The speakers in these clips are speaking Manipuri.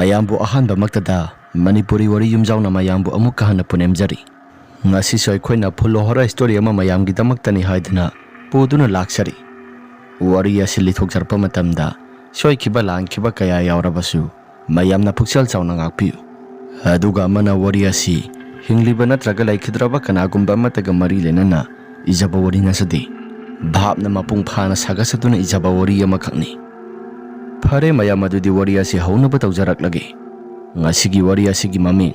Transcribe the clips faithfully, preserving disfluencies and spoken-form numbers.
ꯃꯌꯥꯝꯕꯨ ꯑꯍꯥꯟꯕꯃꯛꯇꯗ ꯃꯅꯤꯄꯨꯔꯤ ꯋꯥꯔꯤ ꯌꯨꯝꯖꯥꯎꯅ ꯃꯌꯥꯝꯕꯨ ꯑꯃꯨꯛꯀ ꯍꯟꯅ ꯄꯨꯅꯦꯝꯖꯔꯤ꯫ ꯉꯁꯤꯁꯨ ꯑꯩꯈꯣꯏꯅ ꯐꯨꯜ ꯍꯣꯔꯔ ꯁ꯭ꯇꯣꯔꯤ ꯑꯃ ꯃꯌꯥꯝꯒꯤꯗꯃꯛꯇꯅꯤ ꯍꯥꯏꯗꯨꯅ ꯄꯨꯗꯨꯅ ꯂꯥꯛꯆꯔꯤ꯫ ꯋꯥꯔꯤ ꯑꯁꯤ ꯂꯤꯊꯣꯛꯆꯔꯛꯄ ꯃꯇꯝꯗ ꯁꯣꯏꯈꯤꯕ ꯂꯥꯟꯈꯤꯕ ꯀꯌꯥ ꯌꯥꯎꯔꯕꯁꯨ ꯃꯌꯥꯝꯅ ꯄꯨꯛꯆꯦꯜ ꯆꯥꯎꯅ ꯉꯥꯛꯄꯤꯌꯨ꯫ ꯑꯗꯨꯒ ꯑꯃꯅ ꯋꯥꯔꯤ ꯑꯁꯤ ꯍꯤꯡꯂꯤꯕ ꯅꯠꯇ꯭ꯔꯒ ꯂꯩꯈꯤꯗ꯭ꯔꯕ ꯀꯅꯥꯒꯨꯝꯕ ꯑꯃꯠꯇꯒ ꯃꯔꯤ ꯂꯩꯅꯅ ꯏꯖꯕ ꯋꯥꯔꯤ ꯅꯠꯆꯗꯦ꯫ ꯚꯥꯞꯅ ꯃꯄꯨꯡ ꯐꯥꯅ ꯁꯥꯒꯠꯆꯗꯨꯅ ꯏꯖꯕ ꯋꯥꯔꯤ ꯑꯃꯈꯛꯅꯤ꯫ ꯐꯔꯦ ꯃꯌꯥꯝ, ꯑꯗꯨꯗꯤ ꯋꯥꯔꯤ ꯑꯁꯤ ꯍꯧꯅꯕ ꯇꯧꯖꯔꯛꯂꯒꯦ꯫ ꯉꯁꯤꯒꯤ ꯋꯥꯔꯤ ꯑꯁꯤꯒꯤ ꯃꯃꯤꯡ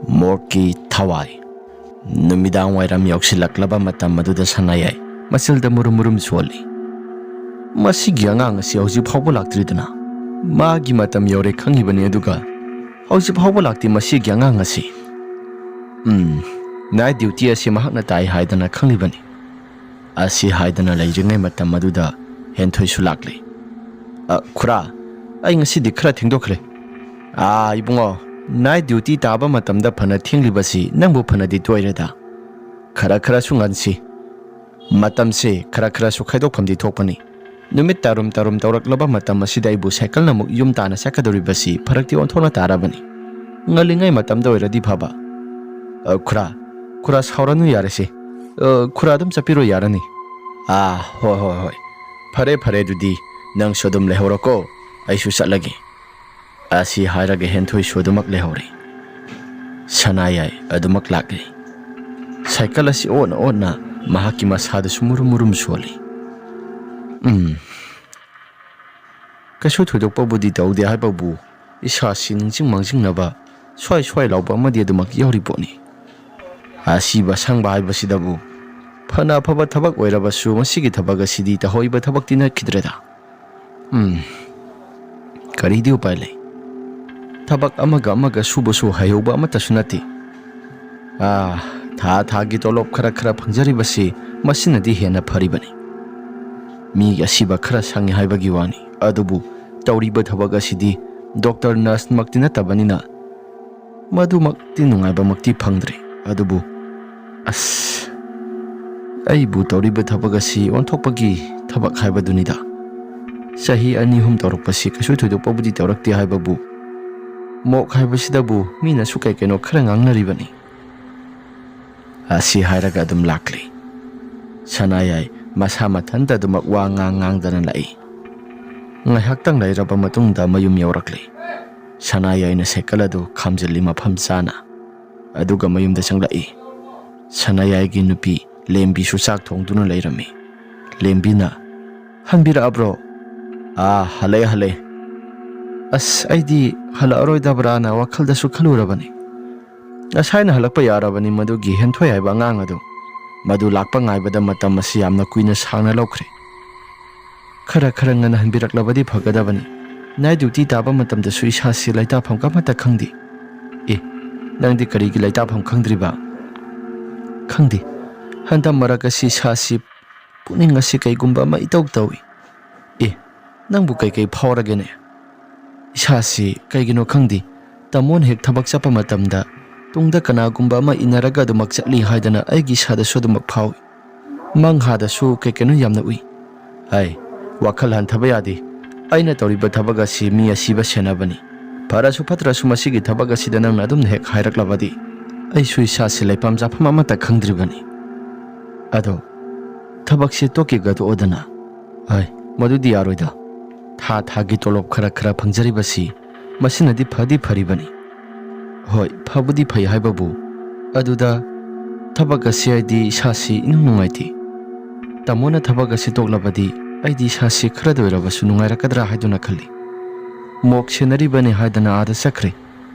ꯃꯣꯔꯀꯤ ꯊꯋꯥꯏ꯫ ꯅꯨꯃꯤꯗꯥꯡ ꯋꯥꯏꯔꯝ ꯌꯧꯁꯤꯜꯂꯛꯂꯕ ꯃꯇꯝ ꯑꯗꯨꯗ ꯁꯅꯥꯌꯥꯏ ꯃꯆꯤꯜꯗ ꯃꯨꯔꯨꯝ ꯃꯨꯔꯨꯝ ꯁꯣꯜꯂꯤ꯫ "ꯃꯁꯤꯒꯤ ꯑꯉꯥꯡ ꯑꯁꯤ ꯍꯧꯖꯤꯛ ꯐꯥꯎꯕ ꯂꯥꯛꯇ꯭ꯔꯤꯗꯨꯅ? ꯃꯥꯒꯤ ꯃꯇꯝ ꯌꯧꯔꯦ ꯈꯪꯉꯤꯕꯅꯤ, ꯑꯗꯨꯒ ꯍꯧꯖꯤꯛ ꯐꯥꯎꯕ ꯂꯥꯛꯇꯦ ꯃꯁꯤꯒꯤ ꯑꯉꯥꯡ ꯑꯁꯤ꯫ ꯎꯝ, ꯅꯥꯏꯠ ꯗ꯭ꯌꯨꯇꯤ ꯑꯁꯤ ꯃꯍꯥꯛꯅ ꯇꯥꯏ ꯍꯥꯏꯗꯅ ꯈꯪꯂꯤꯕꯅꯤ"꯫ ꯑꯁꯤ ꯍꯥꯏꯗꯅ ꯂꯩꯔꯤꯉꯩ ꯃꯇꯝ ꯑꯗꯨꯗ ꯍꯦꯟꯊꯣꯏꯁꯨ ꯂꯥꯛꯂꯤ꯫ "ꯑ, ꯈꯨꯔꯥ, ꯑꯩ ꯉꯁꯤꯗꯤ ꯈꯔ ꯊꯦꯡꯗꯣꯛꯈ꯭ꯔꯦ"꯫ "ꯑꯥ, ꯏꯕꯨꯡꯉꯣ, ꯅꯥꯏꯠ ꯗ꯭ꯌꯨꯇꯤ ꯇꯥꯕ ꯃꯇꯝꯗ ꯐꯅ ꯊꯦꯡꯂꯤꯕꯁꯤ ꯅꯪꯕꯨ ꯐꯅꯗꯤ ꯇꯣꯏꯔꯦꯗ꯫ ꯈꯔ ꯈꯔꯁꯨ ꯉꯟꯁꯤ꯫ ꯃꯇꯝꯁꯦ ꯈꯔ ꯈꯔꯁꯨ ꯈꯥꯏꯗꯣꯛꯐꯝꯗꯤ ꯊꯣꯛꯄꯅꯤ꯫ ꯅꯨꯃꯤꯠ ꯇꯥꯔꯨꯝ ꯇꯥꯔꯨꯝ ꯇꯧꯔꯛꯂꯕ ꯃꯇꯝ ꯑꯁꯤꯗ ꯑꯩꯕꯨ ꯁꯥꯏꯀꯜꯅ ꯑꯃꯨꯛ ꯌꯨꯝ ꯇꯥꯟꯅ ꯆꯠꯀꯗꯧꯔꯤꯕꯁꯤ ꯐꯔꯛꯇꯤ ꯑꯣꯟꯊꯣꯛꯅ ꯇꯥꯔꯕꯅꯤ꯫ ꯉꯜꯂꯤꯉꯩ ꯃꯇꯝꯗ ꯑꯣꯏꯔꯗꯤ ꯐꯕ"꯫ "ꯑ, ꯈꯨꯔꯥ, ꯈꯨꯔꯥ ꯁꯥꯎꯔꯅꯨ ꯌꯥꯔꯦꯁꯦ꯫ ꯑ, ꯈꯨꯔꯥ ꯑꯗꯨꯝ ꯆꯠꯄꯤꯔꯣ ꯌꯥꯔꯅꯤ"꯫ "ꯑꯥ, ꯍꯣꯏ, ꯍꯣꯏ, ꯍꯣꯏ꯫ ꯐꯔꯦ, ꯐꯔꯦ, ꯑꯗꯨꯗꯤ ꯅꯪꯁꯨ ꯑꯗꯨꯝ ꯂꯩꯍꯧꯔꯣꯀꯣ, ꯑꯩꯁꯨ ꯆꯠꯂꯒꯦ"꯫ ꯑꯁꯤ ꯍꯥꯏꯔꯒ ꯍꯦꯟꯊꯣꯏꯁꯨ ꯑꯗꯨꯃꯛ ꯂꯩꯍꯧꯔꯦ꯫ ꯁꯅꯥꯌꯥꯏ ꯑꯗꯨꯃꯛ ꯂꯥꯛꯂꯤ꯫ ꯁꯥꯏꯀꯜ ꯑꯁꯤ ꯑꯣꯠꯅ ꯑꯣꯠꯅ ꯃꯍꯥꯛꯀꯤ ꯃꯁꯥꯗꯁꯨ ꯃꯨꯔꯨꯝ ꯃꯨꯔꯨꯝ ꯁꯣꯜꯂꯤ꯫ "ꯎꯝ, ꯀꯩꯁꯨ ꯊꯣꯏꯗꯣꯛꯄꯕꯨꯗꯤ ꯇꯧꯗꯦ ꯍꯥꯏꯕꯕꯨ ꯏꯁꯥꯁꯤ ꯅꯤꯡꯁꯤꯡ ꯃꯥꯡꯖꯤꯡꯅꯕ ꯁ꯭ꯋꯥꯏ ꯁ꯭ꯋꯥꯏ ꯂꯥꯎꯕ ꯑꯃꯗꯤ ꯑꯗꯨꯃꯛ ꯌꯥꯎꯔꯤ ꯄꯣꯠꯅꯤ꯫ ꯑꯁꯤꯕ ꯑꯁꯪꯕ ꯍꯥꯏꯕꯁꯤꯗꯕꯨ ꯐꯅ ꯑꯐꯕ ꯊꯕꯛ ꯑꯣꯏꯔꯕꯁꯨ ꯃꯁꯤꯒꯤ ꯊꯕꯛ ꯑꯁꯤꯗꯤ ꯇꯧꯍꯩꯕ ꯊꯕꯛꯇꯤ ꯅꯠꯈꯤꯗ꯭ꯔꯦꯗ꯫ ꯎꯝ, ꯀꯔꯤꯗꯤ ꯎꯄꯥꯏ ꯂꯩ? ꯊꯕꯛ ꯑꯃꯒ ꯑꯃꯒ ꯁꯨꯕꯁꯨ ꯍꯩꯍꯧꯕ ꯑꯃꯠꯇꯁꯨ ꯅꯠꯇꯦ꯫ ꯑꯥ, ꯊꯥ ꯊꯥꯒꯤ ꯇꯣꯂꯣꯞ ꯈꯔ ꯈꯔ ꯐꯪꯖꯔꯤꯕꯁꯤ ꯃꯁꯤꯅꯗꯤ ꯍꯦꯟꯅ ꯐꯔꯤꯕꯅꯤ꯫ ꯃꯤ ꯑꯁꯤꯕ ꯈꯔ ꯁꯪꯉꯤ ꯍꯥꯏꯕꯒꯤ ꯋꯥꯅꯤ, ꯑꯗꯨꯕꯨ ꯇꯧꯔꯤꯕ ꯊꯕꯛ ꯑꯁꯤꯗꯤ ꯗꯣꯛꯇꯔ ꯅꯔꯁꯃꯛꯇꯤ ꯅꯠꯇꯕꯅꯤꯅ ꯃꯗꯨꯃꯛꯇꯤ ꯅꯨꯡꯉꯥꯏꯕꯃꯛꯇꯤ ꯐꯪꯗ꯭ꯔꯦ꯫ ꯑꯗꯨꯕꯨ ꯑꯁ, ꯑꯩꯕꯨ ꯇꯧꯔꯤꯕ ꯊꯕꯛ ꯑꯁꯤ ꯑꯣꯟꯊꯣꯛꯄꯒꯤ ꯊꯕꯛ ꯍꯥꯏꯕꯗꯨꯅꯤꯗ꯫ ꯆꯍꯤ ꯑꯅꯤ ꯑꯍꯨꯝ ꯇꯧꯔꯛꯄꯁꯤ ꯀꯩꯁꯨ ꯊꯣꯏꯗꯣꯛꯄꯕꯨꯗꯤ ꯇꯧꯔꯛꯇꯦ ꯍꯥꯏꯕꯕꯨ ꯃꯣꯛ ꯍꯥꯏꯕꯁꯤꯗꯕꯨ ꯃꯤꯅꯁꯨ ꯀꯩ ꯀꯩꯅꯣ ꯈꯔ ꯉꯥꯡꯅꯔꯤꯕꯅꯤ꯫ ꯑꯁꯤ ꯍꯥꯏꯔꯒ ꯑꯗꯨꯝ ꯂꯥꯛꯂꯤ꯫ ꯁꯅꯥꯌꯥꯏ ꯃꯁꯥ ꯃꯊꯟꯇ ꯑꯗꯨꯃꯛ ꯋꯥ ꯉꯥꯡ ꯉꯥꯡꯗꯅ ꯂꯥꯛꯏ꯫ ꯉꯥꯏꯍꯥꯛꯇꯪ ꯂꯩꯔꯕ ꯃꯇꯨꯡꯗ ꯃꯌꯨꯝ ꯌꯧꯔꯛꯂꯤ꯫ ꯁꯅꯥꯌꯥꯏꯅ ꯁꯥꯏꯀꯜ ꯑꯗꯨ ꯈꯥꯝꯖꯤꯜꯂꯤ ꯃꯐꯝ ꯆꯥꯅ, ꯑꯗꯨꯒ ꯃꯌꯨꯝꯗ ꯆꯪꯂꯛꯏ꯫ ꯁꯅꯥꯌꯥꯏꯒꯤ ꯅꯨꯄꯤ ꯂꯦꯝꯕꯤꯁꯨ ꯆꯥꯛ ꯊꯣꯡꯗꯨꯅ ꯂꯩꯔꯝꯃꯤ꯫ ꯂꯦꯝꯕꯤꯅ, "ꯍꯟꯕꯤꯔꯛꯑꯕ꯭ꯔꯣ?" "ꯑꯥ, ꯍꯜꯂꯛꯑꯦ, ꯍꯜꯂꯛꯑꯦ꯫ ꯑꯁ, ꯑꯩꯗꯤ ꯍꯜꯂꯛꯑꯔꯣꯏꯗꯕ꯭ꯔꯥꯅ ꯋꯥꯈꯜꯗꯁꯨ ꯈꯜꯂꯨꯔꯕꯅꯤ꯫ ꯉꯁꯥꯏꯅ ꯍꯜꯂꯛꯄ ꯌꯥꯔꯕꯅꯤ ꯃꯗꯨꯒꯤ ꯍꯦꯟꯊꯣꯏ ꯍꯥꯏꯕ ꯑꯉꯥꯡ ꯑꯗꯨ꯫ ꯃꯗꯨ ꯂꯥꯛꯄ ꯉꯥꯏꯕꯗ ꯃꯇꯝ ꯑꯁꯤ ꯌꯥꯝꯅ ꯀꯨꯏꯅ ꯁꯥꯡꯅ ꯂꯧꯈ꯭ꯔꯦ꯫ ꯈꯔ ꯈꯔ ꯉꯟꯅ ꯍꯟꯕꯤꯔꯛꯂꯕꯗꯤ ꯐꯒꯗꯕꯅꯤ꯫ ꯅꯥꯏꯠ ꯗ꯭ꯌꯨꯇꯤ ꯇꯥꯕ ꯃꯇꯝꯗꯁꯨ ꯏꯁꯥꯁꯤ ꯂꯩꯇꯥꯐꯝ ꯑꯃꯠꯇ ꯈꯪꯗꯦ꯫" "ꯑꯦ, ꯅꯪꯗꯤ ꯀꯔꯤꯒꯤ ꯂꯩꯇꯥꯐꯝ ꯈꯪꯗ꯭ꯔꯤꯕ?" "ꯈꯪꯗꯦ꯫ ꯍꯟꯗꯛ ꯃꯔꯛ ꯑꯁꯤ ꯏꯁꯥꯁꯤ, ꯄꯨꯛꯅꯤꯡ ꯑꯁꯤ ꯀꯩꯒꯨꯝꯕ ꯑꯃ ꯏꯇꯧ ꯇꯧꯏ꯫" "ꯑꯦ, ꯅꯪꯕꯨ ꯀꯩꯀꯩ ꯐꯥꯎꯔꯒꯦꯅꯦ?" "ꯏꯁꯥꯁꯤ ꯀꯩꯒꯤꯅꯣ ꯈꯪꯗꯦ, ꯇꯥꯃꯣꯅ ꯍꯦꯛ ꯊꯕꯛ ꯆꯠꯄ ꯃꯇꯝꯗ ꯇꯨꯡꯗ ꯀꯅꯥꯒꯨꯝꯕ ꯑꯃ ꯏꯟꯅꯔꯒ ꯑꯗꯨꯃꯛ ꯆꯠꯂꯤ ꯍꯥꯏꯗꯅ ꯑꯩꯒꯤ ꯏꯁꯥꯗꯁꯨ ꯑꯗꯨꯃꯛ ꯐꯥꯎꯏ꯫ ꯃꯪꯍꯥꯗꯁꯨ ꯀꯩ ꯀꯩꯅꯣ ꯌꯥꯝꯅ ꯎꯏ꯫" "ꯍꯥꯏ, ꯋꯥꯈꯜ ꯍꯟꯊꯕ ꯌꯥꯗꯦ꯫ ꯑꯩꯅ ꯇꯧꯔꯤꯕ ꯊꯕꯛ ꯑꯁꯤ ꯃꯤ ꯑꯁꯤꯕ ꯁꯦꯟꯅꯕꯅꯤ꯫ ꯐꯔꯁꯨ ꯐꯠꯇ꯭ꯔꯁꯨ ꯃꯁꯤꯒꯤ ꯊꯕꯛ ꯑꯁꯤꯗ ꯅꯪꯅ ꯑꯗꯨꯝ ꯍꯦꯛ ꯍꯥꯏꯔꯛꯂꯕꯗꯤ ꯑꯩꯁꯨ ꯏꯁꯥꯁꯤ ꯂꯩꯐꯝ ꯆꯥꯐꯝ ꯑꯃꯠꯇ ꯈꯪꯗ꯭ꯔꯤꯕꯅꯤ꯫ ꯑꯗꯣ ꯊꯕꯛꯁꯤ ꯇꯣꯛꯀꯦꯒ ꯇꯣꯛꯑꯣꯗꯅ꯫" "ꯍꯥꯏ, ꯃꯗꯨꯗꯤ ꯌꯥꯔꯣꯏꯗ꯫ ꯊꯥ ꯊꯥꯒꯤ ꯇꯣꯂꯣꯞ ꯈꯔ ꯈꯔ ꯐꯪꯖꯔꯤꯕꯁꯤ ꯃꯁꯤꯅꯗꯤ ꯐꯗꯤ ꯐꯔꯤꯕꯅꯤ꯫" "ꯍꯣꯏ, ꯐꯕꯨꯗꯤ ꯐꯩ ꯍꯥꯏꯕꯕꯨ, ꯑꯗꯨꯗ ꯊꯕꯛ ꯑꯁꯤ ꯍꯥꯏꯗꯤ ꯏꯁꯥꯁꯤ ꯏꯅꯨꯡ ꯅꯨꯡꯉꯥꯏꯇꯦ꯫ ꯇꯥꯃꯣꯅ ꯊꯕꯛ ꯑꯁꯤ ꯇꯣꯛꯂꯕꯗꯤ ꯑꯩꯗꯤ ꯏꯁꯥꯁꯤ ꯈꯔꯗ ꯑꯣꯏꯔꯕꯁꯨ ꯅꯨꯡꯉꯥꯏꯔꯛꯀꯗ꯭ꯔꯥ ꯍꯥꯏꯗꯨꯅ ꯈꯜꯂꯤ꯫ ꯃꯣꯛ ꯁꯦꯟꯅꯔꯤꯕꯅꯤ ꯍꯥꯏꯗꯅ ꯑꯥꯗ ꯆꯠꯈ꯭ꯔꯦ꯫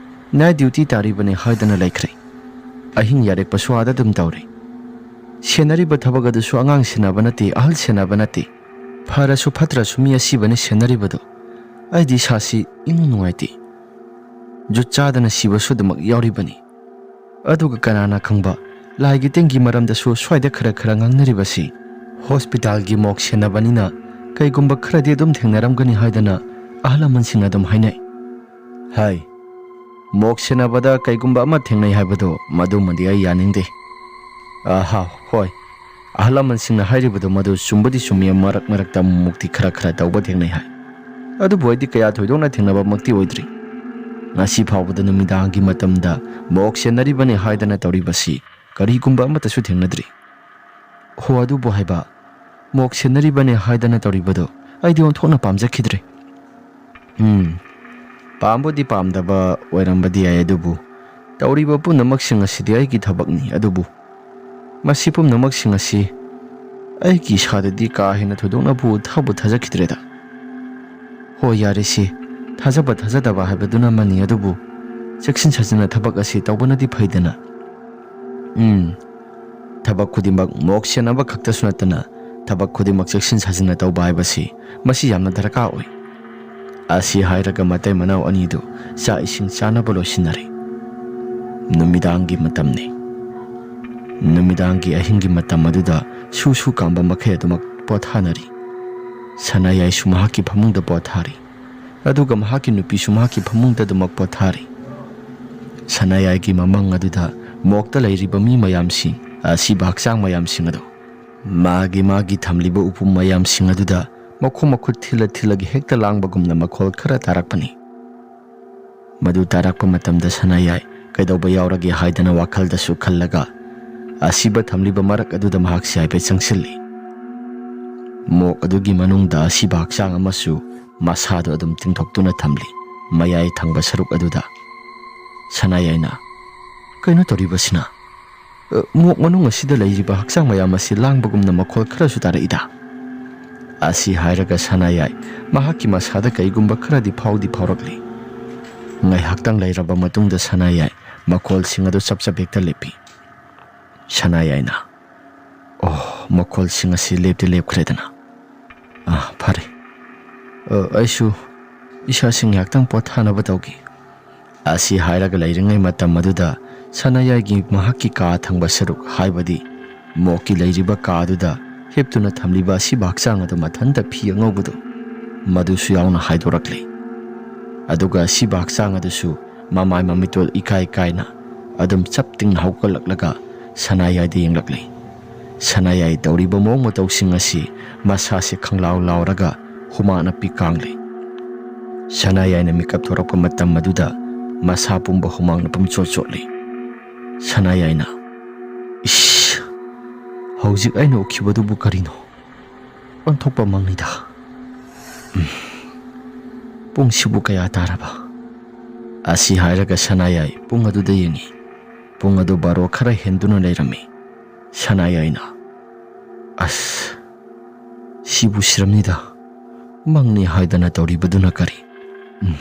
ꯅꯥꯏꯠ ꯗ꯭ꯌꯨꯇꯤ ꯇꯥꯔꯤꯕꯅꯤ ꯍꯥꯏꯗꯅ ꯂꯩꯈ꯭ꯔꯦ꯫ ꯑꯍꯤꯡ ꯌꯥꯔꯦꯛꯄꯁꯨ ꯑꯥꯗ ꯑꯗꯨꯝ ꯇꯧꯔꯦ꯫ ꯁꯦꯟꯅꯔꯤꯕ ꯊꯕꯛ ꯑꯗꯨꯁꯨ ꯑꯉꯥꯡ ꯁꯦꯟꯅꯕ ꯅꯠꯇꯦ, ꯑꯍꯜ ꯁꯦꯟꯅꯕ ꯅꯠꯇꯦ꯫ ꯐꯔꯁꯨ ꯐꯠꯇ꯭ꯔꯁꯨ ꯃꯤ ꯑꯁꯤꯕꯅ ꯁꯦꯟꯅꯔꯤꯕꯗꯣ꯫ ꯑꯩꯗꯤ ꯏꯁꯥꯁꯤ ꯏꯅꯨꯡ ꯅꯨꯡꯉꯥꯏꯇꯦ꯫ ꯖꯨꯠ ꯆꯥꯗꯅ ꯁꯤꯕꯁꯨ ꯑꯗꯨꯃꯛ ꯌꯥꯎꯔꯤꯕꯅꯤ꯫ ꯑꯗꯨꯒ ꯀꯅꯥꯅ ꯈꯪꯕ, ꯂꯥꯏꯒꯤ ꯇꯤꯟꯒꯤ ꯃꯔꯝꯗꯁꯨ ꯁ꯭ꯋꯥꯏꯗ ꯈꯔ ꯈꯔ ꯉꯥꯡꯅꯔꯤꯕꯁꯤ ꯍꯣꯁꯄꯤꯇꯥꯜꯒꯤ ꯃꯣꯛ ꯁꯦꯟꯅꯕꯅꯤꯅ ꯀꯩꯒꯨꯝꯕ ꯈꯔꯗꯤ ꯑꯗꯨꯝ ꯊꯦꯡꯅꯔꯝꯒꯅꯤ ꯍꯥꯏꯗꯅ ꯑꯍꯜ ꯂꯃꯟꯁꯤꯡꯅ ꯑꯗꯨꯝ ꯍꯥꯏꯅꯩ꯫" "ꯍꯥꯏ, ꯃꯣꯛ ꯁꯦꯟꯅꯕꯗ ꯀꯩꯒꯨꯝꯕ ꯑꯃ ꯊꯦꯡꯅꯩ ꯍꯥꯏꯕꯗꯣ, ꯃꯗꯨꯃꯗꯤ ꯑꯩ ꯌꯥꯅꯤꯡꯗꯦ꯫" "ꯑꯍꯥ, ꯍꯣꯏ, ꯑꯍꯜ ꯂꯃꯟꯁꯤꯡꯅ ꯍꯥꯏꯔꯤꯕꯗꯣ ꯃꯗꯨ ꯆꯨꯝꯕꯗꯤ ꯆꯨꯝꯃꯤ, ꯃꯔꯛ ꯃꯔꯛꯇ ꯑꯃꯨꯛꯃꯨꯛꯇꯤ ꯈꯔ ꯈꯔ ꯇꯧꯕ ꯊꯦꯡꯅꯩ ꯍꯥꯏ꯫ ꯑꯗꯨꯕꯨ ꯑꯩꯗꯤ ꯀꯌꯥ ꯊꯣꯏꯗꯣꯛꯅ ꯊꯦꯡꯅꯕꯃꯛꯇꯤ ꯑꯣꯏꯗ꯭ꯔꯤ꯫" ꯉꯁꯤ ꯐꯥꯎꯕꯗ ꯅꯨꯃꯤꯗꯥꯡꯒꯤ ꯃꯇꯝꯗ ꯃꯣꯛ ꯁꯦꯟꯅꯔꯤꯕꯅꯤ ꯍꯥꯏꯗꯅ ꯇꯧꯔꯤꯕꯁꯤ ꯀꯔꯤꯒꯨꯝꯕ ꯑꯃꯠꯇꯁꯨ ꯊꯦꯡꯅꯗ꯭ꯔꯤ꯫ ꯍꯣ, ꯑꯗꯨꯕꯨ ꯍꯥꯏꯕ, ꯃꯣꯛ ꯁꯦꯟꯅꯔꯤꯕꯅꯤ ꯍꯥꯏꯗꯅ ꯇꯧꯔꯤꯕꯗꯣ ꯑꯩꯗꯤ ꯑꯣꯟꯊꯣꯛꯅ ꯄꯥꯝꯖꯈꯤꯗ꯭ꯔꯦ꯫ ꯎꯝ, ꯄꯥꯝꯕꯨꯗꯤ ꯄꯥꯝꯗꯕ ꯑꯣꯏꯔꯝꯕꯗꯤ ꯌꯥꯏ, ꯑꯗꯨꯕꯨ ꯇꯧꯔꯤꯕ ꯄꯨꯝꯅꯃꯛꯁꯤꯡ ꯑꯁꯤꯗꯤ ꯑꯩꯒꯤ ꯊꯕꯛꯅꯤ꯫ ꯑꯗꯨꯕꯨ ꯃꯁꯤ ꯄꯨꯝꯅꯃꯛꯁꯤꯡ ꯑꯁꯤ ꯑꯩꯒꯤ ꯏꯁꯥꯗꯗꯤ ꯀꯥ ꯍꯦꯟꯅ ꯊꯣꯏꯗꯣꯛꯅꯕꯨ ꯊꯥꯕꯨ ꯊꯥꯖꯈꯤꯗ꯭ꯔꯦꯗ꯫ ꯍꯣꯏ, ꯌꯥꯔꯦꯁꯦ, ꯊꯥꯖꯕ ꯊꯥꯖꯗꯕ ꯍꯥꯏꯕꯗꯨꯅ ꯑꯃꯅꯤ, ꯑꯗꯨꯕꯨ ꯆꯦꯛꯁꯤꯟ ꯁꯥꯖꯤꯟꯅ ꯊꯕꯛ ꯑꯁꯤ ꯇꯧꯕꯅꯗꯤ ꯐꯩꯗꯅ꯫ ꯎꯝ, ꯊꯕꯛ ꯈꯨꯗꯤꯡꯃꯛ ꯃꯣꯛ ꯁꯦꯟꯅꯕ ꯈꯛꯇꯁꯨ ꯅꯠꯇꯅ ꯊꯕꯛ ꯈꯨꯗꯤꯡꯃꯛ ꯆꯦꯛꯁꯤꯟ ꯁꯥꯖꯤꯟꯅ ꯇꯧꯕ ꯍꯥꯏꯕꯁꯤ ꯃꯁꯤ ꯌꯥꯝꯅ ꯗꯔꯀꯥꯔ ꯑꯣꯏ꯫ ꯑꯁꯤ ꯍꯥꯏꯔꯒ ꯃꯇꯩ ꯃꯅꯥꯎ ꯑꯅꯤꯗꯨ ꯆꯥꯛ ꯏꯁꯤꯡ ꯆꯥꯅꯕ ꯂꯣꯏꯁꯤꯟꯅꯔꯦ꯫ ꯅꯨꯃꯤꯗꯥꯡꯒꯤ ꯃꯇꯝꯅꯤ꯫ ꯅꯨꯃꯤꯗꯥꯡꯒꯤ ꯑꯍꯤꯡꯒꯤ ꯃꯇꯝ ꯑꯗꯨꯗ ꯁꯨ ꯁꯨ ꯀꯥꯝꯕ ꯃꯈꯩ ꯑꯗꯨꯃꯛ ꯄꯣꯊꯥꯅꯔꯤ꯫ ꯁꯅꯥꯌꯥꯏꯁꯨ ꯃꯍꯥꯛꯀꯤ ꯐꯃꯨꯡꯗ ꯄꯣꯊꯥꯔꯤ, ꯑꯗꯨꯒ ꯃꯍꯥꯛꯀꯤ ꯅꯨꯄꯤꯁꯨ ꯃꯍꯥꯛꯀꯤ ꯐꯃꯨꯡꯗ ꯑꯗꯨꯃꯛ ꯄꯣꯊꯥꯔꯤ꯫ ꯁꯅꯥꯌꯥꯏꯒꯤ ꯃꯃꯪ ꯑꯗꯨꯗ ꯃꯣꯛꯇ ꯂꯩꯔꯤꯕ ꯃꯤ ꯃꯌꯥꯝꯁꯤꯡ, ꯑꯁꯤꯕ ꯍꯛꯆꯥꯡ ꯃꯌꯥꯝꯁꯤꯡ ꯑꯗꯨ ꯃꯥꯒꯤ ꯃꯥꯒꯤ ꯊꯝꯂꯤꯕ ꯎꯄꯨ ꯃꯌꯥꯝꯁꯤꯡ ꯑꯗꯨꯗ ꯃꯈꯣꯡ ꯃꯈꯨꯠ ꯊꯤꯜꯂ ꯊꯤꯜꯂꯒ ꯍꯦꯛꯇ ꯂꯥꯡꯕꯒꯨꯝꯅ ꯃꯈꯣꯜ ꯈꯔ ꯇꯥꯔꯛꯄꯅꯤ꯫ ꯃꯗꯨ ꯇꯥꯔꯛꯄ ꯃꯇꯝꯗ ꯁꯅꯥꯌꯥꯏ ꯀꯩꯗꯧꯕ ꯌꯥꯎꯔꯒꯦ ꯍꯥꯏꯗꯅ ꯋꯥꯈꯜꯗꯁꯨ ꯈꯜꯂꯒ ꯑꯁꯤꯕ ꯊꯝꯂꯤꯕ ꯃꯔꯛ ꯑꯗꯨꯗ ꯃꯍꯥꯛꯁꯦ ꯍꯥꯏꯐꯦꯠ ꯆꯪꯁꯤꯜꯂꯤ꯫ ꯃꯣꯛ ꯑꯗꯨꯒꯤ ꯃꯅꯨꯡꯗ ꯑꯁꯤꯕ ꯍꯛꯆꯥꯡ ꯑꯃꯁꯨ ꯃꯁꯥꯗꯨ ꯑꯗꯨꯝ ꯇꯤꯡꯊꯣꯛꯇꯨꯅ ꯊꯝꯂꯤ꯫ ꯃꯌꯥꯏ ꯊꯪꯕ ꯁꯔꯨꯛ ꯑꯗꯨꯗ ꯁꯅꯥꯌꯥꯏꯅ, "ꯀꯩꯅꯣ ꯇꯧꯔꯤꯕꯁꯤꯅ? ꯑ, ꯃꯣꯛ ꯃꯅꯨꯡ ꯑꯁꯤꯗ ꯂꯩꯔꯤꯕ ꯍꯛꯆꯥꯡ ꯃꯌꯥꯝ ꯑꯁꯤ ꯂꯥꯡꯕꯒꯨꯝꯅ ꯃꯈꯣꯜ ꯈꯔꯁꯨ ꯇꯥꯔꯛꯏꯗ?" ꯑꯁꯤ ꯍꯥꯏꯔꯒ ꯁꯅꯥꯌꯥꯏ ꯃꯍꯥꯛꯀꯤ ꯃꯁꯥꯗ ꯀꯩꯒꯨꯝꯕ ꯈꯔꯗꯤ ꯐꯥꯎꯗꯤ ꯐꯥꯎꯔꯛꯂꯤ꯫ ꯉꯥꯏꯍꯥꯛꯇꯪ ꯂꯩꯔꯕ ꯃꯇꯨꯡꯗ ꯁꯅꯥꯌꯥꯏ ꯃꯈꯣꯜꯁꯤꯡ ꯑꯗꯨ ꯆꯞ ꯆꯞ ꯍꯦꯛꯇ ꯂꯦꯞꯄꯤ꯫ ꯁꯅꯥꯌꯥꯏꯅ, "ꯑꯣ, ꯃꯈꯣꯜꯁꯤꯡ ꯑꯁꯤ ꯂꯦꯞꯇꯤ ꯂꯦꯞꯈ꯭ꯔꯦꯗꯅ꯫ ꯑꯥ, ꯐꯔꯦ꯫ ꯑ, ꯑꯩꯁꯨ ꯏꯁꯥꯁꯤ ꯉꯥꯏꯍꯥꯛꯇꯪ ꯄꯣꯊꯥꯅꯕ ꯇꯧꯒꯦ"꯫ ꯑꯁꯤ ꯍꯥꯏꯔꯒ ꯂꯩꯔꯤꯉꯩ ꯃꯇꯝ ꯑꯗꯨꯗ ꯁꯅꯥꯌꯥꯏꯒꯤ ꯃꯍꯥꯛꯀꯤ ꯀꯥ ꯊꯪꯕ ꯁꯔꯨꯛ, ꯍꯥꯏꯕꯗꯤ ꯃꯣꯛꯀꯤ ꯂꯩꯔꯤꯕ ꯀꯥ ꯑꯗꯨꯗ ꯍꯤꯞꯇꯨꯅ ꯊꯝꯂꯤꯕ ꯑꯁꯤꯕ ꯍꯛꯆꯥꯡ ꯑꯗꯨ ꯃꯊꯟꯇ ꯐꯤ ꯑꯉꯧꯕꯗꯨ ꯃꯗꯨꯁꯨ ꯌꯥꯎꯅ ꯍꯥꯏꯗꯣꯔꯛꯂꯤ꯫ ꯑꯗꯨꯒ ꯑꯁꯤꯕ ꯍꯛꯆꯥꯡ ꯑꯗꯨꯁꯨ ꯃꯃꯥꯏ ꯃꯃꯤꯠꯇꯣ ꯏꯀꯥꯏ ꯀꯥꯏꯅ ꯑꯗꯨꯝ ꯆꯞ ꯇꯤꯡꯅ ꯍꯧꯒꯠꯂꯛꯂꯒ ꯁꯅꯥꯌꯥꯏꯗ ꯌꯦꯡꯂꯛꯂꯤ꯫ ꯁꯅꯥꯌꯥꯏ ꯇꯧꯔꯤꯕ ꯃꯑꯣꯡ ꯃꯇꯧꯁꯤꯡ ꯑꯁꯤ ꯃꯁꯥꯁꯦ ꯈꯪꯂꯥꯎ ꯂꯥꯎꯔꯒ ꯍꯨꯃꯥꯡꯅ ꯄꯤꯀꯥꯡꯂꯤ꯫ ꯁꯅꯥꯌꯥꯏꯅ ꯃꯤꯀꯞ ꯊꯣꯔꯛꯄ ꯃꯇꯝ ꯑꯗꯨꯗ ꯃꯁꯥ ꯄꯨꯝꯕ ꯍꯨꯃꯥꯡꯅ ꯄꯨꯝꯆꯣꯠ ꯆꯣꯠꯂꯤ꯫ ꯁꯅꯥꯌꯥꯏꯅ, "ꯏꯁ, ꯍꯧꯖꯤꯛ ꯑꯩꯅ ꯎꯈꯤꯕꯗꯨꯕꯨ ꯀꯔꯤꯅꯣ? ꯑꯣꯟꯊꯣꯛꯄ ꯃꯪꯅꯤꯗ꯫ ꯎꯝ, ꯄꯨꯡꯁꯤꯕꯨ ꯀꯌꯥ ꯇꯥꯔꯕ?" ꯑꯁꯤ ꯍꯥꯏꯔꯒ ꯁꯅꯥꯌꯥꯏ ꯄꯨꯡ ꯑꯗꯨꯗ ꯌꯦꯡꯉꯤ꯫ ꯄꯨꯡ ꯑꯗꯨ ꯕꯥꯔꯣ ꯈꯔ ꯍꯦꯟꯗꯨꯅ ꯂꯩꯔꯝꯃꯤ꯫ ꯁꯅꯥꯌꯥꯏꯅ, "ꯑꯁ, ꯁꯤꯕꯨ ꯁꯤꯔꯝꯅꯤꯗ꯫ ꯃꯪꯅꯤ ꯍꯥꯏꯗꯅ ꯇꯧꯔꯤꯕꯗꯨꯅ ꯀꯔꯤ? ꯎꯝ,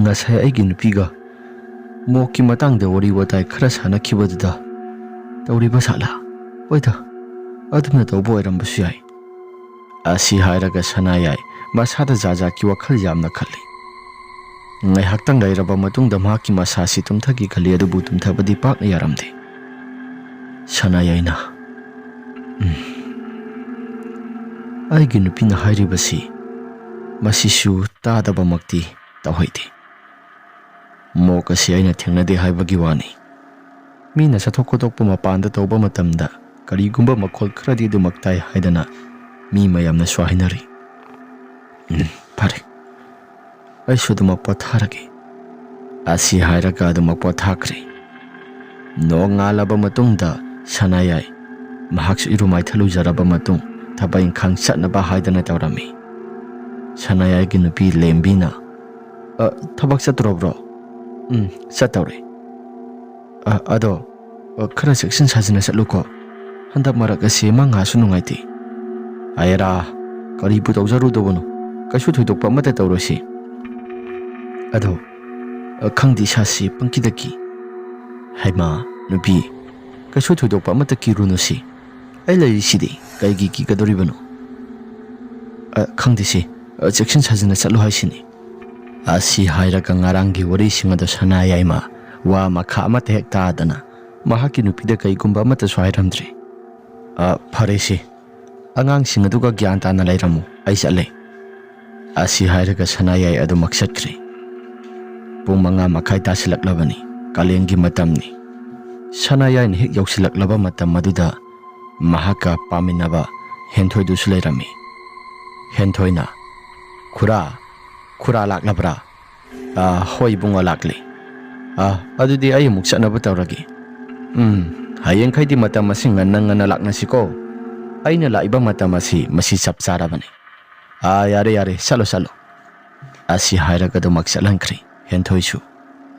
ꯉꯁꯥꯏ ꯑꯩꯒꯤ ꯅꯨꯄꯤꯒ ꯃꯣꯛꯀꯤ ꯃꯇꯥꯡꯗ ꯋꯥꯔꯤ ꯋꯥꯇꯥꯏ ꯈꯔ ꯁꯥꯟꯅꯈꯤꯕꯗꯨꯗ ꯇꯧꯔꯤꯕ ꯁꯥꯠꯂꯥ? ꯍꯣꯏꯗ, ꯑꯗꯨꯅ ꯇꯧꯕ ꯑꯣꯏꯔꯝꯕꯁꯨ ꯌꯥꯏ꯫" ꯑꯁꯤ ꯍꯥꯏꯔꯒ ꯁꯅꯥꯌꯥꯏ ꯃꯁꯥꯗ ꯖꯥꯖꯥꯠꯀꯤ ꯋꯥꯈꯜ ꯌꯥꯝꯅ ꯈꯜꯂꯤ꯫ ꯉꯥꯏꯍꯥꯛꯇꯪ ꯂꯩꯔꯕ ꯃꯇꯨꯡꯗ ꯃꯍꯥꯛꯀꯤ ꯃꯁꯥꯁꯤ ꯇꯨꯝꯊꯈꯤ ꯈꯜꯂꯤ, ꯑꯗꯨꯕꯨ ꯇꯨꯝꯊꯕꯗꯤ ꯄꯥꯛꯅ ꯌꯥꯔꯝꯗꯦ꯫ ꯁꯅꯥꯌꯥꯏꯅ, "ꯎꯝ, ꯑꯩꯒꯤ ꯅꯨꯄꯤꯅ ꯍꯥꯏꯔꯤꯕꯁꯤ ꯃꯁꯤꯁꯨ ꯇꯥꯗꯕꯃꯛꯇꯤ ꯇꯧꯍꯩꯗꯦ꯫ ꯃꯣꯛ ꯑꯁꯤ ꯑꯩꯅ ꯊꯦꯡꯅꯗꯦ ꯍꯥꯏꯕꯒꯤ ꯋꯥꯅꯤ꯫ ꯃꯤꯅ ꯆꯠꯊꯣꯛ ꯈꯣꯠꯇꯣꯛꯄ ꯃꯄꯥꯟꯗ ꯇꯧꯕ ꯃꯇꯝꯗ ꯀꯔꯤꯒꯨꯝꯕ ꯃꯈꯣꯜ ꯈꯔꯗꯤ ꯑꯗꯨꯃꯛ ꯇꯥꯏ ꯍꯥꯏꯗꯅ ꯃꯤ ꯃꯌꯥꯝꯅꯁꯨ ꯍꯥꯏꯅꯔꯤ꯫ ꯎꯝ, ꯐꯔꯦ, ꯑꯩꯁꯨ ꯑꯗꯨꯃꯛ ꯄꯣꯊꯥꯔꯒꯦ꯫" ꯑꯁꯤ ꯍꯥꯏꯔꯒ ꯑꯗꯨꯃꯛ ꯄꯣꯊꯥꯈ꯭ꯔꯦ꯫ ꯅꯣꯡꯉꯥꯜꯂꯕ ꯃꯇꯨꯡꯗ ꯁꯅꯥꯌꯥꯏ ꯃꯍꯥꯛꯁꯨ ꯏꯔꯨ ꯃꯥꯏꯊ ꯂꯨꯖꯔꯕ ꯃꯇꯨꯡ ꯊꯕꯛ ꯏꯪꯈꯥꯡ ꯆꯠꯅꯕ ꯍꯥꯏꯗꯅ ꯇꯧꯔꯝꯃꯤ꯫ ꯁꯅꯥꯌꯥꯏꯒꯤ ꯅꯨꯄꯤ ꯂꯦꯝꯕꯤꯅ, "ꯑ, ꯊꯕꯛ ꯆꯠꯇ꯭ꯔꯕ꯭ꯔꯣ?" "ꯎꯝ, ꯆꯠꯇꯧꯔꯦ꯫" "ꯑ, ꯑꯗꯣ, ꯑ, ꯈꯔ ꯆꯦꯛꯁꯤꯟ ꯁꯥꯖꯤꯟꯅ ꯆꯠꯂꯨꯀꯣ꯫ ꯍꯟꯗꯛ ꯃꯔꯛ ꯑꯁꯤ ꯃꯉꯥꯁꯨ ꯅꯨꯡꯉꯥꯏꯇꯦ꯫" "ꯑꯌꯦꯔꯥ, ꯀꯔꯤꯕꯨ ꯇꯧꯖꯔꯨꯗꯧꯕꯅꯣ? ꯀꯩꯁꯨ ꯊꯣꯏꯗꯣꯛꯄ ꯑꯃꯠꯇ ꯇꯧꯔꯣꯏꯁꯤ꯫" "ꯑꯗꯣ, ꯑ, ꯈꯪꯗꯦ, ꯏꯁꯥꯁꯤ ꯄꯪꯀꯤꯗ ꯀꯤ꯫" "ꯍꯩꯃꯥ, ꯅꯨꯄꯤ, ꯀꯩꯁꯨ ꯊꯣꯏꯗꯣꯛꯄ ꯑꯃꯠꯇ ꯀꯤꯔꯨꯅꯨꯁꯤ꯫ ꯑꯩ ꯂꯩꯔꯤꯁꯤꯗꯤ, ꯀꯩꯒꯤ ꯀꯤꯒꯗꯧꯔꯤꯕꯅꯣ?" "ꯑ, ꯈꯪꯗꯦꯁꯤ, ꯑ, ꯆꯦꯛꯁꯤꯟ ꯁꯥꯖꯤꯟꯅ ꯆꯠꯂꯨ ꯍꯥꯏꯁꯤꯅꯤ꯫" ꯑꯁꯤ ꯍꯥꯏꯔꯒ ꯉꯔꯥꯡꯒꯤ ꯋꯥꯔꯤꯁꯤꯡ ꯑꯗꯨ ꯁꯅꯥꯌꯥꯏꯃ ꯋꯥ ꯃꯈꯥ ꯑꯃꯠꯇ ꯍꯦꯛ ꯇꯥꯗꯅ ꯃꯍꯥꯛꯀꯤ ꯅꯨꯄꯤꯗ ꯀꯩꯒꯨꯝꯕ ꯑꯃꯠꯇꯁꯨ ꯍꯥꯏꯔꯝꯗ꯭ꯔꯤ꯫ "ꯑ, ꯐꯔꯦꯁꯦ, ꯑꯉꯥꯡꯁꯤꯡ ꯑꯗꯨꯒ ꯒ꯭ꯌꯥꯟ ꯇꯥꯅ ꯂꯩꯔꯝꯃꯨ, ꯑꯩ ꯆꯠꯂꯦ꯫" ꯑꯁꯤ ꯍꯥꯏꯔꯒ ꯁꯅꯥꯌꯥꯏ ꯑꯗꯨꯃꯛ ꯆꯠꯈ꯭ꯔꯦ꯫ ꯄꯨꯡ ꯃꯉꯥ ꯃꯈꯥꯏ ꯇꯥꯁꯤꯜꯂꯛꯂꯕꯅꯤ, ꯀꯥꯂꯦꯟꯒꯤ ꯃꯇꯝꯅꯤ꯫ ꯁꯅꯥꯌꯥꯏꯅ ꯍꯦꯛ ꯌꯧꯁꯤꯜꯂꯛꯂꯕ ꯃꯇꯝ ꯑꯗꯨꯗ ꯃꯍꯥꯛꯀ ꯄꯥꯃꯤꯟꯅꯕ ꯍꯦꯟꯊꯣꯏꯗꯨꯁꯨ ꯂꯩꯔꯝꯃꯤ꯫ ꯍꯦꯟꯊꯣꯏꯅ, "ꯈꯨꯔꯥ, ꯈꯨꯔꯥ ꯂꯥꯛꯂꯕ꯭ꯔꯥ?" "ꯑꯥ, ꯍꯣꯏ ꯏꯕꯨꯡꯉꯣ, ꯂꯥꯛꯂꯤ꯫ ꯑꯥ, ꯑꯗꯨꯗꯤ ꯑꯩ ꯑꯃꯨꯛ ꯆꯠꯅꯕ ꯇꯧꯔꯒꯦ꯫ ꯎꯝ, ꯍꯌꯦꯡꯈꯩꯗꯤ ꯃꯇꯝ ꯑꯁꯤ ꯉꯟꯅ ꯉꯟꯅ ꯂꯥꯛꯅꯁꯤꯀꯣ꯫ ꯑꯩꯅ ꯂꯥꯛꯏꯕ ꯃꯇꯝ ꯑꯁꯤ ꯃꯁꯤ ꯆꯞ ꯆꯥꯔꯕꯅꯤ꯫ ꯑꯥ, ꯌꯥꯔꯦ, ꯌꯥꯔꯦ, ꯆꯠꯂꯣ, ꯆꯠꯂꯣ"꯫ ꯑꯁꯤ ꯍꯥꯏꯔꯒ ꯑꯗꯨꯃꯛ ꯆꯠꯍꯟꯈ꯭ꯔꯦ ꯍꯦꯟꯊꯣꯏꯁꯨ꯫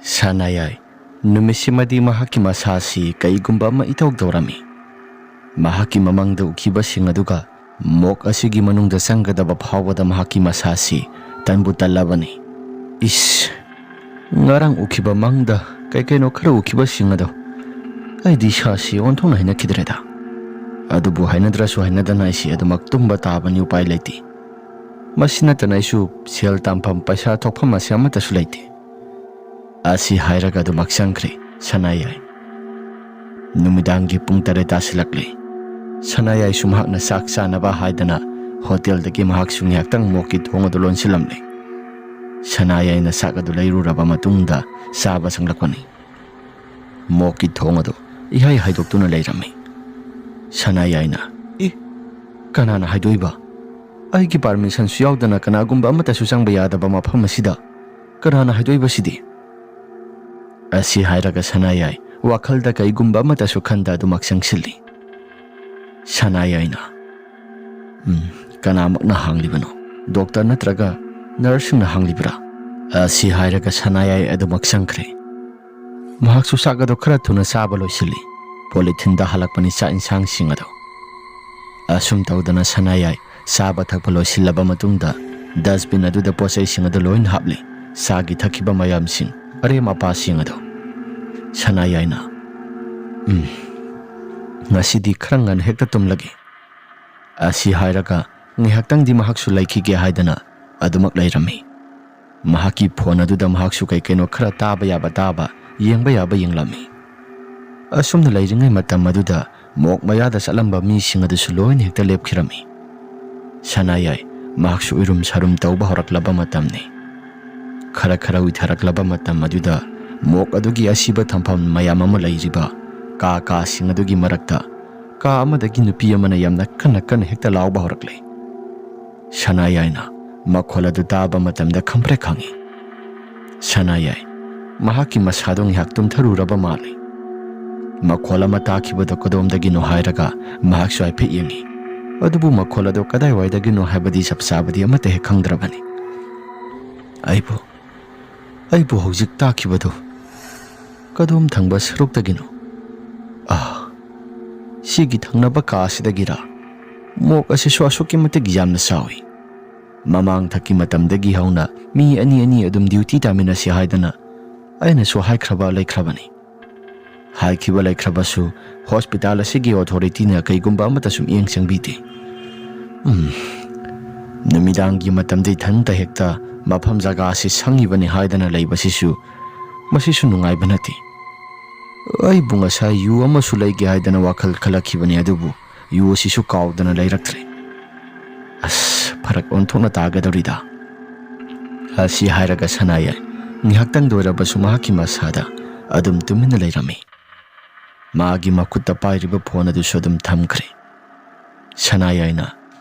ꯁꯅꯥꯌꯥꯏ ꯅꯨꯃꯤꯠꯁꯤꯃꯗꯤ ꯃꯍꯥꯛꯀꯤ ꯃꯁꯥꯁꯤ ꯀꯩꯒꯨꯝꯕ ꯑꯃ ꯏꯇꯧ ꯇꯧꯔꯝꯃꯤ꯫ ꯃꯍꯥꯛꯀꯤ ꯃꯃꯥꯡꯗ ꯎꯈꯤꯕꯁꯤꯡ ꯑꯗꯨꯒ ꯃꯣꯛ ꯑꯁꯤꯒꯤ ꯃꯅꯨꯡꯗ ꯆꯪꯒꯗꯕ ꯐꯥꯎꯕꯗ ꯃꯍꯥꯛꯀꯤ ꯃꯁꯥꯁꯤ ꯇꯟꯕꯨ ꯇꯜꯂꯕꯅꯤ꯫ ꯏꯁ, ꯉꯔꯥꯡ ꯎꯈꯤꯕ ꯃꯪꯗ ꯀꯩ ꯀꯩꯅꯣ ꯈꯔ ꯎꯈꯤꯕꯁꯤꯡ ꯑꯗꯣ ꯑꯩꯗꯤ ꯏꯁꯥꯁꯤ ꯑꯣꯟꯊꯣꯛꯅ ꯍꯩꯅꯈꯤꯗ꯭ꯔꯦꯗ꯫ ꯑꯗꯨꯕꯨ ꯍꯩꯅꯗ꯭ꯔꯁꯨ ꯍꯩꯅꯗꯅ ꯑꯩꯁꯤ ꯑꯗꯨꯃꯛ ꯇꯨꯝꯕ ꯇꯥꯕꯅꯤ, ꯎꯄꯥꯏ ꯂꯩꯇꯦ꯫ ꯃꯁꯤ ꯅꯠꯇꯅ ꯑꯩꯁꯨ ꯁꯦꯜ ꯇꯥꯟꯐꯝ, ꯄꯩꯁꯥ ꯊꯣꯛꯐꯝ ꯑꯁꯤ ꯑꯃꯠꯇꯁꯨ ꯂꯩꯇꯦ꯫ ꯑꯁꯤ ꯍꯥꯏꯔꯒ ꯑꯗꯨꯃꯛ ꯆꯪꯈ꯭ꯔꯦ ꯁꯅꯥꯌꯥꯏ꯫ ꯅꯨꯃꯤꯗꯥꯡꯒꯤ ꯄꯨꯡ ꯇꯔꯦꯠ ꯇꯥꯁꯤꯜꯂꯛꯂꯦ꯫ ꯁꯅꯥꯌꯥꯏꯁꯨ ꯃꯍꯥꯛꯅ ꯆꯥꯛ ꯆꯥꯅꯕ ꯍꯥꯏꯗꯅ ꯍꯣꯇꯦꯜꯗꯒꯤ ꯃꯍꯥꯛꯁꯨ ꯉꯥꯏꯍꯥꯛꯇꯪ ꯃꯣꯛꯀꯤ ꯊꯣꯡ ꯑꯗꯨ ꯂꯣꯟꯁꯤꯜꯂꯝꯂꯦ꯫ ꯁꯅꯥꯌꯥꯏꯅ ꯆꯥꯛ ꯑꯗꯨ ꯂꯩꯔꯨꯔꯕ ꯃꯇꯨꯡꯗ ꯆꯥꯕ ꯆꯪꯂꯛꯄꯅꯤ꯫ ꯃꯣꯛꯀꯤ ꯊꯣꯡ ꯑꯗꯨ ꯏꯍꯥꯏ ꯍꯥꯏꯗꯣꯛꯇꯨꯅ ꯂꯩꯔꯝꯃꯤ꯫ ꯁꯅꯥꯌꯥꯏꯅ, "ꯏ, ꯀꯅꯥꯅ ꯍꯥꯏꯗꯣꯛꯏꯕ? ꯑꯩꯒꯤ ꯄꯥꯔꯃꯤꯁꯟꯁꯨ ꯌꯥꯎꯗꯅ ꯀꯅꯥꯒꯨꯝꯕ ꯑꯃꯠꯇꯁꯨ ꯆꯪꯕ ꯌꯥꯗꯕ ꯃꯐꯝ ꯑꯁꯤꯗ ꯀꯅꯥꯅ ꯍꯥꯏꯗꯣꯛꯏꯕ ꯁꯤꯗꯤ?" ꯑꯁꯤ ꯍꯥꯏꯔꯒ ꯁꯅꯥꯌꯥꯏ ꯋꯥꯈꯜꯗ ꯀꯩꯒꯨꯝꯕ ꯑꯃꯠꯇꯁꯨ ꯈꯟꯗ ꯑꯗꯨꯃꯛ ꯆꯪꯁꯤꯜꯂꯤ꯫ ꯁꯅꯥꯌꯥꯏꯅ, "ꯎꯝ, ꯀꯅꯥꯃꯛꯅ ꯍꯥꯡꯂꯤꯕꯅꯣ? ꯗꯣꯛꯇꯔ ꯅꯠꯇ꯭ꯔꯒ ꯅꯔꯁꯁꯤꯡꯅ ꯍꯥꯡꯂꯤꯕ꯭ꯔꯥ?" ꯑꯁꯤ ꯍꯥꯏꯔꯒ ꯁꯅꯥꯌꯥꯏ ꯑꯗꯨꯃꯛ ꯆꯪꯈ꯭ꯔꯦ꯫ ꯃꯍꯥꯛꯁꯨ ꯆꯥꯛ ꯑꯗꯨ ꯈꯔ ꯊꯨꯅ ꯆꯥꯕ ꯂꯣꯏꯁꯤꯜꯂꯤ꯫ ꯄꯣꯂꯤꯊꯤꯟꯗ ꯍꯜꯂꯛꯄꯅꯤ ꯆꯥꯛ ꯏꯟꯁꯥꯡꯁꯤꯡ ꯑꯗꯨ꯫ ꯑꯁꯨꯝ ꯇꯧꯗꯅ ꯁꯅꯥꯌꯥꯏ ꯆꯥꯕ ꯊꯛꯄ ꯂꯣꯏꯁꯤꯜꯂꯕ ꯃꯇꯨꯡꯗ ꯗꯁꯕꯤꯟ ꯑꯗꯨꯗ ꯄꯣꯠ ꯆꯩꯁꯤꯡ ꯑꯗꯨ ꯂꯣꯏꯅ ꯍꯥꯞꯂꯤ꯫ ꯆꯥꯒꯤ ꯊꯛꯈꯤꯕ ꯃꯌꯥꯝꯁꯤꯡ, ꯑꯔꯦꯝ ꯑꯄꯥꯁꯤꯡ ꯑꯗꯨ꯫ ꯁꯅꯥꯌꯥꯏꯅ, "ꯎꯝ, ꯉꯁꯤꯗꯤ ꯈꯔ ꯉꯟꯅ ꯍꯦꯛꯇ ꯇꯨꯝꯂꯒꯦ"꯫ ꯑꯁꯤ ꯍꯥꯏꯔꯒ ꯉꯥꯏꯍꯥꯛꯇꯪꯗꯤ ꯃꯍꯥꯛꯁꯨ ꯂꯩꯈꯤꯒꯦ ꯍꯥꯏꯗꯅ ꯑꯗꯨꯃꯛ ꯂꯩꯔꯝꯃꯤ꯫ ꯃꯍꯥꯛꯀꯤ ꯐꯣꯟ ꯑꯗꯨꯗ ꯃꯍꯥꯛꯁꯨ ꯀꯩ ꯀꯩꯅꯣ ꯈꯔ ꯇꯥꯕ ꯌꯥꯕ ꯇꯥꯕ, ꯌꯦꯡꯕ ꯌꯥꯕ ꯌꯦꯡꯂꯝꯃꯤ꯫ ꯑꯁꯨꯝꯅ ꯂꯩꯔꯤꯉꯩ ꯃꯇꯝ ꯑꯗꯨꯗ ꯃꯣꯛ ꯃꯌꯥꯗ ꯆꯠꯂꯝꯕ ꯃꯤꯁꯤꯡ ꯑꯗꯨꯁꯨ ꯂꯣꯏꯅ ꯍꯦꯛꯇ ꯂꯦꯞꯈꯤꯔꯝꯃꯤ꯫ ꯁꯅꯥꯌꯥꯏ ꯃꯍꯥꯛꯁꯨ ꯎꯏꯔꯨꯝ ꯁꯥꯔꯨꯝ ꯇꯧꯕ ꯍꯧꯔꯛꯂꯕ ꯃꯇꯝꯅꯤ꯫ ꯈꯔ ꯈꯔ ꯎꯏꯊꯔꯛꯂꯕ ꯃꯇꯝ ꯑꯗꯨꯗ ꯃꯣꯛ ꯑꯗꯨꯒꯤ ꯑꯁꯤꯕ ꯊꯝꯐꯝ ꯃꯌꯥꯝ ꯑꯃ ꯂꯩꯔꯤꯕ ꯀꯥ ꯀꯥꯁꯤꯡ ꯑꯗꯨꯒꯤ ꯃꯔꯛꯇ ꯀꯥ ꯑꯃꯗꯒꯤ ꯅꯨꯄꯤ ꯑꯃꯅ ꯌꯥꯝꯅ ꯀꯟꯅ ꯀꯟꯅ ꯍꯦꯛꯇ ꯂꯥꯎꯕ ꯍꯧꯔꯛꯂꯦ꯫ ꯁꯅꯥꯌꯥꯏꯅ ꯃꯈꯣꯜ ꯑꯗꯨ ꯇꯥꯕ ꯃꯇꯝꯗ ꯈꯪꯄ꯭ꯔꯦꯛ ꯈꯪꯉꯤ꯫ ꯁꯅꯥꯌꯥꯏ ꯃꯍꯥꯛꯀꯤ ꯃꯁꯥꯗꯣ ꯉꯥꯏꯍꯥꯛ ꯇꯨꯝꯊꯔꯨꯔꯕ ꯃꯥꯜꯂꯤ꯫ ꯃꯈꯣꯜ ꯑꯃ ꯇꯥꯈꯤꯕꯗꯣ ꯀꯗꯣꯝꯗꯒꯤꯅꯣ ꯍꯥꯏꯔꯒ ꯃꯍꯥꯛꯁꯨ ꯍꯥꯏꯐꯦꯠ ꯌꯦꯡꯉꯤ꯫ ꯑꯗꯨꯕꯨ ꯃꯈꯣꯜ ꯑꯗꯣ ꯀꯗꯥꯏꯋꯥꯏꯗꯒꯤꯅꯣ ꯍꯥꯏꯕꯗꯤ ꯆꯞ ꯆꯥꯕꯗꯤ ꯑꯃꯠꯇ ꯍꯦꯛ ꯈꯪꯗ꯭ꯔꯕꯅꯤ꯫ "ꯑꯩꯕꯨ, ꯑꯩꯕꯨ ꯍꯧꯖꯤꯛ ꯇꯥꯈꯤꯕꯗꯨ ꯀꯗꯣꯝ ꯊꯪꯕ ꯁꯔꯨꯛꯇꯒꯤꯅꯣ? ꯑꯥ, ꯁꯤꯒꯤ ꯊꯪꯅꯕ ꯀꯥ ꯑꯁꯤꯗꯒꯤꯔꯥ? ꯃꯣꯛ ꯑꯁꯤꯁꯨ ꯑꯁꯨꯛꯀꯤ ꯃꯇꯤꯛ ꯌꯥꯝꯅ ꯆꯥꯎꯏ꯫ ꯃꯃꯥꯡ ꯊꯛꯀꯤ ꯃꯇꯝꯗꯒꯤ ꯍꯧꯅ ꯃꯤ ꯑꯅꯤ ꯑꯅꯤ ꯑꯗꯨꯝ ꯗ꯭ꯌꯨꯇꯤ ꯇꯥꯃꯤꯟꯅꯁꯤ ꯍꯥꯏꯗꯅ ꯑꯩꯅꯁꯨ ꯍꯥꯏꯈ꯭ꯔꯕ ꯂꯩꯈ꯭ꯔꯕꯅꯤ꯫ ꯍꯥꯏꯈꯤꯕ ꯂꯩꯈ꯭ꯔꯕꯁꯨ ꯍꯣꯁꯄꯤꯇꯥꯜ ꯑꯁꯤꯒꯤ ꯑꯣꯊꯣꯔꯤꯇꯤꯅ ꯀꯩꯒꯨꯝꯕ ꯑꯃꯠꯇꯁꯨ ꯃꯤꯠꯌꯦꯡ ꯆꯪꯕꯤꯗꯦ꯫ ꯎꯝ, ꯅꯨꯃꯤꯗꯥꯡꯒꯤ ꯃꯇꯝꯗ ꯏꯊꯟꯇ ꯍꯦꯛꯇ ꯃꯐꯝ ꯖꯒꯥ ꯑꯁꯤ ꯁꯪꯉꯤꯕꯅꯤ ꯍꯥꯏꯗꯅ ꯂꯩꯕꯁꯤꯁꯨ, ꯃꯁꯤꯁꯨ ꯅꯨꯡꯉꯥꯏꯕ ꯅꯠꯇꯦ꯫ ꯑꯩꯕꯨ ꯉꯁꯥꯏ ꯌꯨ ꯑꯃꯁꯨ ꯂꯩꯒꯦ ꯍꯥꯏꯗꯅ ꯋꯥꯈꯜ ꯈꯜꯂꯛꯈꯤꯕꯅꯤ, ꯑꯗꯨꯕꯨ ꯌꯨ ꯑꯁꯤꯁꯨ ꯀꯥꯎꯗꯅ ꯂꯩꯔꯛꯇ꯭ꯔꯦ꯫ ꯑꯁ, ꯐꯔꯛ ꯑꯣꯟꯊꯣꯛꯅ ꯇꯥꯒꯗꯧꯔꯤꯗ"꯫ ꯑꯁꯤ ꯍꯥꯏꯔꯒ ꯁꯅꯥꯌꯥꯏ ꯉꯥꯏꯍꯥꯛꯇꯪꯗ ꯑꯣꯏꯔꯕꯁꯨ ꯃꯍꯥꯛꯀꯤ ꯃꯁꯥꯗ ꯑꯗꯨꯝ ꯇꯨꯃꯤꯟꯅ ꯂꯩꯔꯝꯃꯤ꯫ ꯃꯥꯒꯤ ꯃꯈꯨꯠꯇ ꯄꯥꯏꯔꯤꯕ ꯐꯣꯟ ꯑꯗꯨꯁꯨ ꯑꯗꯨꯝ ꯊꯝꯈ꯭ꯔꯦ꯫ ꯁꯅꯥꯌꯥꯏꯅ,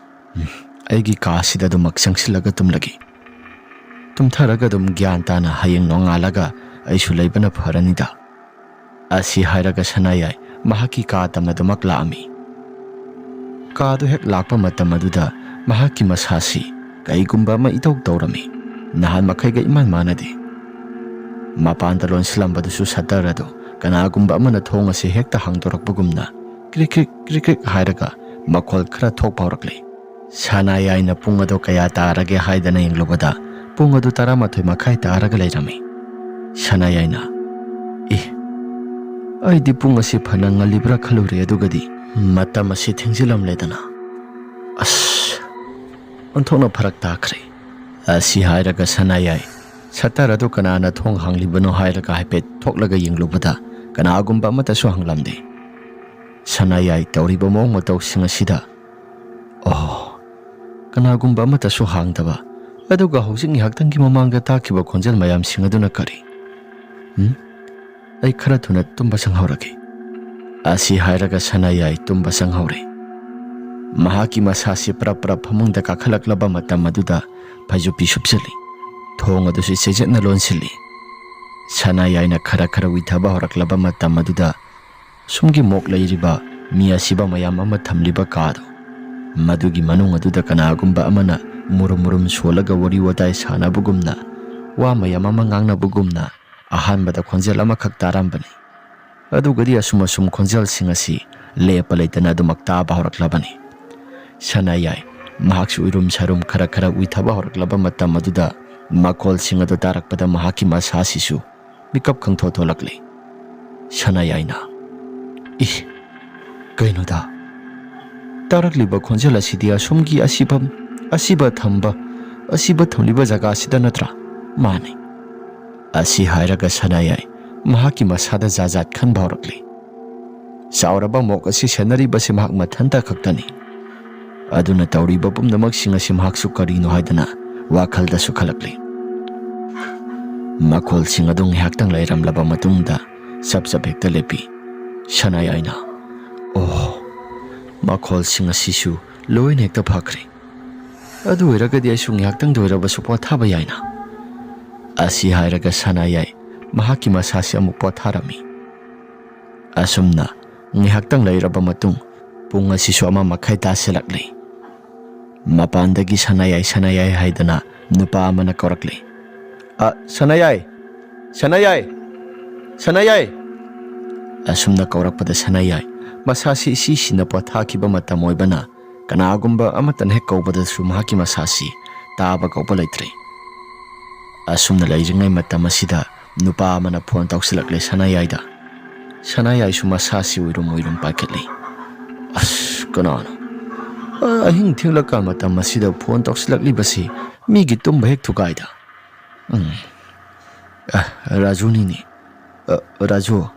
"ꯎꯝ, ꯑꯩꯒꯤ ꯀꯥꯁꯤꯗ ꯑꯗꯨꯃꯛ ꯆꯪꯁꯤꯜꯂꯒ ꯇꯨꯝꯂꯒꯦ꯫ ꯇꯨꯝꯊꯔꯒ ꯑꯗꯨꯝ ꯒ꯭ꯌꯥꯟ ꯇꯥꯅ ꯍꯌꯦꯡ ꯅꯣꯡꯉꯥꯜꯂꯒ ꯑꯩꯁꯨ ꯂꯩꯕꯅ ꯐꯔꯅꯤꯗ"꯫ ꯑꯁꯤ ꯍꯥꯏꯔꯒ ꯁꯅꯥꯌꯥꯏ ꯃꯍꯥꯛꯀꯤ ꯀꯥ ꯇꯝꯅꯗꯨꯃꯛ ꯂꯥꯛꯑꯝꯃꯤ꯫ ꯀꯥꯗꯨ ꯍꯦꯛ ꯂꯥꯛꯄ ꯃꯇꯝ ꯑꯗꯨꯗ ꯃꯍꯥꯛꯀꯤ ꯃꯁꯥꯁꯤ ꯀꯩꯒꯨꯝꯕ ꯑꯃ ꯏꯇꯧ ꯇꯧꯔꯝꯃꯤ꯫ ꯅꯍꯥꯟ ꯃꯈꯩꯒ ꯏꯃꯥꯟ ꯃꯥꯟꯅꯗꯦ꯫ ꯃꯄꯥꯟꯗ ꯂꯣꯟꯁꯤꯜꯂꯝꯕꯗꯨꯁꯨ ꯁꯠꯇꯔ ꯑꯗꯨ ꯀꯅꯥꯒꯨꯝꯕ ꯑꯃꯅ ꯊꯣꯡ ꯑꯁꯤ ꯍꯦꯛꯇ ꯍꯥꯡꯗꯣꯔꯛꯄꯒꯨꯝꯅ ꯀ꯭ꯔꯤꯛ ꯀ꯭ꯔꯤꯛ ꯀ꯭ꯔꯤꯛ ꯀ꯭ꯔꯤꯛ ꯍꯥꯏꯔꯒ ꯃꯈꯣꯜ ꯈꯔ ꯊꯣꯛꯄ ꯍꯧꯔꯛꯂꯦ꯫ ꯁꯅꯥꯌꯥꯏꯅ ꯄꯨꯡ ꯑꯗꯨ ꯀꯌꯥ ꯇꯥꯔꯒꯦ ꯍꯥꯏꯗꯅ ꯌꯦꯡꯂꯨꯕꯗ ꯄꯨꯡ ꯑꯗꯨ ꯇꯔꯥꯃꯥꯊꯣꯏ ꯃꯈꯥꯏ ꯇꯥꯔꯒ ꯂꯩꯔꯝꯃꯤ꯫ ꯁꯅꯥꯌꯥꯏꯅ, "ꯑꯦ, ꯑꯩꯗꯤ ꯄꯨꯡ ꯑꯁꯤ ꯐꯅ ꯉꯜꯂꯤꯕ꯭ꯔꯥ ꯈꯜꯂꯨꯔꯦ, ꯑꯗꯨꯒꯗꯤ ꯃꯇꯝ ꯑꯁꯤ ꯊꯦꯡꯖꯤꯜꯂꯝꯂꯦꯗꯅ꯫ ꯑꯁ, ꯑꯣꯟꯊꯣꯛꯅ ꯐꯔꯛ ꯇꯥꯈ꯭ꯔꯦ"꯫ ꯑꯁꯤ ꯍꯥꯏꯔꯒ ꯁꯅꯥꯌꯥꯏ ꯁꯠꯇꯔ ꯑꯗꯨ ꯀꯅꯥꯅ ꯊꯣꯡ ꯍꯥꯡꯂꯤꯕꯅꯣ ꯍꯥꯏꯔꯒ ꯍꯥꯏꯐꯦꯠ ꯊꯣꯛꯂꯒ ꯌꯦꯡꯂꯨꯕꯗ ꯀꯅꯥꯒꯨꯝꯕ ꯑꯃꯠꯇꯁꯨ ꯍꯥꯡꯂꯝꯗꯦ꯫ ꯁꯅꯥꯌꯥꯏ ꯇꯧꯔꯤꯕ ꯃꯑꯣꯡ ꯃꯇꯧꯁꯤꯡ ꯑꯁꯤꯗ, "ꯑꯣ, ꯀꯅꯥꯒꯨꯝꯕ ꯑꯃꯠꯇꯁꯨ ꯍꯥꯡꯗꯕ, ꯑꯗꯨꯒ ꯍꯧꯖꯤꯛ ꯉꯥꯏꯍꯥꯛꯇꯪꯒꯤ ꯃꯃꯥꯡꯗ ꯇꯥꯈꯤꯕ ꯈꯣꯟꯖꯦꯜ ꯃꯌꯥꯝꯁꯤꯡ ꯑꯗꯨꯅ ꯀꯔꯤ? ꯎꯝ? ꯑꯩ ꯈꯔ ꯊꯨꯅ ꯇꯨꯝꯕ ꯆꯪꯍꯧꯔꯒꯦ"꯫ ꯑꯁꯤ ꯍꯥꯏꯔꯒ ꯁꯅꯥꯌꯥꯏ ꯇꯨꯝꯕ ꯆꯪꯍꯧꯔꯦ꯫ ꯃꯍꯥꯛꯀꯤ ꯃꯁꯥꯁꯤ ꯄ꯭ꯔꯞ ꯄ꯭ꯔꯞ ꯐꯃꯨꯡꯗ ꯀꯥꯈꯠꯂꯛꯂꯕ ꯃꯇꯝ ꯑꯗꯨꯗ ꯐꯩꯖꯨꯞꯄꯤ ꯁꯨꯞꯆꯜꯂꯤ꯫ ꯊꯣꯡ ꯑꯗꯨꯁꯨ ꯆꯦꯖꯦꯠꯅ ꯂꯣꯟꯁꯤꯜꯂꯤ꯫ ꯁꯅꯥꯌꯥꯏꯅ ꯈꯔ ꯈꯔ ꯎꯏꯊꯕ ꯍꯧꯔꯛꯂꯕ ꯃꯇꯝ ꯑꯗꯨꯗ, ꯁꯨꯝꯒꯤ ꯃꯣꯛ ꯂꯩꯔꯤꯕ ꯃꯤ ꯑꯁꯤꯕ ꯃꯌꯥꯝ ꯑꯃ ꯊꯝꯂꯤꯕ ꯀꯥꯗꯨ, ꯃꯗꯨꯒꯤ ꯃꯅꯨꯡ ꯑꯗꯨꯗ ꯀꯅꯥꯒꯨꯝꯕ ꯑꯃꯅ ꯃꯨꯔꯨꯝ ꯃꯨꯔꯨꯝ ꯁꯣꯜꯂꯒ ꯋꯥꯔꯤ ꯋꯥꯇꯥꯏ ꯁꯥꯟꯅꯕꯒꯨꯝꯅ, ꯋꯥ ꯃꯌꯥꯝ ꯑꯃ ꯉꯥꯡꯅꯕꯒꯨꯝꯅ ꯑꯍꯥꯟꯕꯗ ꯈꯣꯟꯖꯦꯜ ꯑꯃꯈꯛ ꯇꯥꯔꯝꯕꯅꯤ꯫ ꯑꯗꯨꯒꯗꯤ ꯑꯁꯨꯝ ꯑꯁꯨꯝ ꯈꯣꯟꯖꯦꯜꯁꯤꯡ ꯑꯁꯤ ꯂꯦꯞꯄ ꯂꯩꯇꯅ ꯑꯗꯨꯃꯛ ꯇꯥꯕ ꯍꯧꯔꯛꯂꯕꯅꯤ꯫ ꯁꯅꯥꯌꯥꯏ ꯃꯍꯥꯛꯁꯨ ꯎꯏꯔꯨꯝ ꯁꯥꯔꯨꯝ ꯈꯔ ꯈꯔ ꯎꯏꯊꯕ ꯍꯧꯔꯛꯂꯕ ꯃꯇꯝ ꯑꯗꯨꯗ, ꯃꯈꯣꯜꯁꯤꯡ ꯑꯗꯨ ꯇꯥꯔꯛꯄꯗ ꯃꯍꯥꯛꯀꯤ ꯃꯁꯥꯁꯤꯁꯨ ꯃꯤꯀꯞ ꯈꯪꯊꯣꯛ ꯊꯣꯛꯂꯛꯂꯤ꯫ ꯁꯅꯥꯌꯥꯏꯅ, "ꯏ, ꯀꯩꯅꯣꯗ? ꯇꯥꯔꯛꯂꯤꯕ ꯈꯣꯟꯖꯦꯜ ꯑꯁꯤꯗꯤ ꯑꯁꯣꯝꯒꯤ ꯑꯁꯤꯐꯝ, ꯑꯁꯤꯕ ꯊꯝꯕ, ꯑꯁꯤꯕ ꯊꯝꯂꯤꯕ ꯖꯒꯥꯁꯤꯗ ꯅꯠꯇ꯭ꯔꯥ? ꯃꯥꯅꯤ꯫" ꯑꯁꯤ ꯍꯥꯏꯔꯒ ꯁꯅꯥꯌꯥꯏ ꯃꯍꯥꯛꯀꯤ ꯃꯁꯥꯗ ꯖꯥꯠ ꯖꯥꯠ ꯈꯟꯕ ꯍꯧꯔꯛꯂꯤ꯫ ꯆꯥꯎꯔꯕ ꯃꯣꯛ ꯑꯁꯤ ꯁꯦꯟꯅꯔꯤꯕꯁꯤ ꯃꯍꯥꯛ ꯃꯊꯟꯇ ꯈꯛꯇꯅꯤ꯫ ꯑꯗꯨꯅ ꯇꯧꯔꯤꯕ ꯄꯨꯝꯅꯃꯛꯁꯤꯡ ꯑꯁꯤ ꯃꯍꯥꯛꯁꯨ ꯀꯔꯤꯅꯣ ꯍꯥꯏꯗꯅ ꯋꯥꯈꯜꯗꯁꯨ ꯈꯜꯂꯛꯂꯤ꯫ ꯃꯈꯣꯜꯁꯤꯡ ꯑꯗꯨ ꯉꯥꯏꯍꯥꯛꯇꯪ ꯂꯩꯔꯝꯂꯕ ꯃꯇꯨꯡꯗ ꯆꯞ ꯆꯞ ꯍꯦꯛꯇ ꯂꯦꯞꯄꯤ꯫ ꯁꯅꯥꯌꯥꯏꯅ, "ꯑꯣ, ꯃꯈꯣꯜꯁꯤꯡ ꯑꯁꯤꯁꯨ ꯂꯣꯏꯅ ꯍꯦꯛꯇ ꯐꯈ꯭ꯔꯦ꯫ ꯑꯗꯨ ꯑꯣꯏꯔꯒꯗꯤ ꯑꯩꯁꯨ ꯉꯥꯏꯍꯥꯛꯇꯪꯗ ꯑꯣꯏꯔꯕꯁꯨ ꯄꯣꯊꯥꯕ ꯌꯥꯏꯅ?" ꯑꯁꯤ ꯍꯥꯏꯔꯒ ꯁꯅꯥꯌꯥꯏ ꯃꯍꯥꯛꯀꯤ ꯃꯁꯥꯁꯤ ꯑꯃꯨꯛ ꯄꯣꯊꯥꯔꯝꯃꯤ꯫ ꯑꯁꯨꯝꯅ ꯉꯥꯏꯍꯥꯛꯇꯪ ꯂꯩꯔꯕ ꯃꯇꯨꯡ, ꯄꯨꯡ ꯑꯁꯤꯁꯨ ꯑꯃ ꯃꯈꯥꯏ ꯇꯥꯁꯤꯜꯂꯛꯂꯤ꯫ ꯃꯄꯥꯟꯗꯒꯤ "ꯁꯅꯥꯌꯥꯏ, ꯁꯅꯥꯌꯥꯏ" ꯍꯥꯏꯗꯅ ꯅꯨꯄꯥ ꯑꯃꯅ ꯀꯧꯔꯛꯂꯤ꯫ "ꯑ, ꯁꯅꯥꯌꯥꯏ! ꯁꯅꯥꯌꯥꯏ! ꯁꯅꯥꯌꯥꯏ!" ꯑꯁꯨꯝꯅ ꯀꯧꯔꯛꯄꯗ ꯁꯅꯥꯌꯥꯏ ꯃꯁꯥꯁꯤ ꯏꯁꯤꯁꯤꯅ ꯄꯣꯊꯥꯈꯤꯕ ꯃꯇꯝ ꯑꯣꯏꯕꯅ, ꯀꯅꯥꯒꯨꯝꯕ ꯑꯃꯠꯇꯅ ꯍꯦꯛ ꯀꯧꯕꯗꯁꯨ ꯃꯍꯥꯛꯀꯤ ꯃꯁꯥꯁꯤ ꯇꯥꯕ ꯀꯧꯕ ꯂꯩꯇ꯭ꯔꯦ꯫ ꯑꯁꯨꯝꯅ ꯂꯩꯔꯤꯉꯩ ꯃꯇꯝ ꯑꯁꯤꯗ ꯅꯨꯄꯥ ꯑꯃꯅ ꯐꯣꯟ ꯇꯧꯁꯤꯜꯂꯛꯂꯦ ꯁꯅꯥꯌꯥꯏꯗ꯫ ꯁꯅꯥꯌꯥꯏꯁꯨ ꯃꯁꯥꯁꯤ ꯎꯏꯔꯨꯝ ꯎꯏꯔꯨꯝ ꯄꯥꯏꯈꯠꯂꯤ꯫ "ꯑꯁ, ꯀꯅꯥꯅꯣ? ꯑ, ꯑꯍꯤꯡ ꯊꯦꯡꯂꯀꯥꯟ ꯃꯇꯝ ꯑꯁꯤꯗ ꯐꯣꯟ ꯇꯧꯁꯤꯜꯂꯛꯂꯤꯕꯁꯤ? ꯃꯤꯒꯤ ꯇꯨꯝꯕ ꯍꯦꯛ ꯊꯨꯒꯥꯏꯗ꯫ ꯎꯝ, ꯑ, ꯔꯥꯖꯨꯅꯤꯅꯦ꯫ ꯑ, ꯔꯥꯖꯨ,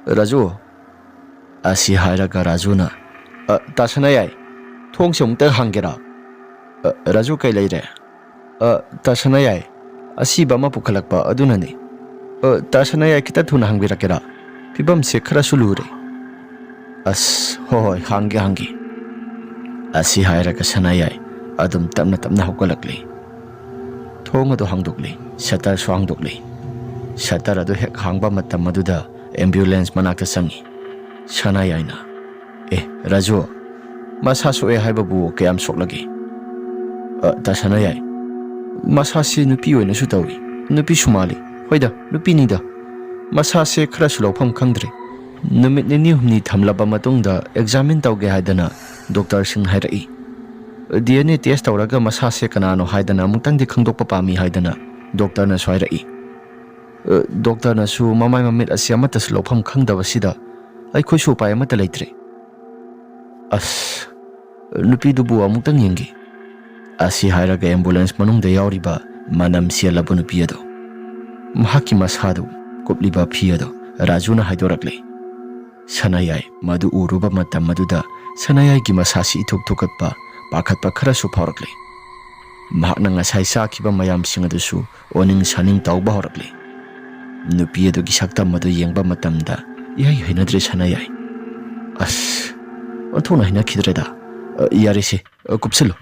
ꯔꯥꯖꯨ꯫" ꯑꯁꯤ ꯍꯥꯏꯔꯒ ꯔꯥꯖꯨꯅ, "ꯑ, ꯇꯥ ꯁꯅꯥꯌꯥꯏ, ꯊꯣꯡꯁꯦ ꯑꯃꯨꯛꯇ ꯍꯥꯡꯒꯦꯔꯥ?" "ꯑ, ꯔꯥꯖꯨ, ꯀꯩ ꯂꯩꯔꯦ?" "ꯑ, ꯇꯥ ꯁꯅꯥꯌꯥꯏ, ꯑꯁꯤꯕ ꯑꯃ ꯄꯨꯈꯠꯂꯛꯄ ꯑꯗꯨꯅꯅꯤ꯫ ꯑ, ꯇꯥ ꯁꯅꯥꯌꯥꯏ, ꯈꯤꯇ ꯊꯨꯅ ꯍꯥꯡꯕꯤꯔꯛꯀꯦꯔꯥ? ꯐꯤꯕꯝꯁꯦ ꯈꯔꯁꯨ ꯂꯨꯔꯦ꯫" "ꯑꯁ, ꯍꯣꯏ, ꯍꯣꯏ, ꯍꯥꯡꯒꯦ, ꯍꯥꯡꯒꯦ꯫" ꯑꯁꯤ ꯍꯥꯏꯔꯒ ꯁꯅꯥꯌꯥꯏ ꯑꯗꯨꯝ ꯇꯞꯅ ꯇꯞꯅ ꯍꯧꯒꯠꯂꯛꯂꯤ꯫ ꯊꯣꯡ ꯑꯗꯨ ꯍꯥꯡꯗꯣꯛꯂꯤ, ꯁꯇꯔꯁꯨ ꯍꯥꯡꯗꯣꯛꯂꯤ꯫ ꯁꯇꯔ ꯑꯗꯨ ꯍꯦꯛ ꯍꯥꯡꯕ ꯃꯇꯝ ꯑꯗꯨꯗ ꯑꯦꯝꯕꯨꯂꯦꯟꯁ ꯃꯅꯥꯛꯇ ꯆꯪꯉꯤ꯫ ꯁꯅꯥꯌꯥꯏꯅ, "ꯑꯦ, ꯔꯥꯖꯨ, ꯃꯁꯥ ꯁꯣꯛꯑꯦ ꯍꯥꯏꯕꯕꯨ ꯀꯌꯥꯝ ꯁꯣꯛꯂꯒꯦ?" "ꯑ, ꯇꯥ ꯁꯅꯥꯌꯥꯏ, ꯃꯁꯥꯁꯤ ꯅꯨꯄꯤ ꯑꯣꯏꯅꯁꯨ ꯇꯧꯏ, ꯅꯨꯄꯤꯁꯨ ꯃꯥꯜꯂꯤ꯫ ꯍꯣꯏꯗ, ꯅꯨꯄꯤꯅꯤꯗ꯫ ꯃꯁꯥꯁꯦ ꯈꯔꯁꯨ ꯂꯧꯐꯝ ꯈꯪꯗ꯭ꯔꯦ꯫ ꯅꯨꯃꯤꯠ ꯅꯤꯅꯤ ꯍꯨꯝꯅꯤ ꯊꯝꯂꯕ ꯃꯇꯨꯡꯗ ꯑꯦꯛꯖꯥꯃꯤꯟ ꯇꯧꯒꯦ ꯍꯥꯏꯗꯅ ꯗꯣꯛꯇꯔꯁꯤꯡ ꯍꯥꯏꯔꯛꯏ꯫ ꯗꯤ ꯑꯦꯟ ꯑꯦ ꯇꯦꯁ ꯇꯧꯔꯒ ꯃꯁꯥꯁꯦ ꯀꯅꯥꯅꯣ ꯍꯥꯏꯗꯅ ꯑꯃꯨꯛꯇꯪꯗꯤ ꯈꯪꯗꯣꯛꯄ ꯄꯥꯝꯃꯤ ꯍꯥꯏꯗꯅ ꯗꯣꯛꯇꯔꯅꯁꯨ ꯍꯥꯏꯔꯛꯏ꯫ ꯑ, ꯗꯣꯛꯇꯔꯅꯁꯨ ꯃꯃꯥꯏ ꯃꯃꯤꯠ ꯑꯁꯤ ꯑꯃꯠꯇꯁꯨ ꯂꯧꯐꯝ ꯈꯪꯗꯕꯁꯤꯗ ꯑꯩꯈꯣꯏꯁꯨ ꯎꯄꯥꯏ ꯑꯃꯠꯇ ꯂꯩꯇ꯭ꯔꯦ꯫ ꯑꯁ, ꯅꯨꯄꯤꯗꯨꯕꯨ ꯑꯃꯨꯛꯇꯪ ꯌꯦꯡꯒꯦ꯫" ꯑꯁꯤ ꯍꯥꯏꯔꯒ ꯑꯦꯝꯕꯨꯂꯦꯟꯁ ꯃꯅꯨꯡꯗ ꯌꯥꯎꯔꯤꯕ ꯃꯅꯝ ꯆꯦꯜꯂꯕ ꯅꯨꯄꯤ ꯑꯗꯨ, ꯃꯍꯥꯛꯀꯤ ꯃꯁꯥꯗꯨ, ꯀꯨꯞꯂꯤꯕ ꯐꯤ ꯑꯗꯨ ꯔꯥꯖꯨꯅ ꯍꯥꯏꯗꯣꯔꯛꯂꯦ꯫ ꯁꯅꯥꯌꯥꯏ ꯃꯗꯨ ꯎꯔꯨꯕ ꯃꯇꯝ ꯑꯗꯨꯗ ꯁꯅꯥꯌꯥꯏꯒꯤ ꯃꯁꯥꯁꯤ ꯏꯊꯨꯛ ꯊꯨꯀꯠꯄ, ꯄꯥꯈꯠꯄ ꯈꯔꯁꯨ ꯐꯥꯎꯔꯛꯂꯦ꯫ ꯃꯍꯥꯛꯅ ꯉꯁꯥꯏ ꯆꯥꯈꯤꯕ ꯃꯌꯥꯝꯁꯤꯡ ꯑꯗꯨꯁꯨ ꯑꯣꯅꯤꯡ ꯁꯥꯅꯤꯡ ꯇꯧꯕ ꯍꯧꯔꯛꯂꯦ꯫ ꯅꯨꯄꯤ ꯑꯗꯨꯒꯤ ꯁꯛꯇꯝ ꯑꯗꯨ ꯌꯦꯡꯕ ꯃꯇꯝꯗ ꯏꯍꯩ ꯍꯩꯅꯗ꯭ꯔꯦ ꯁꯅꯥꯌꯥꯏ꯫ "ꯑꯁ, ꯑꯣꯟꯊꯣꯛꯅ ꯍꯩꯅꯈꯤꯗ꯭ꯔꯦꯗ꯫ ꯑ, ꯌꯥꯔꯦꯁꯦ, ꯑ, ꯀꯨꯞꯁꯜꯂꯨ꯫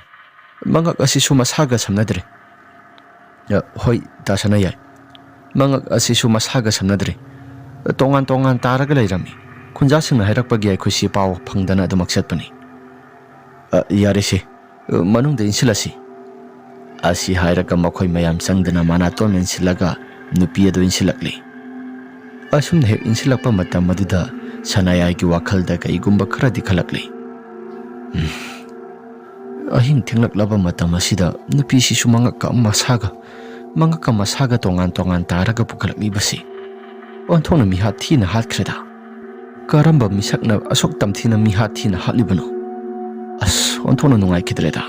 ꯃꯉꯛ ꯑꯁꯤꯁꯨ ꯃꯁꯥꯒ ꯁꯝꯅꯗ꯭ꯔꯦ꯫" "ꯑ, ꯍꯣꯏ, ꯇꯥ ꯁꯅꯥꯌꯥꯏ꯫ ꯃꯉꯛ ꯑꯁꯤꯁꯨ ꯃꯁꯥꯒ ꯁꯝꯅꯗ꯭ꯔꯦ꯫ ꯇꯣꯉꯥꯟ ꯇꯣꯉꯥꯟ ꯇꯥꯔꯒ ꯂꯩꯔꯝꯃꯤ꯫ ꯈꯨꯟꯖꯥꯁꯤꯡꯅ ꯍꯥꯏꯔꯛꯄꯒꯤ ꯑꯩꯈꯣꯏꯁꯤ ꯄꯥꯎ ꯐꯪꯗꯅ ꯑꯗꯨꯃꯛ ꯆꯠꯄꯅꯤ꯫" "ꯑ, ꯌꯥꯔꯦꯁꯦ, ꯑ, ꯃꯅꯨꯡꯗ ꯏꯟꯁꯤꯜꯂꯁꯤ꯫" ꯑꯁꯤ ꯍꯥꯏꯔꯒ ꯃꯈꯣꯏ ꯃꯌꯥꯝ ꯆꯪꯗꯅ ꯃꯅꯥꯇꯣꯟ ꯏꯟꯁꯤꯜꯂꯒ ꯅꯨꯄꯤ ꯑꯗꯨ ꯏꯟꯁꯤꯜꯂꯛꯂꯤ꯫ ꯑꯁꯨꯝꯅ ꯍꯦꯛ ꯏꯟꯁꯤꯜꯂꯛꯄ ꯃꯇꯝ ꯑꯗꯨꯗ ꯁꯅꯥꯌꯥꯏꯒꯤ ꯋꯥꯈꯜꯗ ꯀꯩꯒꯨꯝꯕ ꯈꯔꯗꯤ ꯈꯜꯂꯛꯂꯤ꯫ "ꯎꯝ, ꯑꯍꯤꯡ ꯊꯦꯡꯂꯛꯂꯕ ꯃꯇꯝ ꯑꯁꯤꯗ ꯅꯨꯄꯤꯁꯤꯁꯨ ꯃꯉꯛꯀ ꯃꯁꯥꯒ, ꯃꯉꯛꯀ ꯃꯁꯥꯒ ꯇꯣꯉꯥꯟ ꯇꯣꯉꯥꯟ ꯇꯥꯔꯒ ꯄꯨꯈꯠꯂꯛꯂꯤꯕꯁꯤ ꯑꯣꯟꯊꯣꯛꯅ ꯃꯤꯍꯥꯠ ꯊꯤꯅ ꯍꯥꯠꯈ꯭ꯔꯦꯗ꯫ ꯀꯔꯝꯕ ꯃꯤꯁꯛꯅ ꯑꯁꯨꯛ ꯇꯝꯊꯤꯅ ꯃꯤꯍꯥꯠ ꯊꯤꯅ ꯍꯥꯠꯂꯤꯕꯅꯣ? ꯑꯁ, ꯑꯣꯟꯊꯣꯛꯅ ꯅꯨꯡꯉꯥꯏꯈꯤꯗ꯭ꯔꯦꯗ꯫"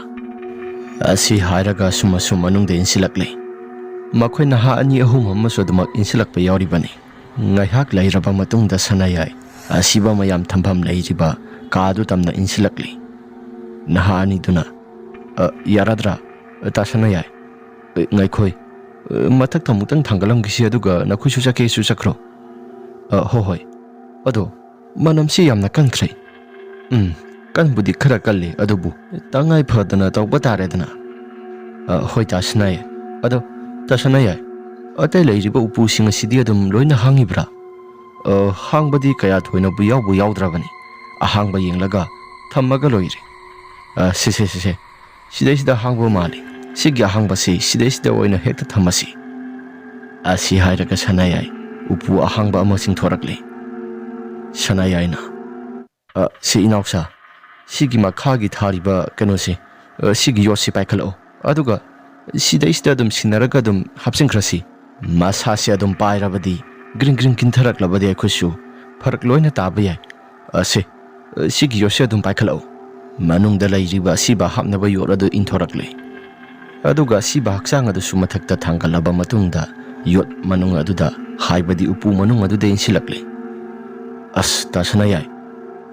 ꯑꯁꯤ ꯍꯥꯏꯔꯒ ꯑꯁꯨꯝ ꯑꯁꯨꯝ ꯃꯅꯨꯡꯗ ꯏꯟꯁꯤꯜꯂꯛꯂꯤ꯫ ꯃꯈꯣꯏ ꯅꯍꯥ ꯑꯅꯤ ꯑꯍꯨꯝ ꯑꯃꯁꯨ ꯑꯗꯨꯃꯛ ꯏꯟꯁꯤꯜꯂꯛꯄ ꯌꯥꯎꯔꯤꯕꯅꯤ꯫ ꯉꯥꯏꯍꯥꯛ ꯂꯩꯔꯕ ꯃꯇꯨꯡꯗ ꯁꯅꯥꯌꯥꯏ ꯑꯁꯤꯕ ꯃꯌꯥꯝ ꯊꯝꯐꯝ ꯂꯩꯔꯤꯕ ꯀꯥꯗꯨ ꯇꯝꯅ ꯏꯟꯁꯤꯜꯂꯛꯂꯤ꯫ ꯅꯍꯥ ꯑꯅꯤꯗꯨꯅ, "ꯑ, ꯌꯥꯔꯗ꯭ꯔꯥ? ꯑ, ꯇꯥ ꯁꯅꯥꯌꯥꯏ, ꯑ, ꯉꯥꯏꯈꯣꯏ, ꯑ, ꯃꯊꯛꯇ ꯑꯃꯨꯛꯇꯪ ꯊꯥꯡꯒꯠꯂꯝꯈꯤꯁꯤ, ꯑꯗꯨꯒ ꯅꯈꯣꯏꯁꯨ ꯆꯠꯀꯦꯁꯨ ꯆꯠꯈ꯭ꯔꯣ꯫" "ꯑ, ꯍꯣ ꯍꯣꯏ꯫ ꯑꯗꯣ ꯃꯅꯝꯁꯤ ꯌꯥꯝꯅ ꯀꯟꯈ꯭ꯔꯦ꯫" "ꯎꯝ, ꯀꯟꯕꯨꯗꯤ ꯈꯔ ꯀꯜꯂꯤ, ꯑꯗꯨꯕꯨ ꯇꯉꯥꯏ ꯐꯗꯅ ꯇꯧꯕ ꯇꯥꯔꯦꯗꯅ꯫" "ꯑ, ꯍꯣꯏ, ꯇꯥ ꯁꯅꯥꯌꯥꯏ, "ꯑꯗꯣ, ꯇꯥ ꯁꯅꯥꯌꯥꯏ, ꯑꯇꯩ ꯂꯩꯔꯤꯕ ꯎꯄꯨꯁꯤꯡ ꯑꯁꯤꯗꯤ ꯑꯗꯨꯝ ꯂꯣꯏꯅ ꯍꯥꯡꯉꯤꯕ꯭ꯔꯥ?" "ꯑ, ꯍꯥꯡꯕꯗꯤ ꯀꯌꯥ ꯊꯣꯏꯅꯕꯨ ꯌꯥꯎꯕꯨ ꯌꯥꯎꯗ꯭ꯔꯕꯅꯤ꯫ ꯑꯍꯥꯡꯕ ꯌꯦꯡꯂꯒ ꯊꯝꯃꯒ ꯂꯣꯏꯔꯦ꯫ ꯑ, ꯁꯦ, ꯁꯦ, ꯁꯦ, ꯁꯦ꯫ ꯁꯤꯗꯩꯁꯤꯗ ꯑꯍꯥꯡꯕ ꯃꯥꯜꯂꯤ꯫ ꯁꯤꯒꯤ ꯑꯍꯥꯡꯕꯁꯤ ꯁꯤꯗꯩꯁꯤꯗ ꯑꯣꯏꯅ ꯍꯦꯛꯇ ꯊꯝꯃꯁꯤ꯫" ꯑꯁꯤ ꯍꯥꯏꯔꯒ ꯁꯅꯥꯌꯥꯏ ꯎꯄꯨ ꯑꯍꯥꯡꯕ ꯑꯃ ꯆꯤꯡꯊꯣꯔꯛꯂꯦ꯫ ꯁꯅꯥꯌꯥꯏꯅ, "ꯑ, ꯁꯤ ꯏꯅꯥꯎꯁꯥ, ꯁꯤꯒꯤ ꯃꯈꯥꯒꯤ ꯊꯥꯔꯤꯕ ꯀꯩꯅꯣꯁꯤ, ꯑ, ꯁꯤꯒꯤ ꯌꯣꯠꯁꯤ ꯄꯥꯏꯈꯠꯂꯛꯑꯣ꯫ ꯑꯗꯨꯒ ꯁꯤꯗꯩꯁꯤꯗ ꯑꯗꯨꯝ ꯁꯤꯟꯅꯔꯒ ꯑꯗꯨꯝ ꯍꯥꯞꯆꯤꯟꯈ꯭ꯔꯁꯤ꯫ ꯃꯁꯥꯁꯦ ꯑꯗꯨꯝ ꯄꯥꯏꯔꯕꯗꯤ, ꯒ꯭ꯔꯤꯡ ꯒ꯭ꯔꯤꯡ ꯀꯤꯟꯊꯔꯛꯂꯕꯗꯤ ꯑꯩꯈꯣꯏꯁꯨ ꯐꯔꯛ ꯂꯣꯏꯅ ꯇꯥꯕ ꯌꯥꯏ꯫ ꯑ, ꯁꯦ, ꯑ, ꯁꯤꯒꯤ ꯌꯣꯠꯁꯤ ꯑꯗꯨꯝ ꯄꯥꯏꯈꯠꯂꯛꯑꯣ꯫" ꯃꯅꯨꯡꯗ ꯂꯩꯔꯤꯕ ꯑꯁꯤꯕ ꯍꯥꯞꯅꯕ ꯌꯣꯠ ꯑꯗꯨ ꯏꯟꯊꯣꯔꯛꯂꯦ꯫ ꯑꯗꯨꯒ ꯑꯁꯤꯕ ꯍꯛꯆꯥꯡ ꯑꯗꯨꯁꯨ ꯃꯊꯛꯇ ꯊꯥꯡꯒꯠꯂꯕ ꯃꯇꯨꯡꯗ, ꯌꯣꯠ ꯃꯅꯨꯡ ꯑꯗꯨꯗ, ꯍꯥꯏꯕꯗꯤ ꯎꯄꯨ ꯃꯅꯨꯡ ꯑꯗꯨꯗ ꯏꯟꯁꯤꯜꯂꯛꯂꯦ꯫ "ꯑꯁ, ꯇꯥ ꯁꯅꯥꯌꯥꯏ,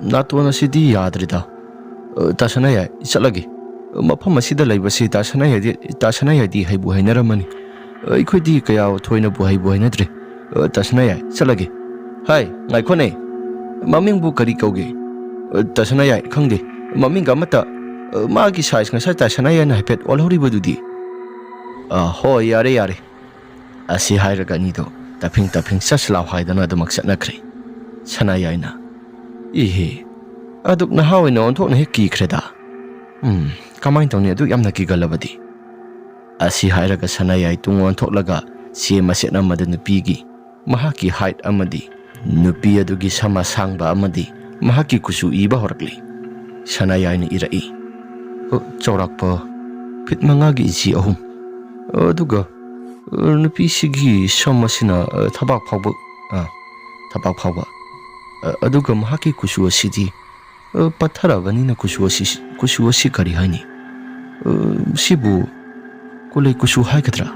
ꯅꯥꯇꯣꯟ ꯑꯁꯤꯗꯤ ꯌꯥꯗ꯭ꯔꯦꯗ꯫ ꯑ, ꯇꯥ ꯁꯅꯥꯌꯥꯏ, ꯆꯠꯂꯒꯦ꯫ ꯃꯐꯝ ꯑꯁꯤꯗ ꯂꯩꯕꯁꯤ ꯇꯥ ꯁꯅꯥꯌꯥꯏꯗꯤ, ꯇꯥ ꯁꯅꯥꯌꯥꯏꯗꯤ ꯍꯩꯕꯨ ꯍꯩꯅꯔꯝꯃꯅꯤ꯫ ꯑꯩꯈꯣꯏꯗꯤ ꯀꯌꯥ ꯊꯣꯏꯅꯕꯨ ꯍꯩꯕꯨ ꯍꯩꯅꯗ꯭ꯔꯦ꯫ ꯑ, ꯇꯥ ꯁꯅꯥꯌꯥꯏ, ꯆꯠꯂꯒꯦ꯫ ꯍꯥꯏ, ꯉꯥꯏꯈꯣꯅꯦ꯫ ꯃꯃꯤꯡꯕꯨ ꯀꯔꯤ ꯀꯧꯒꯦ?" "ꯑ, ꯇꯥ ꯁꯅꯥꯌꯥꯏ, ꯈꯪꯗꯦ꯫ ꯃꯃꯤꯡꯒ ꯑꯃꯠꯇ, ꯑ, ꯃꯥꯒꯤ ꯁꯥꯏꯖ ꯉꯁꯥꯏ ꯇꯥ ꯁꯅꯥꯌꯥꯏꯅ ꯍꯥꯏꯐꯦꯠ ꯑꯣꯜꯍꯧꯔꯤꯕꯗꯨꯗꯤ꯫" "ꯑ, ꯍꯣꯏ, ꯌꯥꯔꯦ, ꯌꯥꯔꯦ꯫" ꯑꯁꯤ ꯍꯥꯏꯔꯒ ꯑꯅꯤꯗꯣ ꯇꯞꯐꯤꯡ ꯇꯞꯐꯤꯡ ꯆꯠꯁ ꯂꯥꯎ ꯍꯥꯏꯗꯅ ꯑꯗꯨꯃꯛ ꯆꯠꯅꯈ꯭ꯔꯦ꯫ ꯁꯅꯥꯌꯥꯏꯅ, "ꯏꯍꯦ, ꯑꯗꯨꯛ ꯅꯍꯥ ꯑꯣꯏꯅ ꯑꯣꯟꯊꯣꯛꯅ ꯍꯦꯛ ꯀꯤꯈ꯭ꯔꯦꯗ꯫ ꯎꯝ, ꯀꯃꯥꯏꯅ ꯇꯧꯅꯤ ꯑꯗꯨꯛ ꯌꯥꯝꯅ ꯀꯤꯒꯜꯂꯕꯗꯤ?" ꯑꯁꯤ ꯍꯥꯏꯔꯒ ꯁꯅꯥꯌꯥꯏ ꯇꯨꯡ ꯑꯣꯟꯊꯣꯛꯂꯒ ꯆꯦ ꯃꯆꯦꯠ ꯑꯃꯗ ꯅꯨꯄꯤꯒꯤ, ꯃꯍꯥꯛꯀꯤ ꯍꯥꯏꯠ ꯑꯃꯗꯤ ꯅꯨꯄꯤ ꯑꯗꯨꯒꯤ ꯁꯝ ꯑꯁꯥꯡꯕ ꯑꯃꯗꯤ ꯃꯍꯥꯛꯀꯤ ꯀꯨꯆꯨ ꯏꯕ ꯍꯧꯔꯛꯂꯤ꯫ ꯁꯅꯥꯌꯥꯏꯅ ꯏꯔꯛꯏ, "ꯑ, ꯆꯥꯎꯔꯥꯛꯄ ꯐꯤꯠ ꯃꯉꯥꯒꯤ ꯏꯟꯆꯤ ꯑꯍꯨꯝ꯫ ꯑꯗꯨꯒ, ꯑ, ꯅꯨꯄꯤꯁꯤꯒꯤ ꯁꯝ ꯑꯁꯤꯅ, ꯑ, ꯊꯕꯥꯛ ꯐꯥꯎꯕ, ꯑ, ꯊꯕꯥꯛ ꯐꯥꯎꯕ꯫ ꯑ, ꯑꯗꯨꯒ ꯃꯍꯥꯛꯀꯤ ꯀꯨꯆꯨ ꯑꯁꯤꯗꯤ, ꯑ, ꯄꯠꯊꯔꯕꯅꯤꯅ ꯀꯨꯆꯨ ꯑꯁꯤ, ꯀꯨꯆꯨ ꯑꯁꯤ ꯀꯔꯤ ꯍꯥꯏꯅꯤ? ꯑ, ꯁꯤꯕꯨ ꯀꯨꯂꯩ ꯀꯨꯆꯨ ꯍꯥꯏꯒꯗ꯭ꯔꯥ?"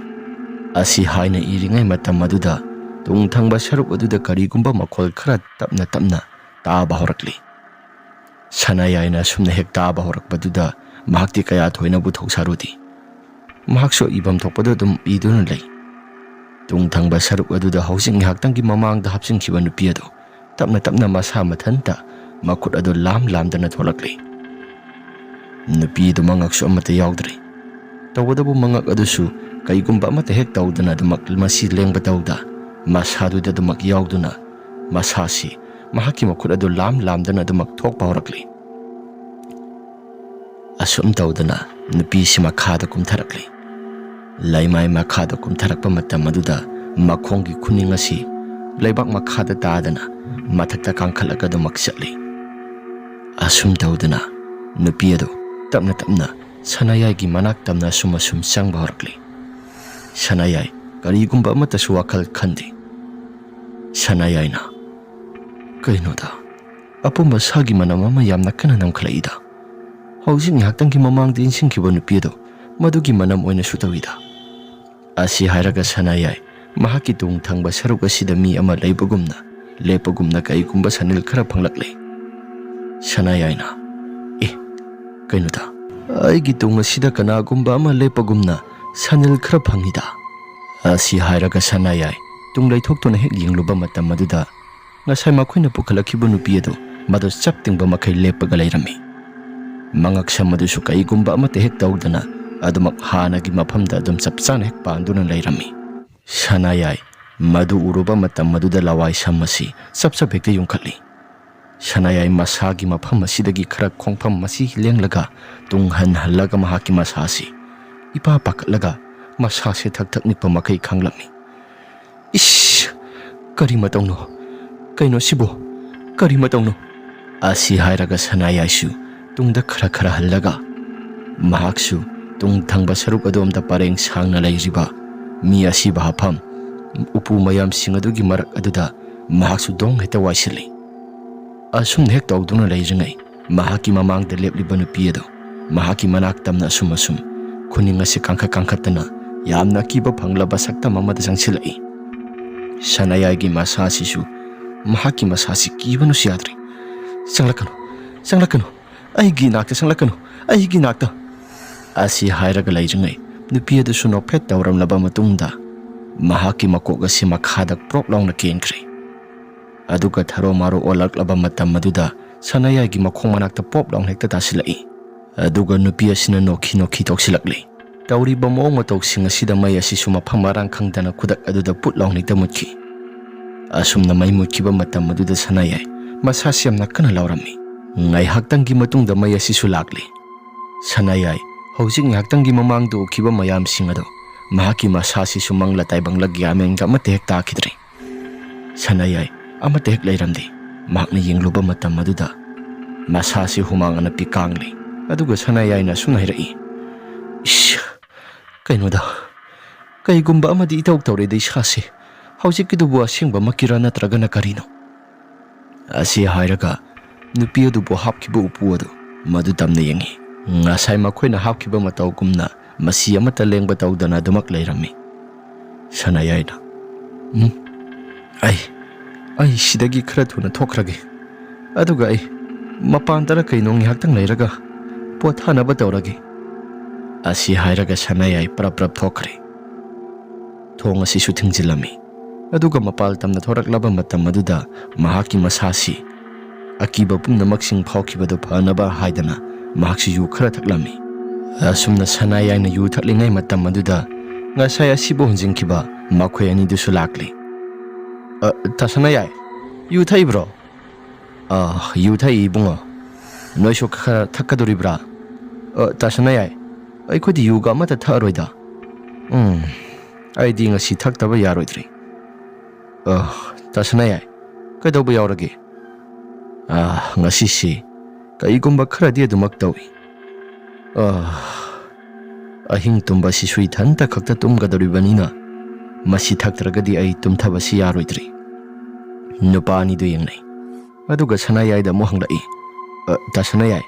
ꯑꯁꯤ ꯍꯥꯏꯅ ꯏꯔꯤꯉꯩ ꯃꯇꯝ ꯑꯗꯨꯗ ꯇꯨꯡ ꯊꯪꯕ ꯁꯔꯨꯛ ꯑꯗꯨꯗ ꯀꯔꯤꯒꯨꯝꯕ ꯃꯈꯣꯜ ꯈꯔ ꯇꯞꯅ ꯇꯞꯅ ꯇꯥꯕ ꯍꯧꯔꯛꯂꯤ꯫ ꯁꯅꯥꯌꯥꯏꯅ ꯑꯁꯨꯝꯅ ꯍꯦꯛ ꯇꯥꯕ ꯍꯧꯔꯛꯄꯗꯨꯗ ꯃꯍꯥꯛꯇꯤ ꯀꯌꯥ ꯊꯣꯏꯅꯕꯨ ꯊꯧꯁꯥꯔꯨꯗꯦ꯫ ꯃꯍꯥꯛꯁꯨ ꯏꯐꯝ ꯊꯣꯛꯄꯗꯨ ꯑꯗꯨꯝ ꯏꯗꯨꯅ ꯂꯩ꯫ ꯇꯨꯡ ꯊꯪꯕ ꯁꯔꯨꯛ ꯑꯗꯨꯗ ꯍꯧꯖꯤꯛ ꯉꯥꯏꯍꯥꯛꯇꯪꯒꯤ ꯃꯃꯥꯡꯗ ꯍꯥꯞꯆꯤꯟꯈꯤꯕ ꯅꯨꯄꯤ ꯑꯗꯨ ꯇꯞꯅ ꯇꯞꯅ ꯃꯁꯥ ꯃꯊꯟꯇ ꯃꯈꯨꯠ ꯑꯗꯨ ꯂꯥꯝ ꯂꯥꯝꯗꯅ ꯊꯣꯛꯂꯛꯂꯤ꯫ ꯅꯨꯄꯤ ꯑꯗꯨ ꯃꯉꯛꯁꯨ ꯑꯃꯠꯇ ꯌꯥꯎꯗ꯭ꯔꯤ꯫ ꯇꯧꯕꯇꯕꯨ ꯃꯉꯛ ꯑꯗꯨꯁꯨ ꯀꯩꯒꯨꯝꯕ ꯑꯃꯠꯇ ꯍꯦꯛ ꯇꯧꯗꯅ ꯑꯗꯨꯃꯛ ꯃꯁꯤ ꯂꯦꯡꯕ ꯇꯧꯗ, ꯃꯁꯥꯗꯨꯗ ꯑꯗꯨꯃꯛ ꯌꯥꯎꯗꯨꯅ ꯃꯁꯥꯁꯤ ꯃꯍꯥꯛꯀꯤ ꯃꯈꯨꯠ ꯑꯗꯨ ꯂꯥꯝ ꯂꯥꯝꯗꯅ ꯑꯗꯨꯃꯛ ꯊꯣꯛꯄ ꯍꯧꯔꯛꯂꯤ꯫ ꯑꯁꯨꯝ ꯇꯧꯗꯅ ꯅꯨꯄꯤꯁꯤ ꯃꯈꯥꯗ ꯀꯨꯝꯊꯔꯛꯂꯤ꯫ ꯂꯩꯃꯥꯏ ꯃꯈꯥꯗ ꯀꯨꯝꯊꯔꯛꯄ ꯃꯇꯝ ꯑꯗꯨꯗ ꯃꯈꯣꯡꯒꯤ ꯈꯨꯅꯤꯡ ꯑꯁꯤ ꯂꯩꯕꯥꯛ ꯃꯈꯥꯗ ꯇꯥꯗꯅ ꯃꯊꯛꯇ ꯀꯥꯡꯈꯠꯂꯒ ꯑꯗꯨꯃꯛ ꯆꯠꯂꯤ꯫ ꯑꯁꯨꯝ ꯇꯧꯗꯅ ꯅꯨꯄꯤ ꯑꯗꯨ ꯇꯞꯅ ꯇꯞꯅ ꯁꯅꯥꯌꯥꯏꯒꯤ ꯃꯅꯥꯛ ꯇꯝꯅ ꯑꯁꯨꯝ ꯑꯁꯨꯝ ꯆꯪꯕ ꯍꯧꯔꯛꯂꯤ꯫ ꯁꯅꯥꯌꯥꯏ ꯀꯔꯤꯒꯨꯝꯕ ꯑꯃꯠꯇꯁꯨ ꯋꯥꯈꯜ ꯈꯟꯗꯦ꯫ ꯁꯅꯥꯌꯥꯏꯅ, "ꯀꯩꯅꯣꯗ, ꯑꯄꯨꯝꯕ ꯁꯥꯒꯤ ꯃꯅꯝ ꯑꯃ ꯌꯥꯝꯅ ꯀꯟꯅ ꯅꯝꯈꯠꯂꯛꯏꯗ꯫ ꯍꯧꯖꯤꯛ ꯉꯥꯏꯍꯥꯛꯇꯪꯒꯤ ꯃꯃꯥꯡꯗ ꯏꯟꯁꯤꯟꯈꯤꯕ ꯅꯨꯄꯤ ꯑꯗꯣ ꯃꯗꯨꯒꯤ ꯃꯅꯝ ꯑꯣꯏꯅꯁꯨ ꯇꯧꯏꯗ"꯫ ꯑꯁꯤ ꯍꯥꯏꯔꯒ ꯁꯅꯥꯌꯥꯏ ꯃꯍꯥꯛꯀꯤ ꯇꯨꯡ ꯊꯪꯕ ꯁꯔꯨꯛ ꯑꯁꯤꯗ ꯃꯤ ꯑꯃ ꯂꯩꯕꯒꯨꯝꯅ, ꯂꯦꯞꯄꯒꯨꯝꯅ ꯀꯩꯒꯨꯝꯕ ꯁꯅꯤꯜ ꯈꯔ ꯐꯪꯂꯛꯂꯦ꯫ ꯁꯅꯥꯌꯥꯏꯅ, "ꯑꯦ, ꯀꯩꯅꯣꯗ, ꯑꯩꯒꯤ ꯇꯨꯡ ꯑꯁꯤꯗ ꯀꯅꯥꯒꯨꯝꯕ ꯑꯃ ꯂꯦꯞꯄꯒꯨꯝꯅ ꯁꯅꯤꯜ ꯈꯔ ꯐꯪꯉꯤꯗ"꯫ ꯑꯁꯤ ꯍꯥꯏꯔꯒ ꯁꯅꯥꯌꯥꯏ ꯇꯨꯡ ꯂꯩꯊꯣꯛꯇꯨꯅ ꯍꯦꯛ ꯌꯦꯡꯂꯨꯕ ꯃꯇꯝ ꯑꯗꯨꯗ ꯉꯁꯥꯏ ꯃꯈꯣꯏꯅ ꯄꯨꯈꯠꯂꯛꯈꯤꯕ ꯅꯨꯄꯤ ꯑꯗꯨ ꯃꯗꯨ ꯆꯞ ꯇꯤꯡꯕ ꯃꯈꯩ ꯂꯦꯞꯄꯒ ꯂꯩꯔꯝꯃꯤ꯫ ꯃꯉꯛꯁꯝ ꯑꯗꯨꯁꯨ ꯀꯩꯒꯨꯝꯕ ꯑꯃꯠꯇ ꯍꯦꯛ ꯇꯧꯗꯅ ꯑꯗꯨꯃꯛ ꯍꯥꯟꯅꯒꯤ ꯃꯐꯝꯗ ꯑꯗꯨꯝ ꯆꯞ ꯆꯥꯅ ꯍꯦꯛ ꯄꯥꯟꯗꯨꯅ ꯂꯩꯔꯝꯃꯤ꯫ ꯁꯅꯥꯌꯥꯏ ꯃꯗꯨ ꯎꯔꯨꯕ ꯃꯇꯝ ꯑꯗꯨꯗ ꯂꯋꯥꯏ ꯁꯝ ꯑꯁꯤ ꯆꯞ ꯆꯞ ꯍꯦꯛꯇ ꯌꯨꯡꯈꯠꯂꯤ꯫ ꯁꯅꯥꯌꯥꯏ ꯃꯁꯥꯒꯤ ꯃꯐꯝ ꯑꯁꯤꯗꯒꯤ ꯈꯔ ꯈꯣꯡꯐꯝ ꯑꯁꯤ ꯂꯦꯡꯂꯒ ꯇꯨꯡ ꯍꯟꯍꯜꯂꯒ ꯃꯍꯥꯛꯀꯤ ꯃꯁꯥ ꯑꯁꯤ ꯏꯄꯥ ꯄꯥꯈꯠꯂꯒ ꯃꯁꯥꯁꯦ ꯊꯛ ꯊꯛ ꯅꯤꯛꯄ ꯃꯈꯩ ꯈꯥꯡꯂꯝꯃꯤ꯫ "ꯏꯁ! ꯀꯔꯤ ꯃꯇꯧꯅꯣ? ꯀꯩꯅꯣ ꯁꯤꯕꯨ? ꯀꯔꯤ ꯃꯇꯧꯅꯣ?" ꯑꯁꯤ ꯍꯥꯏꯔꯒ ꯁꯅꯥꯌꯥꯏꯁꯨ ꯇꯨꯡꯗ ꯈꯔ ꯈꯔ ꯍꯜꯂꯒ ꯃꯍꯥꯛꯁꯨ ꯇꯨꯡ ꯊꯪꯕ ꯁꯔꯨꯛ ꯑꯗꯣꯝꯗ ꯄꯔꯦꯡ ꯁꯥꯡꯅ ꯂꯩꯔꯤꯕ ꯃꯤ ꯑꯁꯤꯕ ꯍꯥꯞꯐꯝ ꯎꯄꯨ ꯃꯌꯥꯝꯁꯤꯡ ꯑꯗꯨꯒꯤ ꯃꯔꯛ ꯑꯗꯨꯗ ꯃꯍꯥꯛꯁꯨ ꯗꯣꯡ ꯍꯦꯛꯇ ꯋꯥꯏꯁꯤꯜꯂꯤ꯫ ꯑꯁꯨꯝꯅ ꯍꯦꯛ ꯇꯧꯗꯨꯅ ꯂꯩꯔꯤꯉꯩ ꯃꯍꯥꯛꯀꯤ ꯃꯃꯥꯡꯗ ꯂꯦꯞꯂꯤꯕ ꯅꯨꯄꯤ ꯑꯗꯨ ꯃꯍꯥꯛꯀꯤ ꯃꯅꯥꯛ ꯇꯝꯅ ꯑꯁꯨꯝ ꯑꯁꯨꯝ ꯈꯨꯅꯤꯡ ꯑꯁꯤ ꯀꯥꯡꯈꯠ ꯀꯥꯡꯈꯠꯇꯅ ꯌꯥꯝꯅ ꯑꯀꯤꯕ ꯐꯪꯂꯕ ꯁꯛꯇꯝ ꯑꯃꯗ ꯆꯪꯁꯤꯜꯂꯛꯏ꯫ ꯁꯅꯥꯌꯥꯏꯒꯤ ꯃꯁꯥ ꯑꯁꯤꯁꯨ ꯃꯍꯥꯛꯀꯤ ꯃꯁꯥꯁꯤ ꯀꯤꯕꯅꯁꯨ ꯌꯥꯗ꯭ꯔꯦ꯫ "ꯆꯪꯂꯛꯀꯅꯨ, ꯆꯪꯂꯛꯀꯅꯨ, ꯑꯩꯒꯤ ꯏꯅꯥꯛꯇ ꯆꯪꯂꯛꯀꯅꯨ, ꯑꯩꯒꯤ ꯏꯅꯥꯛꯇ!" ꯑꯁꯤ ꯍꯥꯏꯔꯒ ꯂꯩꯔꯤꯉꯩ ꯅꯨꯄꯤ ꯑꯗꯨꯁꯨ ꯅꯣꯛꯐꯦꯠ ꯇꯧꯔꯝꯂꯕ ꯃꯇꯨꯡꯗ ꯃꯍꯥꯛꯀꯤ ꯃꯀꯣꯛ ꯑꯁꯤ ꯃꯈꯥꯗ ꯄ꯭ꯔꯣꯞ ꯂꯥꯎꯅ ꯀꯦꯟꯈ꯭ꯔꯦ꯫ ꯑꯗꯨꯒ ꯊꯔꯣ ꯃꯥꯔꯣ ꯑꯣꯜꯂꯛꯂꯕ ꯃꯇꯝ ꯑꯗꯨꯗ ꯁꯅꯥꯌꯥꯏꯒꯤ ꯃꯈꯣꯡ ꯃꯅꯥꯛꯇ ꯄꯣꯞ ꯂꯥꯎꯅ ꯍꯦꯛꯇ ꯇꯥꯁꯤꯜꯂꯛꯏ꯫ ꯑꯗꯨꯒ ꯅꯨꯄꯤ ꯑꯁꯤꯅ ꯅꯣꯛꯈꯤ ꯅꯣꯛꯈꯤ ꯇꯧꯁꯤꯜꯂꯛꯂꯤ꯫ ꯇꯧꯔꯤꯕ ꯃꯑꯣꯡ ꯃꯇꯧꯁꯤꯡ ꯑꯁꯤꯗ ꯃꯩ ꯑꯁꯤꯁꯨ ꯃꯐꯝ ꯃꯔꯥꯡ ꯈꯪꯗꯅ ꯈꯨꯗꯛ ꯑꯗꯨꯗ ꯄꯨꯠ ꯂꯥꯎꯅ ꯍꯦꯛꯇ ꯃꯨꯠꯈꯤ꯫ ꯑꯁꯨꯝꯅ ꯃꯩ ꯃꯨꯠꯈꯤꯕ ꯃꯇꯝ ꯑꯗꯨꯗ ꯁꯅꯥꯌꯥꯏ ꯃꯁꯥꯁꯤ ꯌꯥꯝꯅ ꯀꯟꯅ ꯂꯥꯎꯔꯝꯃꯤ꯫ ꯉꯥꯏꯍꯥꯛꯇꯪꯒꯤ ꯃꯇꯨꯡꯗ ꯃꯩ ꯑꯁꯤꯁꯨ ꯂꯥꯛꯂꯤ꯫ ꯁꯅꯥꯌꯥꯏ ꯍꯧꯖꯤꯛ ꯉꯥꯏꯍꯥꯛꯇꯪꯒꯤ ꯃꯃꯥꯡꯗ ꯎꯈꯤꯕ ꯃꯌꯥꯝꯁꯤꯡ ꯑꯗꯣ ꯃꯍꯥꯛꯀꯤ ꯃꯁꯥꯁꯤꯁꯨ ꯃꯪꯂ ꯇꯥꯏꯕꯪꯂ ꯒ꯭ꯌꯥꯟ ꯃꯦꯟꯒ ꯑꯃꯠꯇ ꯍꯦꯛ ꯇꯥꯈꯤꯗ꯭ꯔꯦ꯫ ꯁꯅꯥꯌꯥꯏ ꯑꯃꯠꯇ ꯍꯦꯛ ꯂꯩꯔꯝꯗꯦ꯫ ꯃꯍꯥꯛꯅ ꯌꯦꯡꯂꯨꯕ ꯃꯇꯝ ꯑꯗꯨꯗ ꯃꯁꯥꯁꯤ ꯍꯨꯃꯥꯡ ꯑꯅꯞꯄꯤ ꯀꯥꯡꯂꯤ꯫ ꯑꯗꯨꯒ ꯁꯅꯥꯌꯥꯏꯅ ꯑꯁꯨꯝꯅ ꯍꯥꯏꯔꯛꯏ, "ꯏꯁ, ꯀꯩꯅꯣꯗ, ꯀꯩꯒꯨꯝꯕ ꯑꯃꯗꯤ ꯏꯇꯧ ꯇꯧꯔꯦꯗ ꯏꯁꯥꯁꯦ꯫ ꯍꯧꯖꯤꯛꯀꯤꯗꯨꯕꯨ ꯑꯁꯦꯡꯕꯃꯛꯀꯤꯔꯥ ꯅꯠꯇ꯭ꯔꯒꯅ ꯀꯔꯤꯅꯣ?" ꯑꯁꯤ ꯍꯥꯏꯔꯒ ꯅꯨꯄꯤ ꯑꯗꯨꯕꯨ ꯍꯥꯞꯈꯤꯕ ꯎꯄꯨ ꯑꯗꯨ ꯃꯗꯨ ꯇꯝꯅ ꯌꯦꯡꯉꯤ꯫ ꯉꯁꯥꯏ ꯃꯈꯣꯏꯅ ꯍꯥꯞꯈꯤꯕ ꯃꯇꯧꯒꯨꯝꯅ ꯃꯁꯤ ꯑꯃꯠꯇ ꯂꯦꯡꯕ ꯇꯧꯗꯅ ꯑꯗꯨꯃꯛ ꯂꯩꯔꯝꯃꯤ꯫ ꯁꯅꯥꯌꯥꯏꯅ, "ꯎꯝ, ꯑꯩ, ꯑꯩ ꯁꯤꯗꯒꯤ ꯈꯔ ꯊꯨꯅ ꯊꯣꯛꯈ꯭ꯔꯒꯦ꯫ ꯑꯗꯨꯒ ꯑꯩ ꯃꯄꯥꯟꯗꯔ ꯀꯩꯅꯣ ꯉꯥꯏꯍꯥꯛꯇꯪ ꯂꯩꯔꯒ ꯄꯣꯊꯥꯅꯕ ꯇꯧꯔꯒꯦ"꯫ ꯑꯁꯤ ꯍꯥꯏꯔꯒ ꯁꯅꯥꯌꯥꯏ ꯄ꯭ꯔꯞ ꯄ꯭ꯔꯞ ꯊꯣꯛꯈ꯭ꯔꯦ꯫ ꯊꯣꯡ ꯑꯁꯤꯁꯨ ꯊꯤꯡꯖꯤꯜꯂꯝꯃꯤ꯫ ꯑꯗꯨꯒ ꯃꯄꯥꯜ ꯇꯝꯅ ꯊꯣꯔꯛꯂꯕ ꯃꯇꯝ ꯑꯗꯨꯗ ꯃꯍꯥꯛꯀꯤ ꯃꯁꯥꯁꯤ ꯑꯀꯤꯕ ꯄꯨꯝꯅꯃꯛꯁꯤꯡ ꯐꯥꯎꯈꯤꯕꯗꯨ ꯐꯅꯕ ꯍꯥꯏꯗꯅ ꯃꯍꯥꯛꯁꯨ ꯌꯨ ꯈꯔ ꯊꯛꯂꯝꯃꯤ꯫ ꯑꯁꯨꯝꯅ ꯁꯅꯥꯌꯥꯏꯅ ꯌꯨ ꯊꯛꯂꯤꯉꯩ ꯃꯇꯝ ꯑꯗꯨꯗ ꯉꯁꯥꯏ ꯑꯁꯤꯕꯨ ꯍꯨꯟꯖꯤꯟꯈꯤꯕ ꯃꯈꯣꯏ ꯑꯅꯤꯗꯨꯁꯨ ꯂꯥꯛꯂꯤ꯫ "ꯑ, ꯇꯥ ꯁꯅꯥꯌꯥꯏ, ꯌꯨ ꯊꯛꯏꯕ꯭ꯔꯣ?" "ꯑ, ꯌꯨ ꯊꯛꯏ ꯏꯕꯨꯡꯉꯣ꯫ ꯅꯣꯏꯁꯨ ꯈꯔ ꯊꯛꯀꯗꯣꯔꯤꯕ꯭ꯔꯥ?" "ꯑ, ꯇꯥ ꯁꯅꯥꯌꯥꯏ, ꯑꯩꯈꯣꯏꯗꯤ ꯌꯨꯒ ꯑꯃꯠꯇ ꯊꯛꯑꯔꯣꯏꯗ꯫ ꯎꯝ, ꯑꯩꯗꯤ ꯉꯁꯤ ꯊꯛꯇꯕ ꯌꯥꯔꯣꯏꯗ꯭ꯔꯤ꯫ ꯑ, ꯇꯥ ꯁꯅꯥꯌꯥꯏ, ꯀꯩꯗꯧꯕ ꯌꯥꯎꯔꯒꯦ?" "ꯑ, ꯉꯁꯤꯁꯤ ꯀꯩꯒꯨꯝꯕ ꯈꯔꯗꯤ ꯑꯗꯨꯃꯛ ꯇꯧꯏ꯫ ꯑ, ꯑꯍꯤꯡ ꯇꯨꯝꯕꯁꯤꯁꯨ ꯏꯊꯟꯇ ꯈꯛꯇ ꯇꯨꯝꯒꯗꯧꯔꯤꯕꯅꯤꯅ ꯃꯁꯤ ꯊꯛꯇ꯭ꯔꯒꯗꯤ ꯑꯩ ꯇꯨꯝꯊꯕꯁꯤ ꯌꯥꯔꯣꯏꯗ꯭ꯔꯤ"꯫ ꯅꯨꯄꯥ ꯑꯅꯤꯗꯨ ꯌꯦꯡꯅꯩ꯫ ꯑꯗꯨꯒ ꯁꯅꯥꯌꯥꯏꯗ ꯑꯃꯨꯛ ꯍꯪꯂꯛꯏ, "ꯑ, ꯇꯥ ꯁꯅꯥꯌꯥꯏ,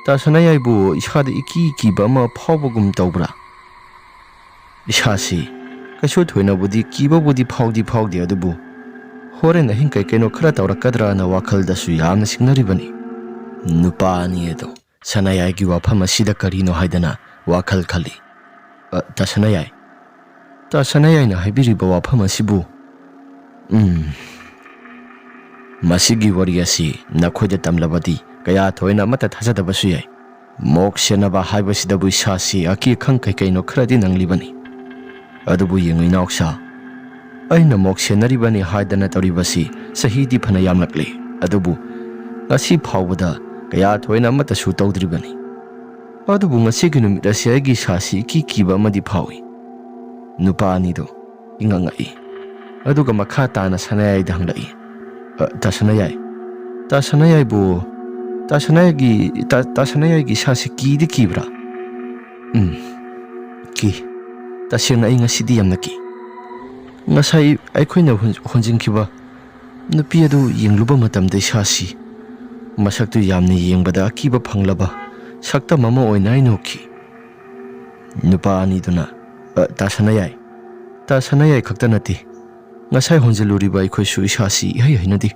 ꯇꯥ ꯁꯅꯥꯌꯥꯏꯕꯨ ꯏꯁꯥꯗ ꯏꯀꯤ ꯀꯤꯕ ꯑꯃ ꯐꯥꯎꯕꯒꯨꯝ ꯇꯧꯕ꯭ꯔꯥ?" "ꯏꯁꯥꯁꯤ ꯀꯩꯁꯨ ꯊꯣꯏꯅꯕꯨꯗꯤ ꯀꯤꯕꯕꯨꯗꯤ ꯐꯥꯎꯗꯤ ꯐꯥꯎꯗꯦ, ꯑꯗꯨꯕꯨ ꯍꯣꯔꯦꯟ ꯑꯍꯤꯡ ꯀꯩ ꯀꯩꯅꯣ ꯈꯔ ꯇꯧꯔꯛꯀꯗ꯭ꯔꯥꯅ ꯋꯥꯈꯜꯗꯁꯨ ꯌꯥꯝꯅ ꯆꯤꯡꯅꯔꯤꯕꯅꯤ"꯫ ꯅꯨꯄꯥ ꯑꯅꯤ ꯑꯗꯨ ꯁꯅꯥꯌꯥꯏꯒꯤ ꯋꯥꯐꯝ ꯑꯁꯤꯗ ꯀꯔꯤꯅꯣ ꯍꯥꯏꯗꯅ ꯋꯥꯈꯜ ꯈꯜꯂꯤ꯫ "ꯑ, ꯇꯥ ꯁꯅꯥꯌꯥꯏ, ꯇꯥ ꯁꯅꯥꯌꯥꯏꯅ ꯍꯥꯏꯕꯤꯔꯤꯕ ꯋꯥꯐꯝ ꯑꯁꯤꯕꯨ, ꯎꯝ, ꯃꯁꯤꯒꯤ ꯋꯥꯔꯤ ꯑꯁꯤ ꯅꯈꯣꯏꯗ ꯇꯝꯂꯕꯗꯤ ꯀꯌꯥ ꯊꯣꯏꯅ ꯑꯃꯠꯇ ꯊꯥꯖꯗꯕꯁꯨ ꯌꯥꯏ꯫ ꯃꯣꯛ ꯁꯦꯟꯅꯕ ꯍꯥꯏꯕꯁꯤꯗꯕꯨ ꯏꯁꯥꯁꯤ ꯑꯀꯤ ꯑꯈꯪ ꯀꯩ ꯀꯩꯅꯣ ꯈꯔꯗꯤ ꯅꯪꯂꯤꯕꯅꯤ꯫ ꯑꯗꯨꯕꯨ ꯌꯦꯡꯉꯨ ꯏꯅꯥꯎꯁꯥ, ꯑꯩꯅ ꯃꯣꯛ ꯁꯦꯟꯅꯔꯤꯕꯅꯤ ꯍꯥꯏꯗꯅ ꯇꯧꯔꯤꯕꯁꯤ ꯆꯍꯤꯗꯤ ꯐꯅ ꯌꯥꯝꯂꯛꯂꯦ, ꯑꯗꯨꯕꯨ ꯉꯁꯤ ꯐꯥꯎꯕꯗ ꯀꯌꯥ ꯊꯣꯏꯅ ꯑꯃꯠꯇꯁꯨ ꯇꯧꯗ꯭ꯔꯤꯕꯅꯤ꯫ ꯑꯗꯨꯕꯨ ꯉꯁꯤꯒꯤ ꯅꯨꯃꯤꯠ ꯑꯁꯤ ꯑꯩꯒꯤ ꯏꯁꯥꯁꯤ ꯏꯀꯤ ꯀꯤꯕ ꯑꯃꯗꯤ ꯐꯥꯎꯏ꯫ ꯅꯨꯄꯥ ꯑꯅꯤꯗꯨ ꯏꯉꯛ ꯉꯛꯏ꯫ ꯑꯗꯨꯒ ꯃꯈꯥ ꯇꯥꯅ ꯁꯅꯥꯌꯥꯏꯗ ꯍꯪꯂꯛꯏ, "ꯑ, ꯇꯥ ꯁꯅꯥꯌꯥꯏ, ꯇꯥ ꯁꯅꯥꯌꯥꯏꯕꯨ, ꯇꯥ ꯁꯅꯥꯌꯥꯏꯒꯤ, ꯇꯥ, ꯇꯥ ꯁꯅꯥꯌꯥꯏꯒꯤ ꯏꯁꯥꯁꯤ ꯀꯤꯗꯤ ꯀꯤꯕ꯭ꯔꯥ?" "ꯎꯝ, ꯀꯤ꯫ ꯇꯁꯦꯡꯅ ꯑꯩ ꯉꯁꯤꯗꯤ ꯌꯥꯝꯅ ꯀꯤ꯫ ꯉꯁꯥꯏ ꯑꯩꯈꯣꯏꯅ ꯍꯣꯟ-, ꯍꯣꯟꯖꯤꯟꯈꯤꯕ ꯅꯨꯄꯤ ꯑꯗꯨ ꯌꯦꯡꯂꯨꯕ ꯃꯇꯝꯗ ꯏꯁꯥꯁꯤ ꯃꯁꯛꯇꯨ ꯌꯥꯝꯅ ꯌꯦꯡꯕꯗ ꯑꯀꯤꯕ ꯐꯪꯂꯕ ꯁꯛꯇꯝ ꯑꯃ ꯑꯣꯏꯅ ꯑꯩꯅ ꯎꯈꯤ꯫" ꯅꯨꯄꯥ ꯑꯅꯤꯗꯨꯅ, "ꯑ, ꯇꯥ ꯁꯅꯥꯌꯥꯏ, ꯇꯥ ꯁꯅꯥꯌꯥꯏ ꯈꯛꯇ ꯅꯠꯇꯦ, ꯉꯁꯥꯏ ꯍꯣꯟꯖꯤꯜꯂꯨꯔꯤꯕ ꯑꯩꯈꯣꯏꯁꯨ ꯏꯁꯥꯁꯤ ꯏꯍꯩ ꯍꯩꯅꯗꯦ꯫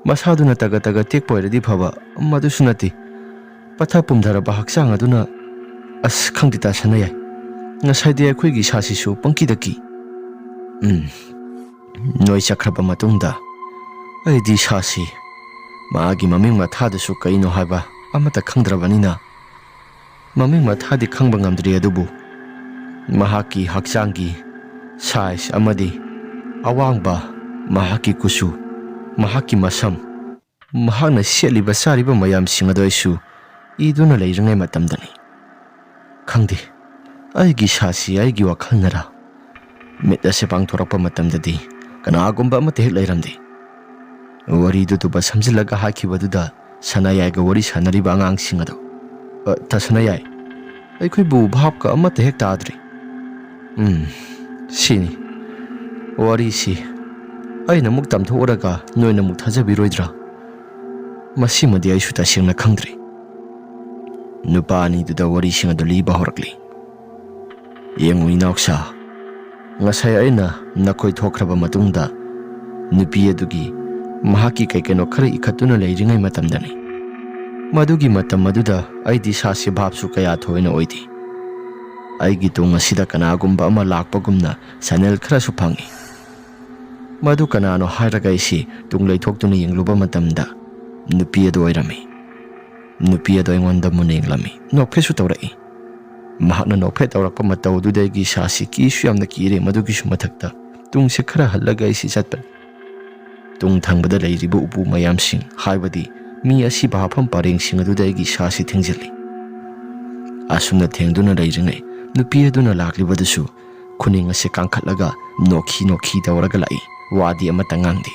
ꯃꯁꯥꯗꯨꯅ ꯇꯒꯠ ꯇꯒꯠ ꯇꯦꯛꯄ ꯑꯣꯏꯔꯗꯤ ꯐꯕ, ꯃꯗꯨꯁꯨ ꯅꯠꯇꯦ꯫ ꯄꯠꯊ ꯄꯨꯝꯊꯔꯕ ꯍꯛꯆꯥꯡ ꯑꯗꯨꯅ, ꯑꯁ, ꯈꯪꯗꯦ ꯇꯥ ꯁꯅꯥꯌꯥꯏ, ꯉꯁꯥꯏꯗꯤ ꯑꯩꯈꯣꯏꯒꯤ ꯏꯁꯥꯁꯤꯁꯨ ꯄꯪꯀꯤꯗ ꯀꯤ꯫ ꯎꯝ, ꯅꯣꯏ ꯆꯠꯈ꯭ꯔꯕ ꯃꯇꯨꯡꯗ ꯑꯩꯗꯤ ꯏꯁꯥꯁꯤ ꯃꯥꯒꯤ ꯃꯃꯤꯡ ꯃꯊꯥꯗꯨꯁꯨ ꯀꯩꯅꯣ ꯍꯥꯏꯕ ꯑꯃꯠꯇ ꯈꯪꯗ꯭ꯔꯕꯅꯤꯅ, ꯃꯃꯤꯡ ꯃꯊꯥꯗꯤ ꯈꯪꯕ ꯉꯝꯗ꯭ꯔꯤ, ꯑꯗꯨꯕꯨ ꯃꯍꯥꯛꯀꯤ ꯍꯛꯆꯥꯡꯒꯤ ꯁꯥꯏꯖ ꯑꯃꯗꯤ ꯑꯋꯥꯡꯕ, ꯃꯍꯥꯛꯀꯤ ꯀꯨꯆꯨ, ꯃꯍꯥꯛꯀꯤ ꯃꯁꯝ, ꯃꯍꯥꯛꯅ ꯁꯦꯠꯂꯤꯕ ꯆꯥꯔꯤꯕ ꯃꯌꯥꯝꯁꯤꯡ ꯑꯗꯨ ꯑꯩꯁꯨ ꯏꯗꯨꯅ ꯂꯩꯔꯤꯉꯩ ꯃꯇꯝꯗꯅꯤ꯫ ꯈꯪꯗꯦ, ꯑꯩꯒꯤ ꯏꯁꯥꯁꯤ ꯑꯩꯒꯤ ꯋꯥꯈꯜꯅꯔ?" ꯃꯤꯠ ꯑꯁꯤ ꯄꯥꯡꯊꯣꯔꯛꯄ ꯃꯇꯝꯗꯗꯤ ꯀꯅꯥꯒꯨꯝꯕ ꯑꯃꯠꯇ ꯍꯦꯛ ꯂꯩꯔꯝꯗꯦ꯫ ꯋꯥꯔꯤꯗꯨ ꯇꯨꯕ ꯁꯝꯖꯤꯜꯂꯒ ꯍꯥꯏꯈꯤꯕꯗꯨꯗ ꯁꯅꯥꯌꯥꯏꯒ ꯋꯥꯔꯤ ꯁꯥꯟꯅꯔꯤꯕ ꯑꯉꯥꯡꯁꯤꯡ ꯑꯗꯨ, "ꯑ, ꯇꯥ ꯁꯅꯥꯌꯥꯏ, ꯑꯩꯈꯣꯏꯕꯨ ꯚꯥꯞꯀ ꯑꯃꯠꯇ ꯍꯦꯛ ꯇꯥꯗ꯭ꯔꯤ꯫" "ꯎꯝ, ꯁꯤꯅꯤ ꯋꯥꯔꯤꯁꯤ꯫ ꯑꯩꯅ ꯑꯃꯨꯛ ꯇꯝꯊꯣꯛꯎꯔꯒ ꯅꯣꯏꯅ ꯑꯃꯨꯛ ꯊꯥꯖꯕꯤꯔꯣꯏꯗ꯭ꯔꯥ? ꯃꯁꯤꯃꯗꯤ ꯑꯩꯁꯨ ꯇꯁꯦꯡꯅ ꯈꯪꯗ꯭ꯔꯤ꯫" ꯅꯨꯄꯥ ꯑꯅꯤꯗꯨꯗ ꯋꯥꯔꯤꯁꯤꯡ ꯑꯗꯨ ꯂꯤꯕ ꯍꯧꯔꯛꯂꯤ꯫ "ꯌꯦꯡꯉꯨ ꯏꯅꯥꯎꯁꯥ, ꯉꯁꯥꯏ ꯑꯩꯅ ꯅꯈꯣꯏ ꯊꯣꯛꯈ꯭ꯔꯕ ꯃꯇꯨꯡꯗ ꯅꯨꯄꯤ ꯑꯗꯨꯒꯤ ꯃꯍꯥꯛꯀꯤ ꯀꯩ ꯀꯩꯅꯣ ꯈꯔ ꯏꯈꯠꯇꯨꯅ ꯂꯩꯔꯤꯉꯩ ꯃꯇꯝꯗꯅꯤ꯫ ꯃꯗꯨꯒꯤ ꯃꯇꯝ ꯑꯗꯨꯗ ꯑꯩꯗꯤ ꯏꯁꯥꯁꯤ ꯚꯥꯞꯁꯨ ꯀꯌꯥ ꯊꯣꯏꯅ ꯑꯣꯏꯗꯦ꯫ ꯑꯩꯒꯤ ꯇꯨꯡ ꯑꯁꯤꯗ ꯀꯅꯥꯒꯨꯝꯕ ꯑꯃ ꯂꯥꯛꯄꯒꯨꯝꯅ ꯁꯥꯏꯅꯦꯜ ꯈꯔꯁꯨ ꯐꯪꯏ꯫ ꯃꯗꯨ ꯀꯅꯥꯅꯣ ꯍꯥꯏꯔꯒ ꯑꯩꯁꯤ ꯇꯨꯡ ꯂꯩꯊꯣꯛꯇꯨꯅ ꯌꯦꯡꯂꯨꯕ ꯃꯇꯝꯗ ꯅꯨꯄꯤ ꯑꯗꯨ ꯑꯣꯏꯔꯝꯃꯤ꯫ ꯅꯨꯄꯤ ꯑꯗꯣ ꯑꯩꯉꯣꯟꯗ ꯃꯨꯟꯅ ꯌꯦꯡꯂꯝꯃꯤ, ꯅꯣꯛꯐꯦꯠꯁꯨ ꯇꯧꯔꯛꯏ꯫ ꯃꯍꯥꯛꯅ ꯅꯣꯛꯐꯦꯠ ꯇꯧꯔꯛꯄ ꯃꯇꯧ ꯑꯗꯨꯗ ꯑꯩꯒꯤ ꯏꯁꯥꯁꯤ ꯀꯤꯁꯨ ꯌꯥꯝꯅ ꯀꯤꯔꯦ꯫ ꯃꯗꯨꯒꯤꯁꯨ ꯃꯊꯛꯇ ꯇꯨꯡꯁꯦ ꯈꯔ ꯍꯜꯂꯒ ꯑꯩꯁꯤ ꯆꯠꯄꯅꯤ꯫ ꯇꯨꯡ ꯊꯪꯕꯗ ꯂꯩꯔꯤꯕ ꯎꯄꯨ ꯃꯌꯥꯝꯁꯤꯡ, ꯍꯥꯏꯕꯗꯤ ꯃꯤ ꯑꯁꯤꯕ ꯍꯥꯞꯐꯝ ꯄꯔꯦꯡꯁꯤꯡ ꯑꯗꯨꯗ ꯑꯩꯒꯤ ꯏꯁꯥꯁꯤ ꯊꯦꯡꯖꯤꯜꯂꯤ꯫ ꯑꯁꯨꯝꯅ ꯊꯦꯡꯗꯨꯅ ꯂꯩꯔꯤꯉꯩ, ꯅꯨꯄꯤ ꯑꯗꯨꯅ ꯂꯥꯛꯂꯤꯕꯗꯨꯁꯨ ꯈꯨꯅꯤꯡ ꯑꯁꯤ ꯀꯥꯡꯈꯠꯂꯒ ꯅꯣꯛꯈꯤ ꯅꯣꯛꯈꯤ ꯇꯧꯔꯒ ꯂꯥꯛꯏ꯫ ꯋꯥꯗꯤ ꯑꯃꯠꯇ ꯉꯥꯡꯗꯦ꯫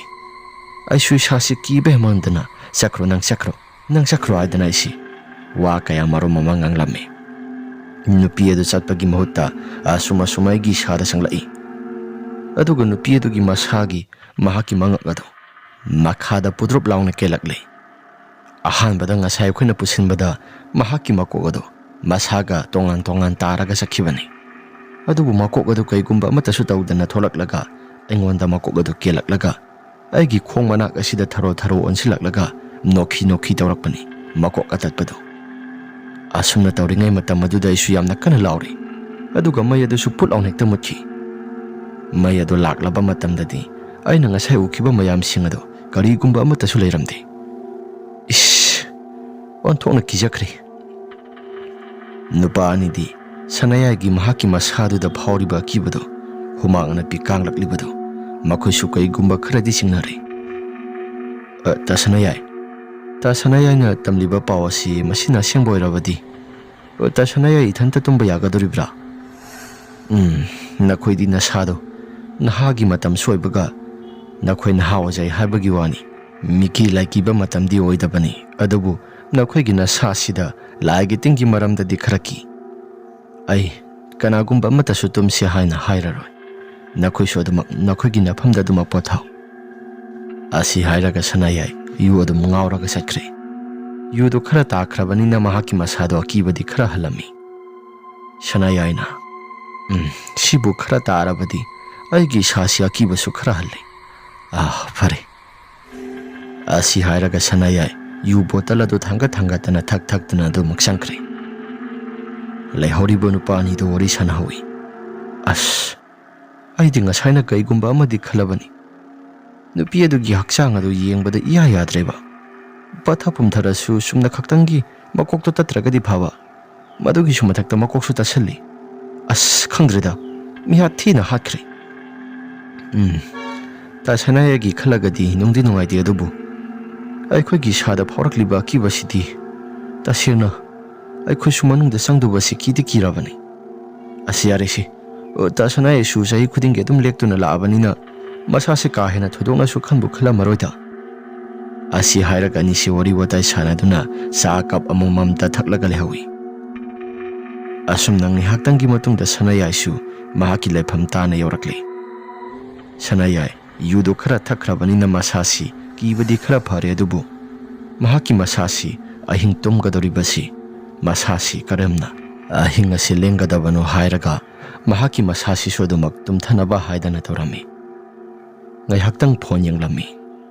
ꯑꯩꯁꯨ ꯏꯁꯥꯁꯤ ꯀꯤꯕ ꯍꯦꯟꯃꯟꯗꯅ, "ꯆꯠꯈ꯭ꯔꯣ, ꯅꯪ ꯆꯠꯈ꯭ꯔꯣ, ꯅꯪ ꯆꯠꯈ꯭ꯔꯣ" ꯍꯥꯏꯗꯅ ꯑꯩꯁꯤ ꯋꯥ ꯀꯌꯥ ꯃꯔꯨꯝ ꯑꯃ ꯉꯥꯡꯂꯝꯃꯤ꯫ ꯅꯨꯄꯤ ꯑꯗꯨ ꯆꯠꯄꯒꯤ ꯃꯍꯨꯠꯇ ꯑꯁꯨꯝ ꯑꯁꯨꯝ ꯑꯩꯒꯤ ꯏꯁꯥꯗ ꯆꯪꯂꯛꯏ꯫ ꯑꯗꯨꯒ ꯅꯨꯄꯤ ꯑꯗꯨꯒꯤ ꯃꯁꯥꯒꯤ, ꯃꯍꯥꯛꯀꯤ ꯃꯉꯛ ꯑꯗꯨ ꯃꯈꯥꯗ ꯄꯨꯗ꯭ꯔꯨꯞ ꯂꯥꯎꯅ ꯀꯦꯜꯂꯛꯂꯦ꯫ ꯑꯍꯥꯟꯕꯗ ꯉꯁꯥꯏ ꯑꯩꯈꯣꯏꯅ ꯄꯨꯁꯤꯟꯕꯗ ꯃꯍꯥꯛꯀꯤ ꯃꯀꯣꯛ ꯑꯗꯨ ꯃꯁꯥꯒ ꯇꯣꯉꯥꯟ ꯇꯣꯉꯥꯟ ꯇꯥꯔꯒ ꯆꯠꯈꯤꯕꯅꯤ꯫ ꯑꯗꯨꯕꯨ ꯃꯀꯣꯛ ꯑꯗꯨ ꯀꯩꯒꯨꯝꯕ ꯑꯃꯠꯇꯁꯨ ꯇꯧꯗꯅ ꯊꯣꯛꯂꯛꯂꯒ, ꯑꯩꯉꯣꯟꯗ ꯃꯀꯣꯛ ꯑꯗꯨ ꯀꯦꯜꯂꯛꯂꯒ, ꯑꯩꯒꯤ ꯈꯣꯡ ꯃꯅꯥꯛ ꯑꯁꯤꯗ ꯊꯔꯣ ꯊꯔꯣ ꯑꯣꯟꯁꯤꯜꯂꯛꯂꯒ ꯅꯣꯛꯈꯤ ꯅꯣꯛꯈꯤ ꯇꯧꯔꯛꯄꯅꯤ, ꯃꯀꯣꯛ ꯑꯇꯠꯄꯗꯨ꯫ ꯑꯁꯨꯝꯅ ꯇꯧꯔꯤꯉꯩ ꯃꯇꯝ ꯑꯗꯨꯗ ꯑꯩꯁꯨ ꯌꯥꯝꯅ ꯀꯟꯅ ꯂꯥꯎꯔꯤ, ꯑꯗꯨꯒ ꯃꯩ ꯑꯗꯨꯁꯨ ꯄꯨꯠ ꯂꯥꯎꯅ ꯍꯦꯛꯇ ꯃꯨꯠꯈꯤ꯫ ꯃꯩ ꯑꯗꯨ ꯂꯥꯛꯂꯕ ꯃꯇꯝꯗꯗꯤ ꯑꯩꯅ ꯉꯁꯥꯏ ꯎꯈꯤꯕ ꯃꯌꯥꯝꯁꯤꯡ ꯑꯗꯨ ꯀꯔꯤꯒꯨꯝꯕ ꯑꯃꯠꯇꯁꯨ ꯂꯩꯔꯝꯗꯦ꯫ ꯏꯁ! ꯑꯣꯟꯊꯣꯛꯅ ꯀꯤꯖꯈ꯭ꯔꯦ꯫ ꯅꯨꯄꯥ ꯑꯅꯤꯗꯤ ꯁꯅꯥꯌꯥꯏꯒꯤ ꯃꯍꯥꯛꯀꯤ ꯃꯁꯥꯗꯨꯗ ꯐꯥꯎꯔꯤꯕ ꯑꯀꯤꯕꯗꯨ, ꯍꯨꯃꯥꯡꯅ ꯄꯤꯀꯥꯡꯂꯛꯂꯤꯕꯗꯨ, ꯃꯈꯣꯏꯁꯨ ꯀꯩꯒꯨꯝꯕ ꯈꯔꯗꯤ ꯆꯤꯡꯅꯔꯦ꯫ "ꯑ, ꯇꯥ ꯁꯅꯥꯌꯥꯏ, ꯇꯥ ꯁꯅꯥꯌꯥꯏꯅ ꯇꯝꯂꯤꯕ ꯄꯥꯎ ꯑꯁꯤ ꯃꯁꯤꯅ ꯑꯁꯦꯡꯕ ꯑꯣꯏꯔꯕꯗꯤ, ꯑ, ꯇꯥ ꯁꯅꯥꯌꯥꯏ ꯏꯊꯟꯇ ꯇꯨꯝꯕ ꯌꯥꯒꯗꯧꯔꯤꯕ꯭ꯔꯥ?" "ꯎꯝ, ꯅꯈꯣꯏꯗꯤ ꯅꯁꯥꯗꯣ ꯅꯍꯥꯒꯤ ꯃꯇꯝꯁꯨ ꯑꯣꯏꯕꯒ ꯅꯈꯣꯏ ꯅꯍꯥ ꯑꯣꯏꯖꯩ ꯍꯥꯏꯕꯒꯤ ꯋꯥꯅꯤ꯫ ꯃꯤꯀꯤ ꯂꯥꯏꯀꯤꯕ ꯃꯇꯝꯗꯤ ꯑꯣꯏꯗꯕꯅꯤ, ꯑꯗꯨꯕꯨ ꯅꯈꯣꯏꯒꯤ ꯅꯁꯥꯁꯤꯗ ꯂꯥꯏꯒꯤ ꯇꯤꯟꯒꯤ ꯃꯔꯝꯗꯗꯤ ꯈꯔ ꯀꯤ꯫ ꯑꯩ ꯀꯅꯥꯒꯨꯝꯕ ꯑꯃꯠꯇꯁꯨ ꯇꯨꯝꯁꯤ ꯍꯥꯏꯅ ꯍꯥꯏꯔꯔꯣꯏ꯫ ꯅꯈꯣꯏꯁꯨ ꯑꯗꯨꯃꯛ ꯅꯈꯣꯏꯒꯤ ꯅꯐꯝꯗ ꯑꯗꯨꯃꯛ ꯄꯣꯊꯥꯎ"꯫ ꯑꯁꯤ ꯍꯥꯏꯔꯒ ꯁꯅꯥꯌꯥꯏ ꯌꯨ ꯑꯗꯨꯝ ꯉꯥꯎꯔꯒ ꯆꯠꯈ꯭ꯔꯦ꯫ ꯌꯨꯗꯨ ꯈꯔ ꯇꯥꯈ꯭ꯔꯕꯅꯤꯅ ꯃꯍꯥꯛꯀꯤ ꯃꯁꯥꯗꯣ ꯑꯀꯤꯕꯗꯤ ꯈꯔ ꯍꯜꯂꯝꯃꯤ꯫ ꯁꯅꯥꯌꯥꯏꯅ, "ꯎꯝ, ꯁꯤꯕꯨ ꯈꯔ ꯇꯥꯔꯕꯗꯤ ꯑꯩꯒꯤ ꯏꯁꯥꯁꯤ ꯑꯀꯤꯕꯁꯨ ꯈꯔ ꯍꯜꯂꯦ꯫ ꯑꯥ, ꯐꯔꯦ"꯫ ꯑꯁꯤ ꯍꯥꯏꯔꯒ ꯁꯅꯥꯌꯥꯏ ꯌꯨ ꯕꯣꯇꯜ ꯑꯗꯨ ꯊꯥꯡꯒꯠ ꯊꯥꯡꯒꯠꯇꯅ ꯊꯛ ꯊꯛꯇꯅ ꯑꯗꯨꯃꯛ ꯆꯪꯈ꯭ꯔꯦ꯫ ꯂꯩꯍꯧꯔꯤꯕ ꯅꯨꯄꯥ ꯑꯅꯤꯗꯨ ꯋꯥꯔꯤ ꯁꯥꯟꯅꯍꯧꯏ꯫ ꯑꯁ, ꯑꯩꯗꯤ ꯉꯁꯥꯏꯅ ꯀꯩꯒꯨꯝꯕ ꯑꯃꯗꯤ ꯈꯜꯂꯕꯅꯤ꯫ ꯅꯨꯄꯤ ꯑꯗꯨꯒꯤ ꯍꯛꯆꯥꯡ ꯑꯗꯨ ꯌꯦꯡꯕꯗ ꯏꯌꯥ ꯌꯥꯗ꯭ꯔꯦꯕ꯫ ꯄꯠꯊ ꯄꯨꯝꯊꯔꯁꯨ ꯆꯨꯝꯅ ꯈꯛꯇꯪꯒꯤ ꯃꯀꯣꯛꯇꯣ ꯇꯠꯇ꯭ꯔꯒꯗꯤ ꯐꯕ, ꯃꯗꯨꯒꯤꯁꯨ ꯃꯊꯛꯇ ꯃꯀꯣꯛꯁꯨ ꯇꯠꯁꯜꯂꯤ꯫ ꯑꯁ, ꯈꯪꯗ꯭ꯔꯦꯗ, ꯃꯤꯍꯥꯠ ꯊꯤꯅ ꯍꯥꯠꯈ꯭ꯔꯦ꯫ ꯎꯝ, ꯇꯥ ꯁꯅꯥꯌꯥꯏꯒꯤ ꯈꯜꯂꯒꯗꯤ ꯅꯨꯡꯗꯤ ꯅꯨꯡꯉꯥꯏꯇꯦ, ꯑꯗꯨꯕꯨ ꯑꯩꯈꯣꯏꯒꯤ ꯏꯁꯥꯗ ꯐꯥꯎꯔꯛꯂꯤꯕ ꯑꯀꯤꯕꯁꯤꯗꯤ ꯇꯁꯦꯡꯅ ꯑꯩꯈꯣꯏꯁꯨ ꯃꯅꯨꯡꯗ ꯆꯪꯗꯧꯕꯁꯤ ꯀꯤꯗꯤ ꯀꯤꯔꯕꯅꯤ꯫ ꯑꯁ, ꯌꯥꯔꯦꯁꯦ, ꯑꯣ, ꯇꯥ ꯁꯅꯥꯌꯥꯏꯁꯨ ꯆꯍꯤ ꯈꯨꯗꯤꯡꯒꯤ ꯑꯗꯨꯝ ꯂꯦꯛꯇꯨꯅ ꯂꯥꯛꯑꯕꯅꯤꯅ ꯃꯁꯥꯁꯦ ꯀꯥ ꯍꯦꯟꯅ ꯊꯣꯏꯗꯣꯛꯅꯁꯨ ꯈꯟꯕꯨ ꯈꯜꯂꯝꯃꯔꯣꯏꯗ꯫ ꯑꯁꯤ ꯍꯥꯏꯔꯒ ꯑꯅꯤꯁꯤ ꯋꯥꯔꯤ ꯋꯥꯇꯥꯏ ꯁꯥꯟꯅꯗꯨꯅ ꯆꯥ ꯀꯞ ꯑꯃꯃꯝꯇ ꯊꯛꯂꯒ ꯂꯩꯍꯧꯏ꯫ ꯑꯁꯨꯝꯅ ꯉꯥꯏꯍꯥꯛꯇꯪꯒꯤ ꯃꯇꯨꯡꯗ ꯁꯅꯥꯌꯥꯏꯁꯨ ꯃꯍꯥꯛꯀꯤ ꯂꯩꯐꯝ ꯇꯥꯅ ꯌꯧꯔꯛꯂꯦ꯫ ꯁꯅꯥꯌꯥꯏ ꯌꯨꯗꯨ ꯈꯔ ꯊꯛꯈ꯭ꯔꯕꯅꯤꯅ ꯃꯁꯥꯁꯤ ꯀꯤꯕꯗꯤ ꯈꯔ ꯐꯔꯦ, ꯑꯗꯨꯕꯨ ꯃꯍꯥꯛꯀꯤ ꯃꯁꯥꯁꯤ ꯑꯍꯤꯡ ꯇꯨꯝꯒꯗꯧꯔꯤꯕꯁꯤ ꯃꯁꯥꯁꯤ ꯀꯔꯝꯅ ꯑꯍꯤꯡ ꯑꯁꯤ ꯂꯦꯡꯒꯗꯕꯅꯣ ꯍꯥꯏꯔꯒ ꯃꯍꯥꯛꯀꯤ ꯃꯁꯥꯁꯤꯁꯨ ꯑꯗꯨꯃꯛ ꯇꯨꯝꯊꯅꯕ ꯍꯥꯏꯗꯅ ꯇꯧꯔꯝꯃꯤ꯫ ꯉꯥꯏꯍꯥꯛꯇꯪ ꯐꯣꯟ ꯌꯦꯡꯂꯝꯃꯤ꯫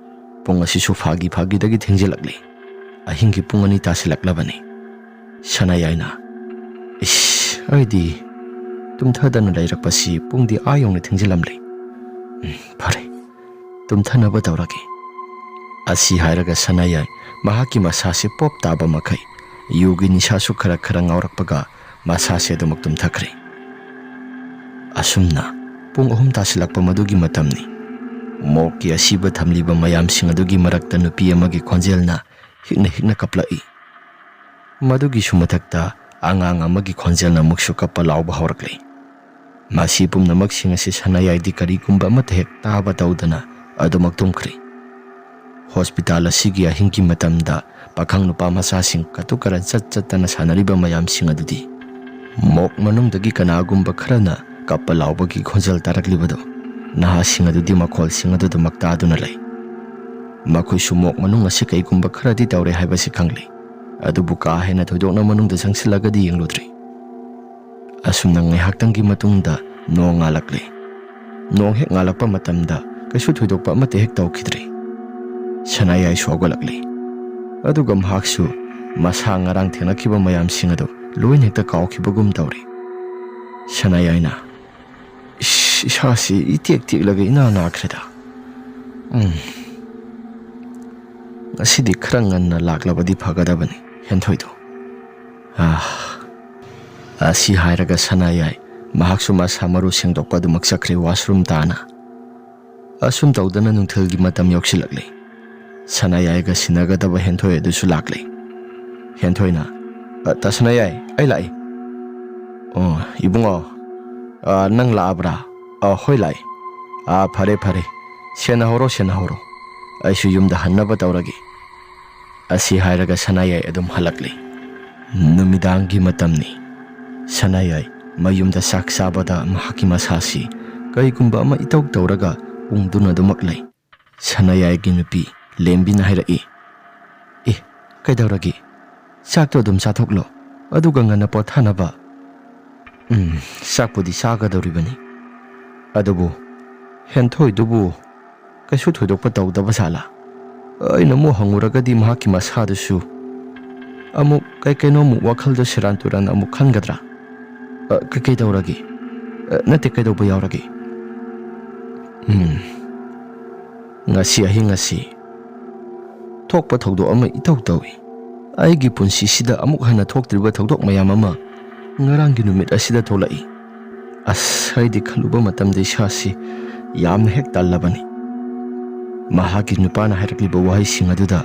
ꯄꯨꯡ ꯑꯁꯤꯁꯨ ꯐꯥꯒꯤ ꯐꯥꯒꯤꯗꯒꯤ ꯊꯦꯡꯖꯤꯜꯂꯛꯂꯤ꯫ ꯑꯍꯤꯡꯒꯤ ꯄꯨꯡ ꯑꯅꯤ ꯇꯥꯁꯤꯜꯂꯛꯂꯕꯅꯤ꯫ ꯁꯅꯥꯌꯥꯏꯅ, "ꯏꯁ, ꯑꯩꯗꯤ ꯇꯨꯝꯊꯗꯅ ꯂꯩꯔꯛꯄꯁꯤ ꯄꯨꯡꯗꯤ ꯑꯥ ꯌꯧꯅ ꯊꯦꯡꯖꯤꯜꯂꯝꯂꯦ꯫ ꯎꯝ, ꯐꯔꯦ, ꯇꯨꯝꯊꯅꯕ ꯇꯧꯔꯒꯦ"꯫ ꯑꯁꯤ ꯍꯥꯏꯔꯒ ꯁꯅꯥꯌꯥꯏ ꯃꯍꯥꯛꯀꯤ ꯃꯁꯥꯁꯤ ꯄꯣꯞ ꯇꯥꯕ ꯃꯈꯩ ꯌꯨꯒꯤ ꯅꯤꯁꯥꯁꯨ ꯈꯔ ꯈꯔ ꯉꯥꯎꯔꯛꯄꯒ ꯃꯁꯥꯁꯤ ꯑꯗꯨꯃꯛ ꯇꯨꯝꯊꯈ꯭ꯔꯦ꯫ ꯑꯁꯨꯝꯅ ꯄꯨꯡ ꯑꯍꯨꯝ ꯇꯥꯁꯤꯜꯂꯛꯄ ꯃꯗꯨꯒꯤ ꯃꯇꯝꯅꯤ꯫ ꯃꯣꯛꯀꯤ ꯑꯁꯤꯕ ꯊꯝꯂꯤꯕ ꯃꯌꯥꯝꯁꯤꯡ ꯑꯗꯨꯒꯤ ꯃꯔꯛꯇ ꯅꯨꯄꯤ ꯑꯃꯒꯤ ꯈꯣꯟꯖꯦꯜꯅ ꯍꯤꯛꯅ ꯍꯤꯛꯅ ꯀꯞꯂꯛꯏ꯫ ꯃꯗꯨꯒꯤꯁꯨ ꯃꯊꯛꯇ ꯑꯉꯥꯡ ꯑꯃꯒꯤ ꯈꯣꯟꯖꯦꯜꯅ ꯑꯃꯨꯛꯁꯨ ꯀꯞꯄ ꯂꯥꯎꯕ ꯍꯧꯔꯛꯂꯤ꯫ ꯃꯁꯤ ꯄꯨꯝꯅꯃꯛꯁꯤꯡ ꯑꯁꯤ ꯁꯅꯥꯌꯥꯏꯗꯤ ꯀꯔꯤꯒꯨꯝꯕ ꯑꯃꯠꯇ ꯍꯦꯛ ꯇꯥꯕ ꯇꯧꯗꯅ ꯑꯗꯨꯃꯛ ꯇꯨꯝꯈ꯭ꯔꯦ꯫ ꯍꯣꯁꯄꯤꯇꯥꯜ ꯑꯁꯤꯒꯤ ꯑꯍꯤꯡꯒꯤ ꯃꯇꯝꯗ ꯄꯥꯈꯪ ꯅꯨꯄꯥ ꯃꯆꯥꯁꯤꯡ ꯀꯇꯨ ꯀꯔꯟ ꯆꯠ ꯆꯠꯇꯅ ꯁꯥꯟꯅꯔꯤꯕ ꯃꯌꯥꯝꯁꯤꯡ ꯑꯗꯨꯗꯤ ꯃꯣꯛ ꯃꯅꯨꯡꯗꯒꯤ ꯀꯅꯥꯒꯨꯝꯕ ꯈꯔꯅ ꯀꯞꯄ ꯂꯥꯎꯕꯒꯤ ꯈꯣꯟꯖꯦꯜ ꯇꯥꯔꯛꯂꯤꯕꯗꯨ ꯅꯍꯥꯁꯤꯡ ꯑꯗꯨꯗꯤ ꯃꯈꯣꯜꯁꯤꯡ ꯑꯗꯨꯗꯃꯛ ꯇꯥꯗꯨꯅ ꯂꯩ꯫ ꯃꯈꯣꯏꯁꯨ ꯃꯣꯛ ꯃꯅꯨꯡ ꯑꯁꯤ ꯀꯩꯒꯨꯝꯕ ꯈꯔꯗꯤ ꯇꯧꯔꯦ ꯍꯥꯏꯕꯁꯤ ꯈꯪꯂꯤ, ꯑꯗꯨꯕꯨ ꯀꯥ ꯍꯦꯟꯅ ꯊꯣꯏꯗꯣꯛꯅ ꯃꯅꯨꯡꯗ ꯆꯪꯁꯤꯜꯂꯒꯗꯤ ꯌꯦꯡꯂꯨꯗ꯭ꯔꯤ꯫ ꯑꯁꯨꯝꯅ ꯉꯥꯏꯍꯥꯛꯇꯪꯒꯤ ꯃꯇꯨꯡꯗ ꯅꯣꯡ ꯉꯥꯜꯂꯛꯂꯦ꯫ ꯅꯣꯡ ꯍꯦꯛ ꯉꯥꯜꯂꯛꯄ ꯃꯇꯝꯗ ꯀꯩꯁꯨ ꯊꯣꯏꯗꯣꯛꯄ ꯑꯃꯠꯇ ꯍꯦꯛ ꯇꯧꯈꯤꯗ꯭ꯔꯦ꯫ ꯁꯅꯥꯌꯥꯏꯁꯨ ꯍꯧꯒꯠꯂꯛꯂꯦ꯫ ꯑꯗꯨꯒ ꯃꯍꯥꯛꯁꯨ ꯃꯁꯥ ꯉꯔꯥꯡ ꯊꯦꯡꯅꯈꯤꯕ ꯃꯌꯥꯝꯁꯤꯡ ꯑꯗꯨ ꯂꯣꯏꯅ ꯍꯦꯛꯇ ꯀꯥꯎꯈꯤꯕꯒꯨꯝ ꯇꯧꯔꯦ꯫ ꯁꯅꯥꯌꯥꯏꯅ, "ꯏꯁ, ꯏꯁꯥꯁꯤ ꯏꯇꯦꯛ ꯇꯦꯛꯂꯒ ꯏꯅꯥ ꯅꯥꯈ꯭ꯔꯦꯗ꯫ ꯎꯝ, ꯉꯁꯤꯗꯤ ꯈꯔ ꯉꯟꯅ ꯂꯥꯛꯂꯕꯗꯤ ꯐꯒꯗꯕꯅꯤ ꯍꯦꯟꯊꯣꯏꯗꯣ꯫ ꯑꯥ, ꯑꯁꯤ ꯍꯥꯏꯔꯒ ꯁꯅꯥꯌꯥꯏ ꯃꯍꯥꯛꯁꯨ ꯃꯁꯥ ꯃꯔꯨ ꯁꯦꯡꯗꯣꯛꯄ ꯑꯗꯨꯃꯛ ꯆꯠꯈ꯭ꯔꯦ ꯋꯥꯁꯔꯨꯝ ꯇꯥꯅ꯫ ꯑꯁꯨꯝ ꯇꯧꯗꯅ ꯅꯨꯡꯊꯤꯜꯒꯤ ꯃꯇꯝ ꯌꯧꯁꯤꯜꯂꯛꯂꯦ꯫ ꯁꯅꯥꯌꯥꯏꯒ ꯁꯤꯟꯅꯒꯗꯕ ꯍꯦꯟꯊꯣꯏ ꯑꯗꯨꯁꯨ ꯂꯥꯛꯂꯦ꯫ ꯍꯦꯟꯊꯣꯏꯅ, "ꯑ, ꯇꯥ ꯁꯅꯥꯌꯥꯏ, ꯑꯩ ꯂꯥꯛꯏ꯫" "ꯑꯣ, ꯏꯕꯨꯡꯉꯣ, ꯑ, ꯅꯪ ꯂꯥꯛꯑꯕ꯭ꯔꯥ?" "ꯑ, ꯍꯣꯏ ꯂꯥꯛꯏ꯫" "ꯑ, ꯐꯔꯦ, ꯐꯔꯦ꯫ ꯁꯦꯟꯅꯍꯧꯔꯣ, ꯁꯦꯟꯅꯍꯧꯔꯣ꯫ ꯑꯩꯁꯨ ꯌꯨꯝꯗ ꯍꯟꯅꯕ ꯇꯧꯔꯒꯦ꯫" ꯑꯁꯤ ꯍꯥꯏꯔꯒ ꯁꯅꯥꯌꯥꯏ ꯑꯗꯨꯝ ꯍꯜꯂꯛꯂꯦ꯫ ꯅꯨꯃꯤꯗꯥꯡꯒꯤ ꯃꯇꯝꯅꯤ꯫ ꯁꯅꯥꯌꯥꯏ ꯃꯌꯨꯝꯗ ꯆꯥꯛ ꯆꯥꯕꯗ ꯃꯍꯥꯛꯀꯤ ꯃꯁꯥꯁꯤ ꯀꯩꯒꯨꯝꯕ ꯑꯃ ꯏꯇꯧ ꯇꯧꯔꯒ ꯎꯪꯗꯨꯅ ꯑꯗꯨꯃꯛ ꯂꯩ꯫ ꯁꯅꯥꯌꯥꯏꯒꯤ ꯅꯨꯄꯤ ꯂꯦꯝꯕꯤꯅ ꯍꯥꯏꯔꯛꯏ, "ꯑꯦ, ꯀꯩꯗꯧꯔꯒꯦ? ꯆꯥꯛꯇꯣ ꯑꯗꯨꯝ ꯆꯥꯊꯣꯛꯂꯣ, ꯑꯗꯨꯒ ꯉꯟꯅ ꯄꯣꯊꯥꯅꯕ꯫" "ꯎꯝ, ꯆꯥꯛꯄꯨꯗꯤ ꯆꯥꯒꯗꯧꯔꯤꯕꯅꯤ꯫ ꯑꯗꯨꯕꯨ ꯍꯦꯟꯊꯣꯏꯗꯨꯕꯨ ꯀꯩꯁꯨ ꯊꯣꯏꯗꯣꯛꯄ ꯇꯧꯗꯕ ꯖꯥꯠꯂꯥ? ꯑꯩꯅ ꯑꯃꯨꯛ ꯍꯪꯉꯨꯔꯒꯗꯤ ꯃꯍꯥꯛꯀꯤ ꯃꯁꯥꯗꯨꯁꯨ ꯑꯃꯨꯛ ꯀꯩ ꯀꯩꯅꯣ ꯑꯃꯨꯛ ꯋꯥꯈꯜꯗꯣ ꯁꯦꯔꯥꯟ ꯇꯨꯔꯥꯟ ꯑꯃꯨꯛ ꯈꯟꯒꯗ꯭ꯔꯥ? ꯑ, ꯀꯩ ꯀꯩꯗꯧꯔꯒꯦ? ꯑ, ꯅꯠꯇꯦ, ꯀꯩꯗꯧꯕ ꯌꯥꯎꯔꯒꯦ?" "ꯎꯝ, ꯉꯁꯤ ꯑꯍꯤꯡ ꯑꯁꯤ ꯊꯣꯛꯄ ꯊꯧꯗꯣꯛ ꯑꯃ ꯏꯇꯧ ꯇꯧꯏ꯫ ꯑꯩꯒꯤ ꯄꯨꯟꯁꯤꯁꯤꯗ ꯑꯃꯨꯛ ꯍꯟꯅ ꯊꯣꯛꯇ꯭ꯔꯤꯕ ꯊꯧꯗꯣꯛ ꯃꯌꯥꯝ ꯑꯃ ꯉꯔꯥꯡꯒꯤ ꯅꯨꯃꯤꯠ ꯑꯁꯤꯗ ꯊꯣꯛꯂꯛꯏ꯫ ꯑꯁ, ꯑꯩꯗꯤ ꯈꯜꯂꯨꯕ ꯃꯇꯝꯗ ꯏꯁꯥꯁꯤ ꯌꯥꯝꯅ ꯍꯦꯛ ꯇꯜꯂꯕꯅꯤ꯫" ꯃꯍꯥꯛꯀꯤ ꯅꯨꯄꯥꯅ ꯍꯥꯏꯔꯛꯂꯤꯕ ꯋꯥꯍꯩꯁꯤꯡ ꯑꯗꯨꯗ,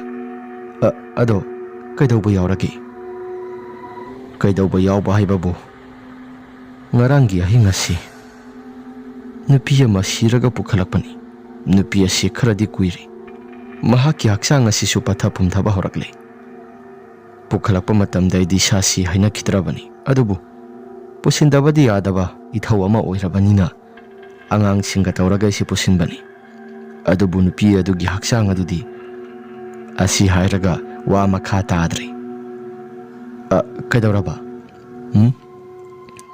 "ꯑ, ꯑꯗꯣ ꯀꯩꯗꯧꯕ ꯌꯥꯎꯔꯒꯦ?" "ꯀꯩꯗꯧꯕ ꯌꯥꯎꯕ ꯍꯥꯏꯕꯕꯨ, ꯉꯔꯥꯡꯒꯤ ꯑꯍꯤꯡ ꯑꯁꯤ ꯅꯨꯄꯤ ꯑꯃ ꯁꯤꯔꯒ ꯄꯨꯈꯠꯂꯛꯄꯅꯤ꯫ ꯅꯨꯄꯤ ꯑꯁꯤ ꯈꯔꯗꯤ ꯀꯨꯏꯔꯦ꯫ ꯃꯍꯥꯛꯀꯤ ꯍꯛꯆꯥꯡ ꯑꯁꯤꯁꯨ ꯄꯠꯊ ꯄꯨꯝꯊꯕ ꯍꯧꯔꯛꯂꯦ꯫ ꯄꯨꯈꯠꯂꯛꯄ ꯃꯇꯝꯗ ꯑꯩꯗꯤ ꯏꯁꯥꯁꯤ ꯍꯩꯅꯈꯤꯗ꯭ꯔꯕꯅꯤ꯫ ꯑꯗꯨꯕꯨ ꯄꯨꯁꯤꯟꯗꯕꯗꯤ ꯌꯥꯗꯕ ꯏꯊꯧ ꯑꯃ ꯑꯣꯏꯔꯕꯅꯤꯅ ꯑꯉꯥꯡꯁꯤꯡꯒ ꯇꯧꯔꯒ ꯑꯩꯁꯤ ꯄꯨꯁꯤꯟꯕꯅꯤ꯫ ꯑꯗꯨꯕꯨ ꯅꯨꯄꯤ ꯑꯗꯨꯒꯤ ꯍꯛꯆꯥꯡ ꯑꯗꯨꯗꯤ꯫" ꯑꯁꯤ ꯍꯥꯏꯔꯒ ꯋꯥ ꯃꯈꯥ ꯇꯥꯗ꯭ꯔꯦ꯫ "ꯑ, ꯀꯩꯗꯧꯔꯕ? ꯎꯝ?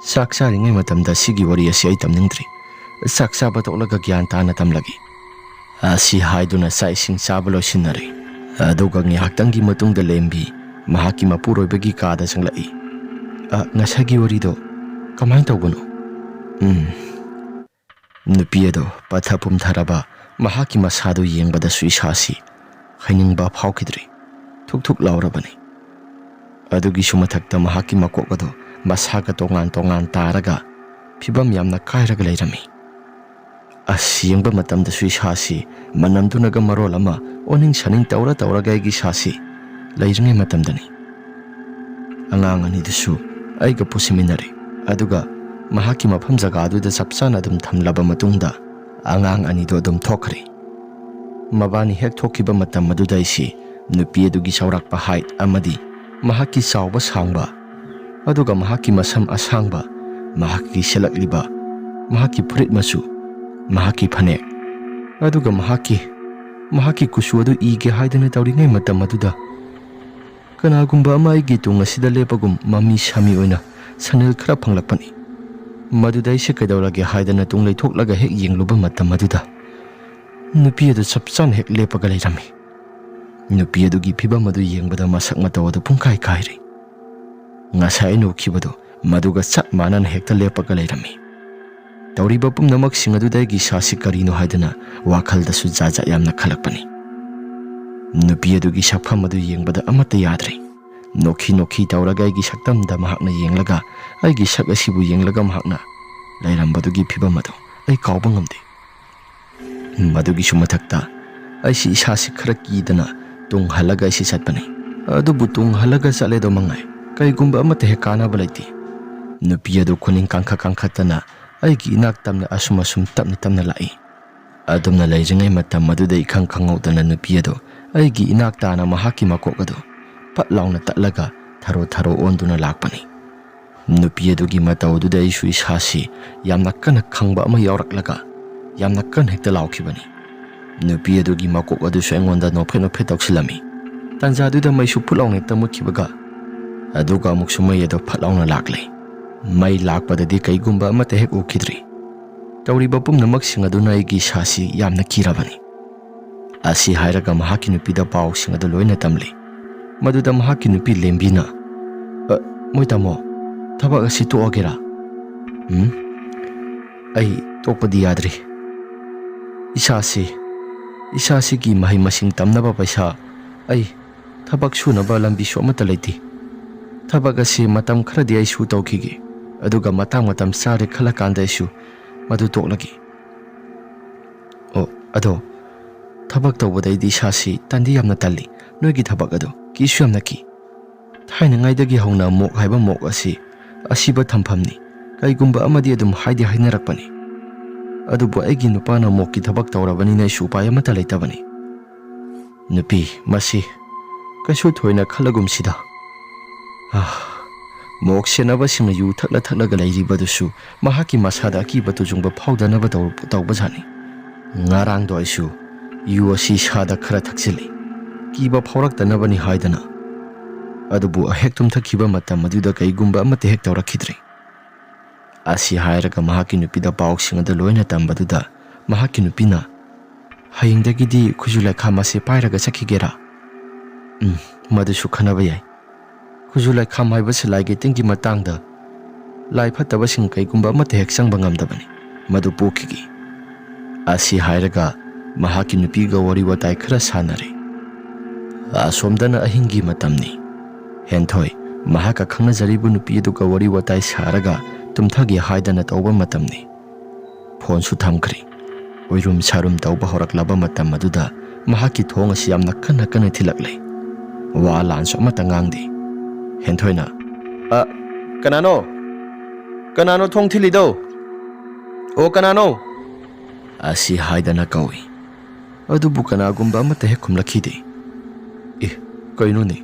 ꯆꯥꯛ ꯆꯥꯔꯤꯉꯩ ꯃꯇꯝꯗ ꯁꯤꯒꯤ ꯋꯥꯔꯤ ꯑꯁꯤ ꯑꯩ ꯇꯝꯅꯤꯡꯗ꯭ꯔꯤ꯫ ꯆꯥꯛ ꯆꯥꯕ ꯇꯣꯛꯂꯒ ꯒ꯭ꯌꯥꯟ ꯇꯥꯅ ꯇꯝꯂꯒꯦ꯫" ꯑꯁꯤ ꯍꯥꯏꯗꯨꯅ ꯆꯥꯛ ꯏꯁꯤꯡ ꯆꯥꯕ ꯂꯣꯏꯁꯤꯟꯅꯔꯦ꯫ ꯑꯗꯨꯒ ꯉꯥꯏꯍꯥꯛꯇꯪꯒꯤ ꯃꯇꯨꯡꯗ ꯂꯦꯝꯕꯤ ꯃꯍꯥꯛꯀꯤ ꯃꯄꯨꯔꯣꯏꯕꯒꯤ ꯀꯥꯗ ꯆꯪꯂꯛꯏ꯫ "ꯑ, ꯉꯁꯥꯏꯒꯤ ꯋꯥꯔꯤꯗꯣ ꯀꯃꯥꯏꯅ ꯇꯧꯕꯅꯣ?" "ꯎꯝ꯫" ꯅꯨꯄꯤ ꯑꯗꯣ ꯄꯠꯊ ꯄꯨꯝꯊꯔꯕ ꯃꯍꯥꯛꯀꯤ ꯃꯁꯥꯗꯨ ꯌꯦꯡꯕꯗꯁꯨ ꯏꯁꯥꯁꯤ ꯍꯥꯏꯅꯤꯡꯕ ꯐꯥꯎꯈꯤꯗ꯭ꯔꯤ꯫ ꯊꯨꯛ ꯊꯨꯛ ꯂꯥꯎꯔꯕꯅꯤ꯫ ꯑꯗꯨꯒꯤꯁꯨ ꯃꯊꯛꯇ ꯃꯍꯥꯛꯀꯤ ꯃꯀꯣꯛ ꯑꯗꯨ ꯃꯁꯥꯒ ꯇꯣꯉꯥꯟ ꯇꯣꯉꯥꯟ ꯇꯥꯔꯒ ꯐꯤꯕꯝ ꯌꯥꯝꯅ ꯀꯥꯏꯔꯒ ꯂꯩꯔꯝꯃꯤ꯫ ꯑꯁ, ꯌꯦꯡꯕ ꯃꯇꯝꯗꯁꯨ ꯏꯁꯥꯁꯤ ꯃꯅꯝꯗꯨꯅꯒ ꯃꯔꯣꯜ ꯑꯃ ꯑꯣꯅꯤꯡ ꯁꯥꯅꯤꯡ ꯇꯧꯔ ꯇꯧꯔꯒ ꯑꯩꯒꯤ ꯏꯁꯥꯁꯤ ꯂꯩꯔꯤꯉꯩ ꯃꯇꯝꯗꯅꯤ꯫ ꯑꯉꯥꯡ ꯑꯅꯤꯗꯨꯁꯨ ꯑꯩꯒ ꯄꯨꯁꯤꯟꯃꯤꯟꯅꯔꯦ, ꯑꯗꯨꯒ ꯃꯍꯥꯛꯀꯤ ꯃꯐꯝ ꯖꯒꯥꯗꯨꯗ ꯆꯞ ꯆꯥꯅ ꯑꯗꯨꯝ ꯊꯝꯂꯕ ꯃꯇꯨꯡꯗ ꯑꯉꯥꯡ ꯑꯅꯤꯗꯨ ꯑꯗꯨꯝ ꯊꯣꯛꯈ꯭ꯔꯦ꯫ ꯃꯕꯥꯅꯤ ꯍꯦꯛ ꯊꯣꯛꯈꯤꯕ ꯃꯇꯝ ꯑꯗꯨꯗ ꯑꯩꯁꯤ ꯅꯨꯄꯤ ꯑꯗꯨꯒꯤ ꯆꯥꯎꯔꯥꯛꯄ height ꯑꯃꯗꯤ ꯃꯍꯥꯛꯀꯤ ꯆꯥꯎꯕ ꯁꯥꯡꯕ, ꯑꯗꯨꯒ ꯃꯍꯥꯛꯀꯤ ꯃꯁꯝ ꯑꯁꯥꯡꯕ, ꯃꯍꯥꯛꯀꯤ ꯁꯦꯠꯂꯛꯂꯤꯕ, ꯃꯍꯥꯛꯀꯤ ꯐꯨꯔꯤꯠ ꯃꯆꯨ, ꯃꯍꯥꯛꯀꯤ ꯐꯅꯦꯛ, ꯑꯗꯨꯒ ꯃꯍꯥꯛꯀꯤ, ꯃꯍꯥꯛꯀꯤ ꯀꯨꯆꯨ ꯑꯗꯨ ꯏꯒꯦ ꯍꯥꯏꯗꯅ ꯇꯧꯔꯤꯉꯩ ꯃꯇꯝ ꯑꯗꯨꯗ ꯀꯅꯥꯒꯨꯝꯕ ꯑꯃ ꯑꯩꯒꯤ ꯇꯨꯡ ꯑꯁꯤꯗ ꯂꯦꯞꯄꯒꯨꯝ ꯃꯃꯤ ꯁꯥꯃꯤ ꯑꯣꯏꯅ ꯁꯅꯤꯜ ꯈꯔ ꯐꯪꯂꯛꯄꯅꯤ꯫ ꯃꯗꯨꯗ ꯑꯩꯁꯦ ꯀꯩꯗꯧꯔꯒꯦ ꯍꯥꯏꯗꯅ ꯇꯨꯡ ꯂꯩꯊꯣꯛꯂꯒ ꯍꯦꯛ ꯌꯦꯡꯂꯨꯕ ꯃꯇꯝ ꯑꯗꯨꯗ ꯅꯨꯄꯤ ꯑꯗꯨ ꯆꯞ ꯆꯥꯅ ꯍꯦꯛ ꯂꯦꯞꯄꯒ ꯂꯩꯔꯝꯃꯤ꯫ ꯅꯨꯄꯤ ꯑꯗꯨꯒꯤ ꯐꯤꯕꯝ ꯑꯗꯨ ꯌꯦꯡꯕꯗ ꯃꯁꯛ ꯃꯇꯧ ꯑꯗꯨ ꯄꯨꯡꯀꯥꯏ ꯀꯥꯏꯔꯦ꯫ ꯉꯁꯥꯏ ꯑꯩꯅ ꯎꯈꯤꯕꯗꯨ ꯃꯗꯨꯒ ꯆꯞ ꯃꯥꯟꯅꯅ ꯍꯦꯛꯇ ꯂꯦꯞꯄꯒ ꯂꯩꯔꯝꯃꯤ꯫ ꯇꯧꯔꯤꯕ ꯄꯨꯝꯅꯃꯛꯁꯤꯡ ꯑꯗꯨꯗ ꯑꯩꯒꯤ ꯏꯁꯥꯁꯤ ꯀꯔꯤꯅꯣ ꯍꯥꯏꯗꯅ ꯋꯥꯈꯜꯗꯁꯨ ꯖꯥꯠ ꯖꯥꯠ ꯌꯥꯝꯅ ꯈꯜꯂꯛꯄꯅꯤ꯫ ꯅꯨꯄꯤ ꯑꯗꯨꯒꯤ ꯁꯛꯐꯝ ꯑꯗꯨ ꯌꯦꯡꯕꯗ ꯑꯃꯠꯇ ꯌꯥꯗ꯭ꯔꯦ꯫ ꯅꯣꯛꯈꯤ ꯅꯣꯛꯈꯤ ꯇꯧꯔꯒ ꯑꯩꯒꯤ ꯁꯛꯇꯝꯗ ꯃꯍꯥꯛꯅ ꯌꯦꯡꯂꯒ, ꯑꯩꯒꯤ ꯁꯛ ꯑꯁꯤꯕꯨ ꯌꯦꯡꯂꯒ ꯃꯍꯥꯛꯅ ꯂꯩꯔꯝꯕꯗꯨꯒꯤ ꯐꯤꯕꯝ ꯑꯗꯨ ꯑꯩ ꯀꯥꯎꯕ ꯉꯝꯗꯦ꯫ ꯃꯗꯨꯒꯤꯁꯨ ꯃꯊꯛꯇ ꯑꯩꯁꯤ ꯏꯁꯥꯁꯤ ꯈꯔ ꯀꯤꯗꯅ ꯇꯨꯡ ꯍꯜꯂꯒ ꯑꯩꯁꯤ ꯆꯠꯄꯅꯤ꯫ ꯑꯗꯨꯕꯨ ꯇꯨꯡ ꯍꯜꯂꯒ ꯆꯠꯂꯦꯗꯣ ꯃꯉꯥꯏ, ꯀꯩꯒꯨꯝꯕ ꯑꯃꯠꯇ ꯍꯦꯛ ꯀꯥꯟꯅꯕ ꯂꯩꯇꯦ꯫ ꯅꯨꯄꯤ ꯑꯗꯨ ꯈꯨꯅꯤꯡ ꯀꯥꯡꯈꯠ ꯀꯥꯡꯈꯠꯇꯅ ꯑꯩꯒꯤ ꯏꯅꯥꯛ ꯇꯝꯅ ꯑꯁꯨꯝ ꯑꯁꯨꯝ ꯇꯞꯅ ꯇꯞꯅ ꯂꯥꯛꯏ꯫ ꯑꯗꯨꯝꯅ ꯂꯩꯔꯤꯉꯩ ꯃꯇꯝ ꯑꯗꯨꯗ ꯏꯈꯪ ꯈꯪꯍꯧꯗꯅ ꯅꯨꯄꯤ ꯑꯗꯨ ꯑꯩꯒꯤ ꯏꯅꯥꯛ ꯇꯥꯅ ꯃꯍꯥꯛꯀꯤ ꯃꯀꯣꯛ ꯑꯗꯨ ꯐꯠ ꯂꯥꯎꯅ ꯇꯠꯂꯒ ꯊꯔꯣ ꯊꯔꯣ ꯑꯣꯟꯗꯨꯅ ꯂꯥꯛꯄꯅꯤ꯫ ꯅꯨꯄꯤ ꯑꯗꯨꯒꯤ ꯃꯇꯧ ꯑꯗꯨꯗ ꯑꯩꯁꯨ ꯏꯁꯥꯁꯤ ꯌꯥꯝꯅ ꯀꯟꯅ ꯈꯪꯕ ꯑꯃ ꯌꯥꯎꯔꯛꯂꯒ ꯌꯥꯝꯅ ꯀꯟꯅ ꯍꯦꯛꯇ ꯂꯥꯎꯈꯤꯕꯅꯤ꯫ ꯅꯨꯄꯤ ꯑꯗꯨꯒꯤ ꯃꯀꯣꯛ ꯑꯗꯨꯁꯨ ꯑꯩꯉꯣꯟꯗ ꯅꯣꯛꯐꯦꯠ ꯅꯣꯛꯐꯦꯠ ꯇꯧꯁꯤꯜꯂꯝꯃꯤ꯫ ꯇꯥꯟꯖꯥꯗꯨꯗ ꯃꯩꯁꯨ ꯐꯨꯠ ꯂꯥꯎꯅ ꯍꯦꯛꯇ ꯃꯨꯠꯈꯤꯕꯒ, ꯑꯗꯨꯒ ꯑꯃꯨꯛꯁꯨ ꯃꯩ ꯑꯗꯨ ꯐꯠ ꯂꯥꯎꯅ ꯂꯥꯛꯂꯦ꯫ ꯃꯩ ꯂꯥꯛꯄꯗꯗꯤ ꯀꯩꯒꯨꯝꯕ ꯑꯃꯠꯇ ꯍꯦꯛ ꯎꯈꯤꯗ꯭ꯔꯤ꯫ ꯇꯧꯔꯤꯕ ꯄꯨꯝꯅꯃꯛꯁꯤꯡ ꯑꯗꯨꯅ ꯑꯩꯒꯤ ꯏꯁꯥꯁꯤ ꯌꯥꯝꯅ ꯀꯤꯔꯕꯅꯤ꯫ ꯑꯁꯤ ꯍꯥꯏꯔꯒ ꯃꯍꯥꯛꯀꯤ ꯅꯨꯄꯤꯗ ꯄꯥꯎꯁꯤꯡ ꯑꯗꯨ ꯂꯣꯏꯅ ꯇꯝꯂꯤ꯫ ꯃꯗꯨꯗ ꯃꯍꯥꯛꯀꯤ ꯅꯨꯄꯤ ꯂꯦꯝꯕꯤꯅ, "ꯑ, ꯃꯣꯏ ꯇꯥꯃꯣ, ꯊꯕꯛ ꯑꯁꯤ ꯇꯣꯛꯑꯒꯦꯔꯥ?" "ꯎꯝ, ꯑꯩ ꯇꯣꯛꯄꯗꯤ ꯌꯥꯗ꯭ꯔꯤ꯫ ꯏꯁꯥꯁꯤ ꯏꯆꯥꯁꯤꯒꯤ ꯃꯍꯩ ꯃꯁꯤꯡ ꯇꯝꯅꯕ ꯄꯩꯁꯥ ꯑꯩ ꯊꯕꯛ ꯁꯨꯅꯕ ꯂꯝꯕꯤꯁꯨ ꯑꯃꯠꯇ ꯂꯩꯇꯦ꯫ ꯊꯕꯛ ꯑꯁꯤ ꯃꯇꯝ ꯈꯔꯗꯤ ꯑꯩꯁꯨ ꯇꯧꯈꯤꯒꯦ, ꯑꯗꯨꯒ ꯃꯇꯥꯡ ꯃꯇꯝ ꯆꯥꯔꯦ ꯈꯜꯂꯀꯥꯟꯗ ꯑꯩꯁꯨ ꯃꯗꯨ ꯇꯣꯛꯂꯒꯦ꯫ ꯑꯣ, ꯑꯗꯣ ꯊꯕꯛ ꯇꯧꯕꯗꯩꯗꯤ ꯏꯁꯥꯁꯤ ꯇꯟꯗꯤ ꯌꯥꯝꯅ ꯇꯜꯂꯤ꯫ ꯅꯣꯏꯒꯤ ꯊꯕꯛ ꯑꯗꯣ ꯀꯤꯁꯨ ꯌꯥꯝꯅ ꯀꯤ꯫ ꯊꯥꯏꯅꯉꯩꯗꯒꯤ ꯍꯧꯅ ꯃꯣꯛ ꯍꯥꯏꯕ ꯃꯣꯛ ꯑꯁꯤ ꯑꯁꯤꯕ ꯊꯝꯐꯝꯅꯤ꯫ ꯀꯩꯒꯨꯝꯕ ꯑꯃꯗꯤ ꯑꯗꯨꯝ ꯍꯥꯏꯗꯤ ꯍꯥꯏꯅꯔꯛꯄꯅꯤ꯫ ꯑꯗꯨꯕꯨ ꯑꯩꯒꯤ ꯅꯨꯄꯥꯅ ꯃꯣꯛꯀꯤ ꯊꯕꯛ ꯇꯧꯔꯕꯅꯤꯅ ꯑꯩꯁꯨ ꯎꯄꯥꯏ ꯑꯃꯠꯇ ꯂꯩꯇꯕꯅꯤ꯫ ꯅꯨꯄꯤ, ꯃꯁꯤ ꯀꯩꯁꯨ ꯊꯣꯏꯅ ꯈꯜꯂꯒꯨꯝꯁꯤꯗ꯫ ꯑꯥ, ꯃꯣꯛ ꯁꯦꯟꯅꯕꯁꯤꯡꯅ ꯌꯨ ꯊꯛꯂ ꯊꯛꯂꯒ ꯂꯩꯔꯤꯕꯗꯨꯁꯨ ꯃꯍꯥꯛꯀꯤ ꯃꯁꯥꯗ ꯑꯀꯤꯕ ꯇꯨꯖꯨꯡꯕ ꯐꯥꯎꯗꯅꯕ ꯇꯧ-, ꯇꯧꯕꯖꯥꯠꯅꯤ꯫ ꯉꯔꯥꯡꯗꯣ ꯑꯩꯁꯨ ꯌꯨ ꯑꯁꯤ ꯏꯁꯥꯗ ꯈꯔ ꯊꯛꯆꯤꯜꯂꯤ, ꯀꯤꯕ ꯐꯥꯎꯔꯛꯇꯅꯕꯅꯤ ꯍꯥꯏꯗꯅ꯫ ꯑꯗꯨꯕꯨ ꯑꯍꯦꯛ ꯇꯨꯝꯊꯈꯤꯕ ꯃꯇꯝ ꯑꯗꯨꯗ ꯀꯩꯒꯨꯝꯕ ꯑꯃꯠꯇ ꯍꯦꯛ ꯇꯧꯔꯛꯈꯤꯗ꯭ꯔꯦ꯫ ꯑꯁꯤ ꯍꯥꯏꯔꯒ ꯃꯍꯥꯛꯀꯤ ꯅꯨꯄꯤꯗ ꯄꯥꯎꯁꯤꯡ ꯑꯗꯨ ꯂꯣꯏꯅ ꯇꯝꯕꯗꯨꯗ ꯃꯍꯥꯛꯀꯤ ꯅꯨꯄꯤꯅ, "ꯍꯌꯦꯡꯗꯒꯤꯗꯤ ꯈꯨꯖꯨ ꯂꯩꯈꯥꯝ ꯑꯁꯤ ꯄꯥꯏꯔꯒ ꯆꯠꯈꯤꯒꯦꯔꯥ?" ꯎꯝ, ꯃꯗꯨꯁꯨ ꯈꯟꯅꯕ ꯌꯥꯏ꯫ ꯈꯨꯖꯨ ꯂꯩꯈꯥꯝ ꯍꯥꯏꯕꯁꯤ ꯂꯥꯏꯒꯤ ꯇꯤꯟꯒꯤ ꯃꯇꯥꯡꯗ ꯂꯥꯏ ꯐꯠꯇꯕꯁꯤꯡ ꯀꯩꯒꯨꯝꯕ ꯑꯃꯠꯇ ꯍꯦꯛ ꯆꯪꯕ ꯉꯝꯗꯕꯅꯤ꯫ ꯃꯗꯨ ꯄꯣꯛꯈꯤꯒꯦ꯫ ꯑꯁꯤ ꯍꯥꯏꯔꯒ ꯃꯍꯥꯛꯀꯤ ꯅꯨꯄꯤꯒ ꯋꯥꯔꯤ ꯋꯥꯇꯥꯏ ꯈꯔ ꯁꯥꯟꯅꯔꯦ꯫ ꯑꯁꯣꯝꯗꯅ ꯑꯍꯤꯡꯒꯤ ꯃꯇꯝꯅꯤ꯫ ꯍꯦꯟꯊꯣꯏ ꯃꯍꯥꯛꯀ ꯈꯪꯅꯖꯔꯤꯕ ꯅꯨꯄꯤ ꯑꯗꯨꯒ ꯋꯥꯔꯤ ꯋꯥꯇꯥꯏ ꯁꯥꯔꯒ ꯇꯨꯝꯊꯒꯦ ꯍꯥꯏꯗꯅ ꯇꯧꯕ ꯃꯇꯝꯅꯤ꯫ ꯐꯣꯟꯁꯨ ꯊꯝꯈ꯭ꯔꯦ꯫ ꯑꯣꯏꯔꯨꯝ ꯁꯥꯔꯨꯝ ꯇꯧꯕ ꯍꯧꯔꯛꯂꯕ ꯃꯇꯝ ꯑꯗꯨꯗ ꯃꯍꯥꯛꯀꯤ ꯊꯣꯡ ꯑꯁꯤ ꯌꯥꯝꯅ ꯀꯟꯅ ꯀꯟꯅ ꯊꯤꯜꯂꯛꯂꯦ꯫ ꯋꯥ ꯂꯥꯟꯁꯨ ꯑꯃꯠꯇ ꯉꯥꯡꯗꯦ꯫ ꯍꯦꯟꯊꯣꯏꯅ, "ꯑ, ꯀꯅꯥꯅꯣ? ꯀꯅꯥꯅꯣ ꯊꯣꯡ ꯊꯤꯜꯂꯤꯗꯣ? ꯑꯣ, ꯀꯅꯥꯅꯣ?" ꯑꯁꯤ ꯍꯥꯏꯗꯅ ꯀꯧꯏ꯫ ꯑꯗꯨꯕꯨ ꯀꯅꯥꯒꯨꯝꯕ ꯑꯃꯠꯇ ꯍꯦꯛ ꯈꯨꯝꯂꯛꯈꯤꯗꯦ꯫ ꯑꯦ, ꯀꯩꯅꯣꯅꯦ?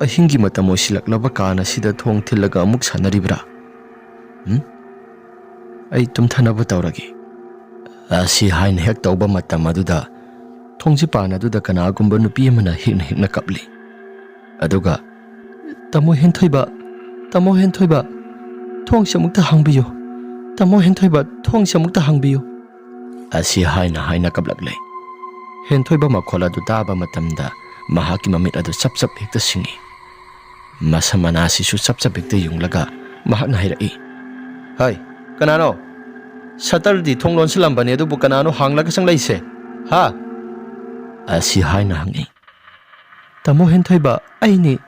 ꯑꯍꯤꯡꯒꯤ ꯃꯇꯝ ꯑꯣꯏꯁꯤꯜꯂꯛꯂꯕ ꯀꯥꯟ ꯑꯁꯤꯗ ꯊꯣꯡ ꯊꯤꯜꯂꯒ ꯑꯃꯨꯛ ꯁꯥꯟꯅꯔꯤꯕ꯭ꯔꯥ? ꯎꯝ? ꯑꯩ ꯇꯨꯝꯊꯅꯕ ꯇꯧꯔꯒꯦ꯫ ꯑꯁꯤ ꯍꯥꯏꯅ ꯍꯦꯛ ꯇꯧꯕ ꯃꯇꯝ ꯑꯗꯨꯗ ꯊꯣꯡꯖꯤꯄꯥꯟ ꯑꯗꯨꯗ ꯀꯅꯥꯒꯨꯝꯕ ꯅꯨꯄꯤ ꯑꯃꯅ ꯍꯤꯛꯅ ꯍꯤꯛꯅ ꯀꯞꯂꯤ꯫ ꯑꯗꯨꯒ, "ꯇꯥꯃꯣ ꯍꯦꯟꯊꯣꯏꯕ, ꯇꯥꯃꯣ ꯍꯦꯟꯊꯣꯏꯕ, ꯊꯣꯡꯁꯦ ꯑꯃꯨꯛꯇ ꯍꯥꯡꯕꯤꯌꯨ, ꯇꯥꯃꯣ ꯍꯦꯟꯊꯣꯏꯕ, ꯊꯣꯡꯁꯦ ꯑꯃꯨꯛꯇ ꯍꯥꯡꯕꯤꯌꯨ" ꯑꯁꯤ ꯍꯥꯏꯅ ꯍꯥꯏꯅ ꯀꯞꯂꯛꯂꯦ꯫ ꯍꯦꯟꯊꯣꯏꯕ ꯃꯈꯣꯜ ꯑꯗꯨ ꯇꯥꯕ ꯃꯇꯝꯗ ꯃꯍꯥꯛꯀꯤ ꯃꯃꯤꯠ ꯑꯗꯨ ꯆꯞ ꯆꯞ ꯍꯦꯛꯇ ꯁꯤꯡꯏ꯫ ꯃꯁꯝ ꯃꯅꯥꯁꯤꯁꯨ ꯆꯞ ꯆꯞ ꯍꯦꯛꯇ ꯌꯨꯡꯂꯒ ꯃꯍꯥꯛꯅ ꯍꯥꯏꯔꯛꯏ, "ꯍꯥꯏ, ꯀꯅꯥꯅꯣ? ꯁꯇꯔꯗꯤ ꯊꯣꯡ ꯂꯣꯟꯁꯤꯜꯂꯝꯕꯅꯦ, ꯑꯗꯨꯕꯨ ꯀꯅꯥꯅꯣ ꯍꯥꯡꯂꯒ ꯆꯪꯂꯛꯏꯁꯦ?" "ꯍꯥ?" ꯑꯁꯤ ꯍꯥꯏꯅ ꯍꯪꯉꯤ꯫ "ꯇꯥꯃꯣ ꯍꯦꯟꯊꯣꯏꯕ, ꯑꯩꯅꯤ꯫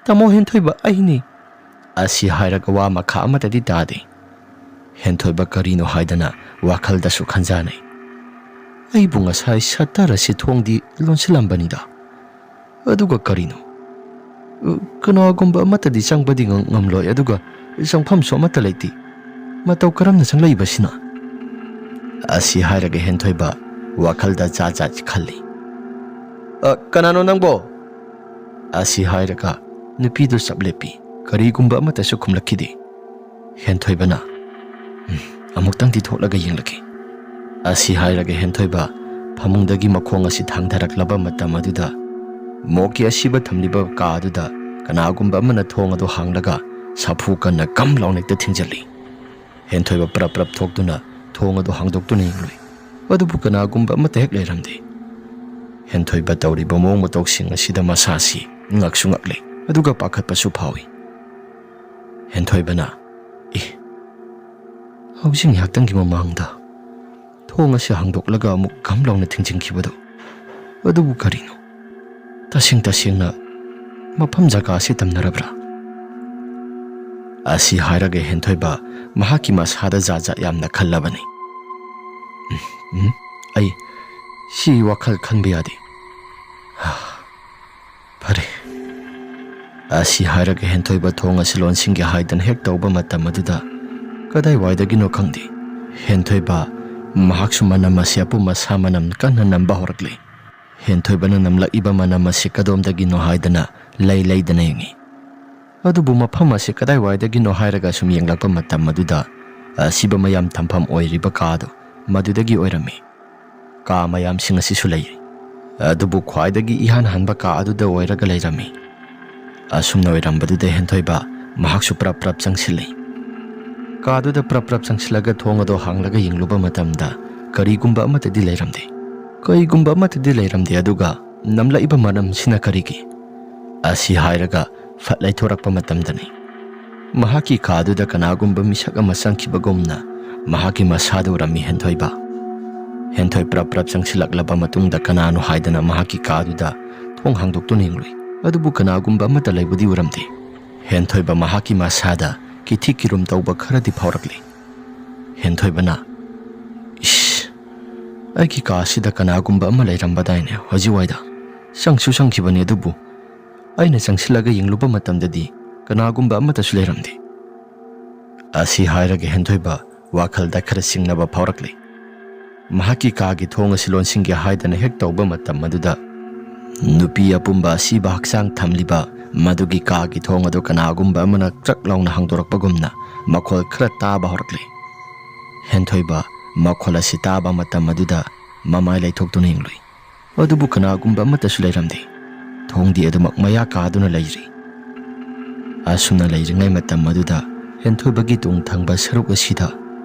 ꯇꯥꯃꯣ ꯍꯦꯟꯊꯣꯏꯕ, ꯑꯩꯅꯤ," ꯑꯁꯤ ꯍꯥꯏꯔꯒ ꯋꯥ ꯃꯈꯥ ꯑꯃꯠꯇꯗꯤ ꯇꯥꯗꯦ꯫ ꯍꯦꯟꯊꯣꯏꯕ ꯀꯔꯤꯅꯣ ꯍꯥꯏꯗꯅ ꯋꯥꯈꯜꯗꯁꯨ ꯈꯟꯖꯥꯅꯩ꯫ "ꯑꯩꯕꯨ ꯉꯁꯥꯏ ꯁꯠꯇꯔ ꯑꯁꯤ ꯊꯣꯡꯗꯤ ꯂꯣꯟꯁꯤꯜꯂꯝꯕꯅꯤꯗ꯫ ꯑꯗꯨꯒ ꯀꯔꯤꯅꯣ? ꯀꯅꯥꯒꯨꯝꯕ ꯑꯃꯠꯇꯗꯤ ꯆꯪꯕꯗꯤ ꯉꯝ-, ꯉꯝꯂꯣꯏ, ꯑꯗꯨꯒ ꯆꯪꯐꯝꯁꯨ ꯑꯃꯠꯇ ꯂꯩꯇꯦ꯫ ꯃꯇꯧ ꯀꯔꯝꯅ ꯆꯪꯂꯛꯏꯕꯁꯤꯅ?" ꯑꯁꯤ ꯍꯥꯏꯔꯒ ꯍꯦꯟꯊꯣꯏꯕ ꯋꯥꯈꯜꯗ ꯖꯥꯠ ꯖꯥꯠ ꯈꯜꯂꯤ꯫ "ꯑ, ꯀꯅꯥꯅꯣ ꯅꯪꯕꯣ?" ꯑꯁꯤ ꯍꯥꯏꯔꯒ ꯅꯨꯄꯤꯗꯨ ꯆꯞ ꯂꯦꯞꯄꯤ꯫ ꯀꯔꯤꯒꯨꯝꯕ ꯑꯃꯠꯇꯁꯨ ꯈꯨꯝꯂꯛꯈꯤꯗꯦ꯫ ꯍꯦꯟꯊꯣꯏꯕꯅ, "ꯎꯝ, ꯑꯃꯨꯛꯇꯪꯗꯤ ꯊꯣꯛꯂꯒ ꯌꯦꯡꯂꯛꯀꯦ," ꯑꯁꯤ ꯍꯥꯏꯔꯒ ꯍꯦꯟꯊꯣꯏꯕ ꯐꯃꯨꯡꯗꯒꯤ ꯃꯈꯣꯡ ꯑꯁꯤ ꯊꯥꯡꯊꯔꯛꯂꯕ ꯃꯇꯝ ꯑꯗꯨꯗ, ꯃꯣꯛꯀꯤ ꯑꯁꯤꯕ ꯊꯝꯂꯤꯕ ꯀꯥ ꯑꯗꯨꯗ ꯀꯅꯥꯒꯨꯝꯕ ꯑꯃꯅ ꯊꯣꯡ ꯑꯗꯨ ꯍꯥꯡꯂꯒ ꯁꯥꯐꯨ ꯀꯟꯅ ꯒꯝ ꯂꯥꯎꯅ ꯍꯦꯛꯇ ꯊꯤꯡꯖꯤꯜꯂꯤ꯫ ꯍꯦꯟꯊꯣꯏꯕ ꯄ꯭ꯔꯞ ꯄ꯭ꯔꯞ ꯊꯣꯛꯇꯨꯅ ꯊꯣꯡ ꯑꯗꯨ ꯍꯥꯡꯗꯣꯛꯇꯨꯅ ꯌꯦꯡꯂꯨꯏ꯫ ꯑꯗꯨꯕꯨ ꯀꯅꯥꯒꯨꯝꯕ ꯑꯃꯠꯇ ꯍꯦꯛ ꯂꯩꯔꯝꯗꯦ꯫ ꯍꯦꯟꯊꯣꯏꯕ ꯇꯧꯔꯤꯕ ꯃꯑꯣꯡ ꯃꯇꯧꯁꯤꯡ ꯑꯁꯤꯗ ꯃꯁꯥꯁꯤ ꯉꯛꯁꯨ ꯉꯛꯂꯦ, ꯑꯗꯨꯒ ꯄꯥꯈꯠꯄꯁꯨ ꯐꯥꯎꯏ꯫ ꯍꯦꯟꯊꯣꯏꯕꯅ, "ꯑꯦ, ꯍꯧꯖꯤꯛ ꯉꯥꯏꯍꯥꯛꯇꯪꯒꯤ ꯃꯃꯥꯡꯗ ꯊꯣꯡ ꯑꯁꯤ ꯍꯥꯡꯗꯣꯛꯂꯒ ꯑꯃꯨꯛ ꯒꯝ ꯂꯥꯎꯅ ꯊꯤꯡꯖꯤꯟꯈꯤꯕꯗꯨ, ꯑꯗꯨꯕꯨ ꯀꯔꯤꯅꯣ? ꯇꯁꯦꯡ ꯇꯁꯦꯡꯅ ꯃꯐꯝ ꯖꯒꯥ ꯑꯁꯤ ꯇꯝꯅꯔꯕ꯭ꯔꯥ?" ꯑꯁꯤ ꯍꯥꯏꯔꯒ ꯍꯦꯟꯊꯣꯏꯕ ꯃꯍꯥꯛꯀꯤ ꯃꯁꯥꯗ ꯖꯥꯠ ꯖꯥꯠ ꯌꯥꯝꯅ ꯈꯜꯂꯕꯅꯤ꯫ "ꯎꯝ, ꯎꯝ, ꯑꯩ ꯁꯤ ꯋꯥꯈꯜ ꯈꯟꯕ ꯌꯥꯗꯦ꯫ ꯍꯥ, ꯐꯔꯦ," ꯑꯁꯤ ꯍꯥꯏꯔꯒ ꯍꯦꯟꯊꯣꯏꯕ ꯊꯣꯡ ꯑꯁꯤ ꯂꯣꯟꯁꯤꯟꯒꯦ ꯍꯥꯏꯗꯅ ꯍꯦꯛ ꯇꯧꯕ ꯃꯇꯝ ꯑꯗꯨꯗ, ꯀꯗꯥꯏꯋꯥꯏꯗꯒꯤꯅꯣ ꯈꯪꯗꯦ, ꯍꯦꯟꯊꯣꯏꯕ ꯃꯍꯥꯛꯁꯨ ꯃꯅꯝ ꯑꯁꯤ ꯑꯄꯨꯝ ꯑꯁꯥ ꯃꯅꯝ ꯀꯟꯅ ꯅꯝꯕ ꯍꯧꯔꯛꯂꯦ꯫ ꯍꯦꯟꯊꯣꯏꯕꯅ ꯅꯝꯂꯛꯏꯕ ꯃꯅꯝ ꯑꯁꯤ ꯀꯗꯣꯝꯗꯒꯤꯅꯣ ꯍꯥꯏꯗꯅ ꯂꯩ ꯂꯩꯗꯅ ꯌꯦꯡꯉꯤ꯫ ꯑꯗꯨꯕꯨ ꯃꯐꯝ ꯑꯁꯤ ꯀꯗꯥꯏꯋꯥꯏꯗꯒꯤꯅꯣ ꯍꯥꯏꯔꯒ ꯁꯨꯝ ꯌꯦꯡꯂꯛꯄ ꯃꯇꯝ ꯑꯗꯨꯗ, ꯑꯁꯤꯕ ꯃꯌꯥꯝ ꯊꯝꯐꯝ ꯑꯣꯏꯔꯤꯕ ꯀꯥꯗꯨ ꯃꯗꯨꯗꯒꯤ ꯑꯣꯏꯔꯝꯃꯤ꯫ ꯀꯥ ꯃꯌꯥꯝꯁꯤꯡ ꯑꯁꯤꯁꯨ ꯂꯩꯔꯤ, ꯑꯗꯨꯕꯨ ꯈ꯭ꯋꯥꯏꯗꯒꯤ ꯏꯍꯥꯟ ꯍꯥꯟꯕ ꯀꯥ ꯑꯗꯨꯗ ꯑꯣꯏꯔꯒ ꯂꯩꯔꯝꯃꯤ꯫ ꯑꯁꯨꯝꯅ ꯑꯣꯏꯔꯝꯕꯗꯨꯗ ꯍꯦꯟꯊꯣꯏꯕ ꯃꯍꯥꯛꯁꯨ ꯄ꯭ꯔꯞ ꯄ꯭ꯔꯞ ꯆꯪꯁꯤꯜꯂꯤ꯫ ꯀꯥꯗꯨꯗ ꯄ꯭ꯔꯞ ꯄ꯭ꯔꯞ ꯆꯪꯁꯤꯜꯂꯒ ꯊꯣꯡ ꯑꯗꯨ ꯍꯥꯡꯂꯒ ꯌꯦꯡꯂꯨꯕ ꯃꯇꯝꯗ, ꯀꯔꯤꯒꯨꯝꯕ ꯑꯃꯠꯇꯗꯤ ꯂꯩꯔꯝꯗꯦ꯫ ꯀꯔꯤꯒꯨꯝꯕ ꯑꯃꯠꯇꯗꯤ ꯂꯩꯔꯝꯗꯦ, ꯑꯗꯨꯒ ꯅꯝꯂꯛꯏꯕ ꯃꯅꯝꯁꯤꯅ ꯀꯔꯤꯒꯤ? ꯑꯁꯤ ꯍꯥꯏꯔꯒ ꯐꯠ ꯂꯩꯊꯣꯔꯛꯄ ꯃꯇꯝꯗꯅꯤ, ꯃꯍꯥꯛꯀꯤ ꯀꯥꯗꯨꯗ ꯀꯅꯥꯒꯨꯝꯕ ꯃꯤꯁꯛ ꯑꯃ ꯆꯪꯈꯤꯕꯒꯨꯝꯅ ꯃꯍꯥꯛꯀꯤ ꯃꯁꯥꯗ ꯎꯔꯝꯃꯤ ꯍꯦꯟꯊꯣꯏꯕ꯫ ꯍꯦꯟꯊꯣꯏ ꯄ꯭ꯔꯞ ꯄ꯭ꯔꯞ ꯆꯪꯁꯤꯜꯂꯛꯂꯕ ꯃꯇꯨꯡꯗ ꯀꯅꯥꯅꯣ ꯍꯥꯏꯗꯅ ꯃꯍꯥꯛꯀꯤ ꯀꯥꯗꯨꯗ ꯊꯣꯡ ꯍꯥꯡꯗꯣꯛꯇꯨꯅ ꯌꯦꯡꯂꯨꯏ꯫ ꯑꯗꯨꯕꯨ ꯀꯅꯥꯒꯨꯝꯕ ꯑꯃꯠꯇ ꯂꯩꯕꯗꯤ ꯎꯔꯝꯗꯦ꯫ ꯍꯦꯟꯊꯣꯏꯕ ꯃꯍꯥꯛꯀꯤ ꯃꯁꯥꯗ ꯀꯤꯊꯤ ꯀꯤꯔꯨꯝ ꯇꯧꯕ ꯈꯔꯗꯤ ꯐꯥꯎꯔꯛꯂꯤ꯫ ꯍꯦꯟꯊꯣꯏꯕꯅ, "ꯏꯁ, ꯑꯩꯒꯤ ꯀꯥ ꯑꯁꯤꯗ ꯀꯅꯥꯒꯨꯝꯕ ꯑꯃ ꯂꯩꯔꯝꯕꯗꯥꯏꯅꯦ ꯍꯧꯖꯤꯛꯋꯥꯏꯗ? ꯆꯪꯁꯨ ꯆꯪꯈꯤꯕꯅꯤ, ꯑꯗꯨꯕꯨ ꯑꯩꯅ ꯆꯪꯁꯤꯜꯂꯒ ꯌꯦꯡꯂꯨꯕ ꯃꯇꯝꯗꯗꯤ ꯀꯅꯥꯒꯨꯝꯕ ꯑꯃꯠꯇꯁꯨ ꯂꯩꯔꯝꯗꯦ"꯫ ꯑꯁꯤ ꯍꯥꯏꯔꯒ ꯍꯦꯟꯊꯣꯏꯕ ꯋꯥꯈꯜꯗ ꯈꯔ ꯆꯤꯡꯅꯕ ꯐꯥꯎꯔꯛꯂꯤ꯫ ꯃꯍꯥꯛꯀꯤ ꯀꯥꯒꯤ ꯊꯣꯡ ꯑꯁꯤ ꯂꯣꯟꯁꯤꯟꯒꯦ ꯍꯥꯏꯗꯅ ꯍꯦꯛ ꯇꯧꯕ ꯃꯇꯝ ꯑꯗꯨꯗ, ꯅꯨꯄꯤ ꯑꯄꯨꯝꯕ ꯑꯁꯤꯕ ꯍꯛꯆꯥꯡ ꯊꯝꯂꯤꯕ ꯃꯗꯨꯒꯤ ꯀꯥꯒꯤ ꯊꯣꯡ ꯑꯗꯨ ꯀꯅꯥꯒꯨꯝꯕ ꯑꯃꯅ ꯆ꯭ꯔꯛ ꯂꯥꯎꯅ ꯍꯥꯡꯗꯣꯔꯛꯄꯒꯨꯝꯅ ꯃꯈꯣꯜ ꯈꯔ ꯇꯥꯕ ꯍꯧꯔꯛꯂꯤ꯫ ꯍꯦꯟꯊꯣꯏꯕ ꯃꯈꯣꯜ ꯑꯁꯤ ꯇꯥꯕ ꯃꯇꯝ ꯑꯗꯨꯗ ꯃꯃꯥꯏ ꯂꯩꯊꯣꯛꯇꯨꯅ ꯌꯦꯡꯂꯨꯏ꯫ ꯑꯗꯨꯕꯨ ꯀꯅꯥꯒꯨꯝꯕ ꯑꯃꯠꯇꯁꯨ ꯂꯩꯔꯝꯗꯦ꯫ ꯊꯣꯡꯗꯤ ꯑꯗꯨꯃꯛ ꯃꯌꯥ ꯀꯥꯗꯨꯅ ꯂꯩꯔꯤ꯫ ꯑꯁꯨꯝꯅ ꯂꯩꯔꯤꯉꯩ ꯃꯇꯝ ꯑꯗꯨꯗ ꯍꯦꯟꯊꯣꯏꯕꯒꯤ ꯇꯨꯡ ꯊꯪꯕ ꯁꯔꯨꯛ ꯑꯁꯤꯗ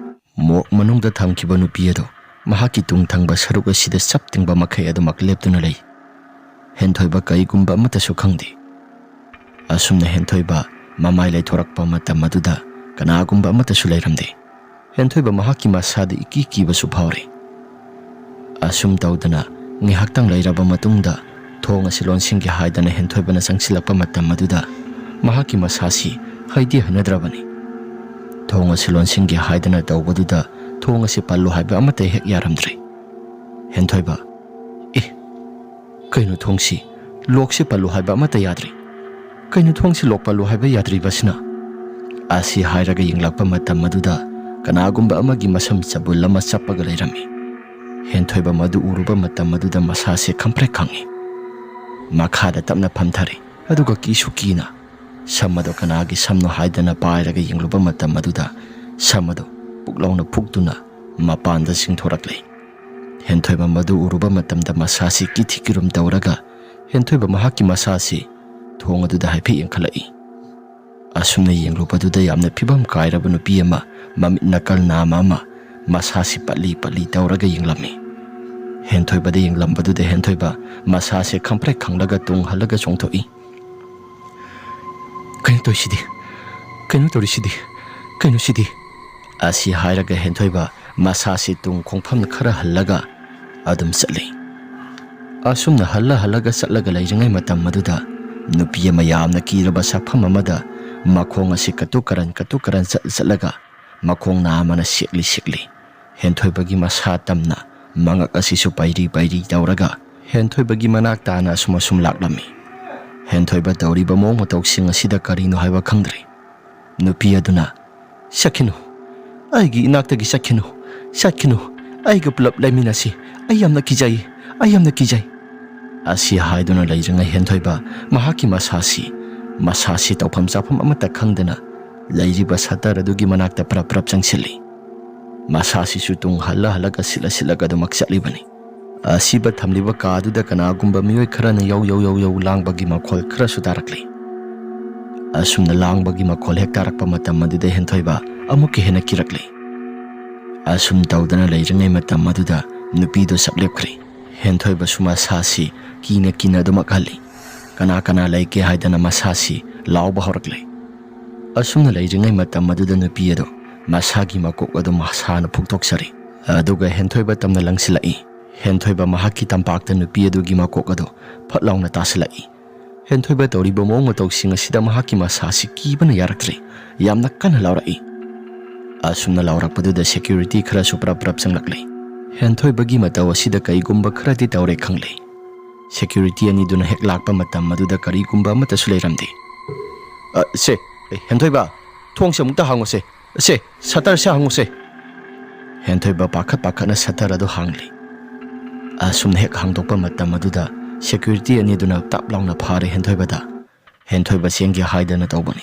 ꯃꯣꯛ ꯃꯅꯨꯡꯗ ꯊꯝꯈꯤꯕ ꯅꯨꯄꯤ ꯑꯗꯨ ꯃꯍꯥꯛꯀꯤ ꯇꯨꯡ ꯊꯪꯕ ꯁꯔꯨꯛ ꯑꯁꯤꯗ ꯆꯞ ꯇꯤꯡꯕ ꯃꯈꯩ ꯑꯗꯨꯃꯛ ꯂꯦꯞꯇꯨꯅ ꯂꯩ꯫ ꯍꯦꯟꯊꯣꯏꯕ ꯀꯔꯤꯒꯨꯝꯕ ꯑꯃꯠꯇꯁꯨ ꯈꯪꯗꯦ꯫ ꯑꯁꯨꯝꯅ ꯍꯦꯟꯊꯣꯏꯕ ꯃꯃꯥꯏ ꯂꯩꯊꯣꯔꯛꯄ ꯃꯇꯝ ꯑꯗꯨꯗ ꯀꯅꯥꯒꯨꯝꯕ ꯑꯃꯠꯇꯁꯨ ꯂꯩꯔꯝꯗꯦ꯫ ꯍꯦꯟꯊꯣꯏꯕ ꯃꯍꯥꯛꯀꯤ ꯃꯁꯥꯗ ꯏꯀꯤ ꯀꯤꯕꯁꯨ ꯐꯥꯎꯔꯤ꯫ ꯑꯁꯨꯝ ꯇꯧꯗꯅ ꯉꯥꯏꯍꯥꯛꯇꯪ ꯂꯩꯔꯕ ꯃꯇꯨꯡꯗ ꯊꯣꯡ ꯑꯁꯤ ꯂꯣꯟꯁꯤꯟꯒꯦ ꯍꯥꯏꯗꯅ ꯍꯦꯟꯊꯣꯏꯕꯅ ꯆꯪꯁꯤꯜꯂꯛꯄ ꯃꯇꯝ ꯑꯗꯨꯗ ꯃꯍꯥꯛꯀꯤ ꯃꯁꯥꯁꯤ ꯍꯩꯗꯤ ꯍꯩꯅꯗ꯭ꯔꯕꯅꯤ꯫ ꯊꯣꯡ ꯑꯁꯤ ꯂꯣꯟꯁꯤꯟꯒꯦ ꯍꯥꯏꯗꯅ ꯇꯧꯕꯗꯨꯗ ꯊꯣꯡ ꯑꯁꯤ ꯄꯜꯂꯨ ꯍꯥꯏꯕ ꯑꯃꯠꯇ ꯍꯦꯛ ꯌꯥꯔꯝꯗ꯭ꯔꯦ꯫ ꯍꯦꯟꯊꯣꯏꯕ, "ꯑꯦ, ꯀꯩꯅꯣ ꯊꯣꯡꯁꯤ ꯂꯣꯛꯁꯤ ꯄꯜꯂꯨ ꯍꯥꯏꯕ ꯑꯃꯠꯇ ꯌꯥꯗ꯭ꯔꯤ? ꯀꯩꯅꯣ ꯊꯣꯡꯁꯤ ꯂꯣꯛ ꯄꯜꯂꯨ ꯍꯥꯏꯕ ꯌꯥꯗ꯭ꯔꯤꯕꯁꯤꯅ?" ꯑꯁꯤ ꯍꯥꯏꯔꯒ ꯌꯦꯡꯂꯛꯄ ꯃꯇꯝ ꯑꯗꯨꯗ ꯀꯅꯥꯒꯨꯝꯕ ꯑꯃꯒꯤ ꯃꯁꯝ ꯆꯕꯨꯜ ꯑꯃ ꯆꯞꯄꯒ ꯂꯩꯔꯝꯃꯤ꯫ ꯍꯦꯟꯊꯣꯏꯕ ꯃꯗꯨ ꯎꯔꯨꯕ ꯃꯇꯝ ꯑꯗꯨꯗ ꯃꯁꯥꯁꯦ ꯈꯪꯄ꯭ꯔꯦꯛ ꯈꯪꯉꯤ꯫ ꯃꯈꯥꯗ ꯇꯞꯅ ꯐꯝꯊꯔꯦ, ꯑꯗꯨꯒ ꯀꯤꯁꯨ ꯀꯤꯅ ꯁꯝ ꯑꯗꯨ ꯀꯅꯥꯒꯤ ꯁꯝꯅꯣ ꯍꯥꯏꯗꯅ ꯄꯥꯏꯔꯒ ꯌꯦꯡꯂꯨꯕ ꯃꯇꯝ ꯑꯗꯨꯗ ꯁꯝ ꯑꯗꯨ ꯄꯨꯛ ꯂꯥꯎꯅ ꯐꯨꯛꯇꯨꯅ ꯃꯄꯥꯟꯗ ꯆꯤꯡꯊꯣꯔꯛꯂꯦ꯫ ꯍꯦꯟꯊꯣꯏꯕ ꯃꯗꯨ ꯎꯔꯨꯕ ꯃꯇꯝꯗ ꯃꯁꯥꯁꯤ ꯀꯤꯊꯤ ꯀꯤꯔꯨꯝ ꯇꯧꯔꯒ ꯍꯦꯟꯊꯣꯏꯕ ꯃꯍꯥꯛꯀꯤ ꯃꯁꯥꯁꯤ ꯊꯣꯡ ꯑꯗꯨꯗ ꯍꯥꯏꯐꯦꯠ ꯌꯦꯡꯈꯠꯂꯛꯏ꯫ ꯑꯁꯨꯝꯅ ꯌꯦꯡꯂꯨꯕꯗꯨꯗ ꯌꯥꯝꯅ ꯐꯤꯕꯝ ꯀꯥꯏꯔꯕ ꯅꯨꯄꯤ ꯑꯃ ꯃꯃꯤꯠ ꯅꯥꯀꯜ ꯅꯥꯝꯃ ꯑꯃ ꯃꯁꯥꯁꯤ ꯄꯠꯂꯤ ꯄꯠꯂꯤ ꯇꯧꯔꯒ ꯌꯦꯡꯂꯝꯃꯤ꯫ ꯍꯦꯟꯊꯣꯏꯕꯗ ꯌꯦꯡꯂꯝꯕꯗꯨꯗ ꯍꯦꯟꯊꯣꯏꯕ ꯃꯁꯥꯁꯦ ꯈꯪꯄ꯭ꯔꯦꯛ ꯈꯪꯂꯒ ꯇꯨꯡ ꯍꯜꯂꯒ ꯆꯣꯡꯊꯣꯛꯏ꯫ "ꯀꯩꯅꯣ ꯇꯧꯔꯤꯁꯤꯗꯤ? ꯀꯩꯅꯣ ꯇꯧꯔꯤꯁꯤꯗꯤ? ꯀꯩꯅꯣ ꯁꯤꯗꯤ?" ꯑꯁꯤ ꯍꯥꯏꯔꯒ ꯍꯦꯟꯊꯣꯏꯕ ꯃꯁꯥꯁꯤ ꯇꯨꯡ ꯈꯣꯡꯐꯝ ꯈꯔ ꯍꯜꯂꯒ ꯑꯗꯨꯝ ꯆꯠꯂꯤ꯫ ꯑꯁꯨꯝꯅ ꯍꯜꯂ ꯍꯜꯂꯒ ꯆꯠꯂꯒ ꯂꯩꯔꯤꯉꯩ ꯃꯇꯝ ꯑꯗꯨꯗ ꯅꯨꯄꯤ ꯑꯃ ꯌꯥꯝꯅ ꯀꯤꯔꯕ ꯁꯛꯐꯝ ꯑꯃꯗ ꯃꯈꯣꯡ ꯑꯁꯤ ꯀꯇꯨ ꯀꯔꯟ ꯀꯇꯨ ꯀꯔꯟ ꯆꯠ ꯆꯠꯂꯒ ꯃꯈꯣꯡ ꯅꯥꯝꯃꯅ ꯁꯦꯛꯂꯤ ꯁꯦꯛꯂꯤ ꯍꯦꯟꯊꯣꯏꯕꯒꯤ ꯃꯁꯥ ꯇꯝꯅ ꯃꯉꯛ ꯑꯁꯤꯁꯨ ꯄꯩꯔꯤ ꯄꯩꯔꯤ ꯇꯧꯔꯒ ꯍꯦꯟꯊꯣꯏꯕꯒꯤ ꯃꯅꯥꯛ ꯇꯥꯅ ꯑꯁꯨꯝ ꯑꯁꯨꯝ ꯂꯥꯛꯂꯝꯃꯤ꯫ ꯍꯦꯟꯊꯣꯏꯕ ꯇꯧꯔꯤꯕ ꯃꯑꯣꯡ ꯃꯇꯧꯁꯤꯡ ꯑꯁꯤꯗ ꯀꯔꯤꯅꯣ ꯍꯥꯏꯕ ꯈꯪꯗ꯭ꯔꯦ꯫ ꯅꯨꯄꯤ ꯑꯗꯨꯅ, "ꯆꯠꯈꯤꯅꯨ, ꯑꯩꯒꯤ ꯏꯅꯥꯛꯇꯒꯤ ꯆꯠꯈꯤꯅꯨ, ꯆꯠꯈꯤꯅꯨ, ꯑꯩꯒ ꯄꯨꯂꯞ ꯂꯩꯃꯤꯟꯅꯁꯤ, ꯑꯩ ꯌꯥꯝꯅ ꯀꯤꯖꯩ, ꯑꯩ ꯌꯥꯝꯅ ꯀꯤꯖꯩ"꯫ ꯑꯁꯤ ꯍꯥꯏꯗꯨꯅ ꯂꯩꯔꯤꯉꯩ ꯍꯦꯟꯊꯣꯏꯕ ꯃꯍꯥꯛꯀꯤ ꯃꯁꯥꯁꯤ, ꯃꯁꯥꯁꯤ ꯇꯧꯐꯝ ꯆꯥꯐꯝ ꯑꯃꯠꯇ ꯈꯪꯗꯅ ꯂꯩꯔꯤꯕ ꯁꯇꯔ ꯑꯗꯨꯒꯤ ꯃꯅꯥꯛꯇ ꯄ꯭ꯔꯞ ꯄ꯭ꯔꯞ ꯆꯪꯁꯤꯜꯂꯤ꯫ ꯃꯁꯥꯁꯤꯁꯨ ꯇꯨꯡ ꯍꯜꯂ ꯍꯜꯂꯒ ꯁꯤꯠꯂ ꯁꯤꯠꯂꯒ ꯑꯗꯨꯃꯛ ꯆꯠꯂꯤꯕꯅꯤ꯫ ꯑꯁꯤꯕ ꯊꯝꯂꯤꯕ ꯀꯥꯗꯨꯗ ꯀꯅꯥꯒꯨꯝꯕ ꯃꯤꯑꯣꯏ ꯈꯔꯅ ꯌꯧ ꯌꯧ ꯌꯧ ꯌꯧ ꯂꯥꯡꯕꯒꯤ ꯃꯈꯣꯜ ꯈꯔꯁꯨ ꯇꯥꯔꯛꯂꯤ꯫ ꯑꯁꯨꯝꯅ ꯂꯥꯡꯕꯒꯤ ꯃꯈꯣꯜ ꯍꯦꯛ ꯇꯥꯔꯛꯄ ꯃꯇꯝ ꯑꯗꯨꯗ ꯍꯦꯟꯊꯣꯏꯕ ꯑꯃꯨꯛꯀ ꯍꯦꯟꯅ ꯀꯤꯔꯛꯂꯤ꯫ ꯑꯁꯨꯝ ꯇꯧꯗꯅ ꯂꯩꯔꯤꯉꯩ ꯃꯇꯝ ꯑꯗꯨꯗ ꯅꯨꯄꯤꯗꯨ ꯁꯛ ꯂꯦꯞꯈ꯭ꯔꯦ꯫ ꯍꯦꯟꯊꯣꯏꯕꯁꯨ ꯃꯁꯥꯁꯤ ꯀꯤꯅ ꯀꯤꯅ ꯑꯗꯨꯃꯛ ꯍꯜꯂꯤ꯫ ꯀꯅꯥ ꯀꯅꯥ ꯂꯩꯒꯦ ꯍꯥꯏꯗꯅ ꯃꯁꯥꯁꯤ ꯂꯥꯎꯕ ꯍꯧꯔꯛꯂꯦ꯫ ꯑꯁꯨꯝꯅ ꯂꯩꯔꯤꯉꯩ ꯃꯇꯝ ꯑꯗꯨꯗ ꯅꯨꯄꯤ ꯑꯗꯨ ꯃꯁꯥꯒꯤ ꯃꯀꯣꯛ ꯑꯗꯨ ꯃꯁꯥꯅ ꯐꯨꯛꯇꯣꯛꯆꯔꯤ꯫ ꯑꯗꯨꯒ ꯍꯦꯟꯊꯣꯏꯕ ꯇꯝꯅ ꯂꯪꯁꯤꯜꯂꯛꯏ꯫ ꯍꯦꯟꯊꯣꯏꯕ ꯃꯍꯥꯛꯀꯤ ꯇꯝꯄꯥꯛꯇ ꯅꯨꯄꯤ ꯑꯗꯨꯒꯤ ꯃꯀꯣꯛ ꯑꯗꯨ ꯐꯠ ꯂꯥꯎꯅ ꯇꯥꯁꯤꯜꯂꯛꯏ꯫ ꯍꯦꯟꯊꯣꯏꯕ ꯇꯧꯔꯤꯕ ꯃꯑꯣꯡ ꯃꯇꯧꯁꯤꯡ ꯑꯁꯤꯗ ꯃꯍꯥꯛꯀꯤ ꯃꯁꯥꯁꯤ ꯀꯤꯕꯅ ꯌꯥꯔꯛꯇ꯭ꯔꯦ꯫ ꯌꯥꯝꯅ ꯀꯟꯅ ꯂꯥꯎꯔꯛꯏ꯫ ꯑꯁꯨꯝꯅ ꯂꯥꯎꯔꯛꯄꯗꯨꯗ ꯁꯦꯀ꯭ꯌꯨꯔꯤꯇꯤ ꯈꯔꯁꯨ ꯄ꯭ꯔꯞ ꯄ꯭ꯔꯞ ꯆꯪꯂꯛꯂꯦ꯫ ꯍꯦꯟꯊꯣꯏꯕꯒꯤ ꯃꯇꯧ ꯑꯁꯤꯗ ꯀꯩꯒꯨꯝꯕ ꯈꯔꯗꯤ ꯇꯧꯔꯦ ꯈꯪꯂꯦ꯫ ꯁꯦꯀ꯭ꯌꯨꯔꯤꯇꯤ ꯑꯅꯤꯗꯨꯅ ꯍꯦꯛ ꯂꯥꯛꯄ ꯃꯇꯝ ꯑꯗꯨꯗ ꯀꯔꯤꯒꯨꯝꯕ ꯑꯃꯠꯇꯁꯨ ꯂꯩꯔꯝꯗꯦ꯫ "ꯑ, ꯁꯦ, ꯑꯦ, ꯍꯦꯟꯊꯣꯏꯕ, ꯊꯣꯡꯁꯦ ꯑꯃꯨꯛꯇ ꯍꯥꯡꯉꯨꯁꯦ꯫ ꯁꯦ, ꯁꯇꯔꯁꯦ ꯍꯥꯡꯉꯨꯁꯦ"꯫ ꯍꯦꯟꯊꯣꯏꯕ ꯄꯥꯈꯠ ꯄꯥꯈꯠꯅ ꯁꯇꯔ ꯑꯗꯨ ꯍꯥꯡꯂꯤ꯫ ꯑꯁꯨꯝꯅ ꯍꯦꯛ ꯍꯥꯡꯗꯣꯛꯄ ꯃꯇꯝ ꯑꯗꯨꯗ ꯁꯦꯀ꯭ꯌꯨꯔꯤꯇꯤ ꯑꯅꯤꯗꯨꯅ ꯇꯞ ꯂꯥꯎꯅ ꯐꯥꯔꯦ ꯍꯦꯟꯊꯣꯏꯕꯗ꯫ ꯍꯦꯟꯊꯣꯏꯕ ꯆꯦꯟꯒꯦ ꯍꯥꯏꯗꯅ ꯇꯧꯕꯅꯤ꯫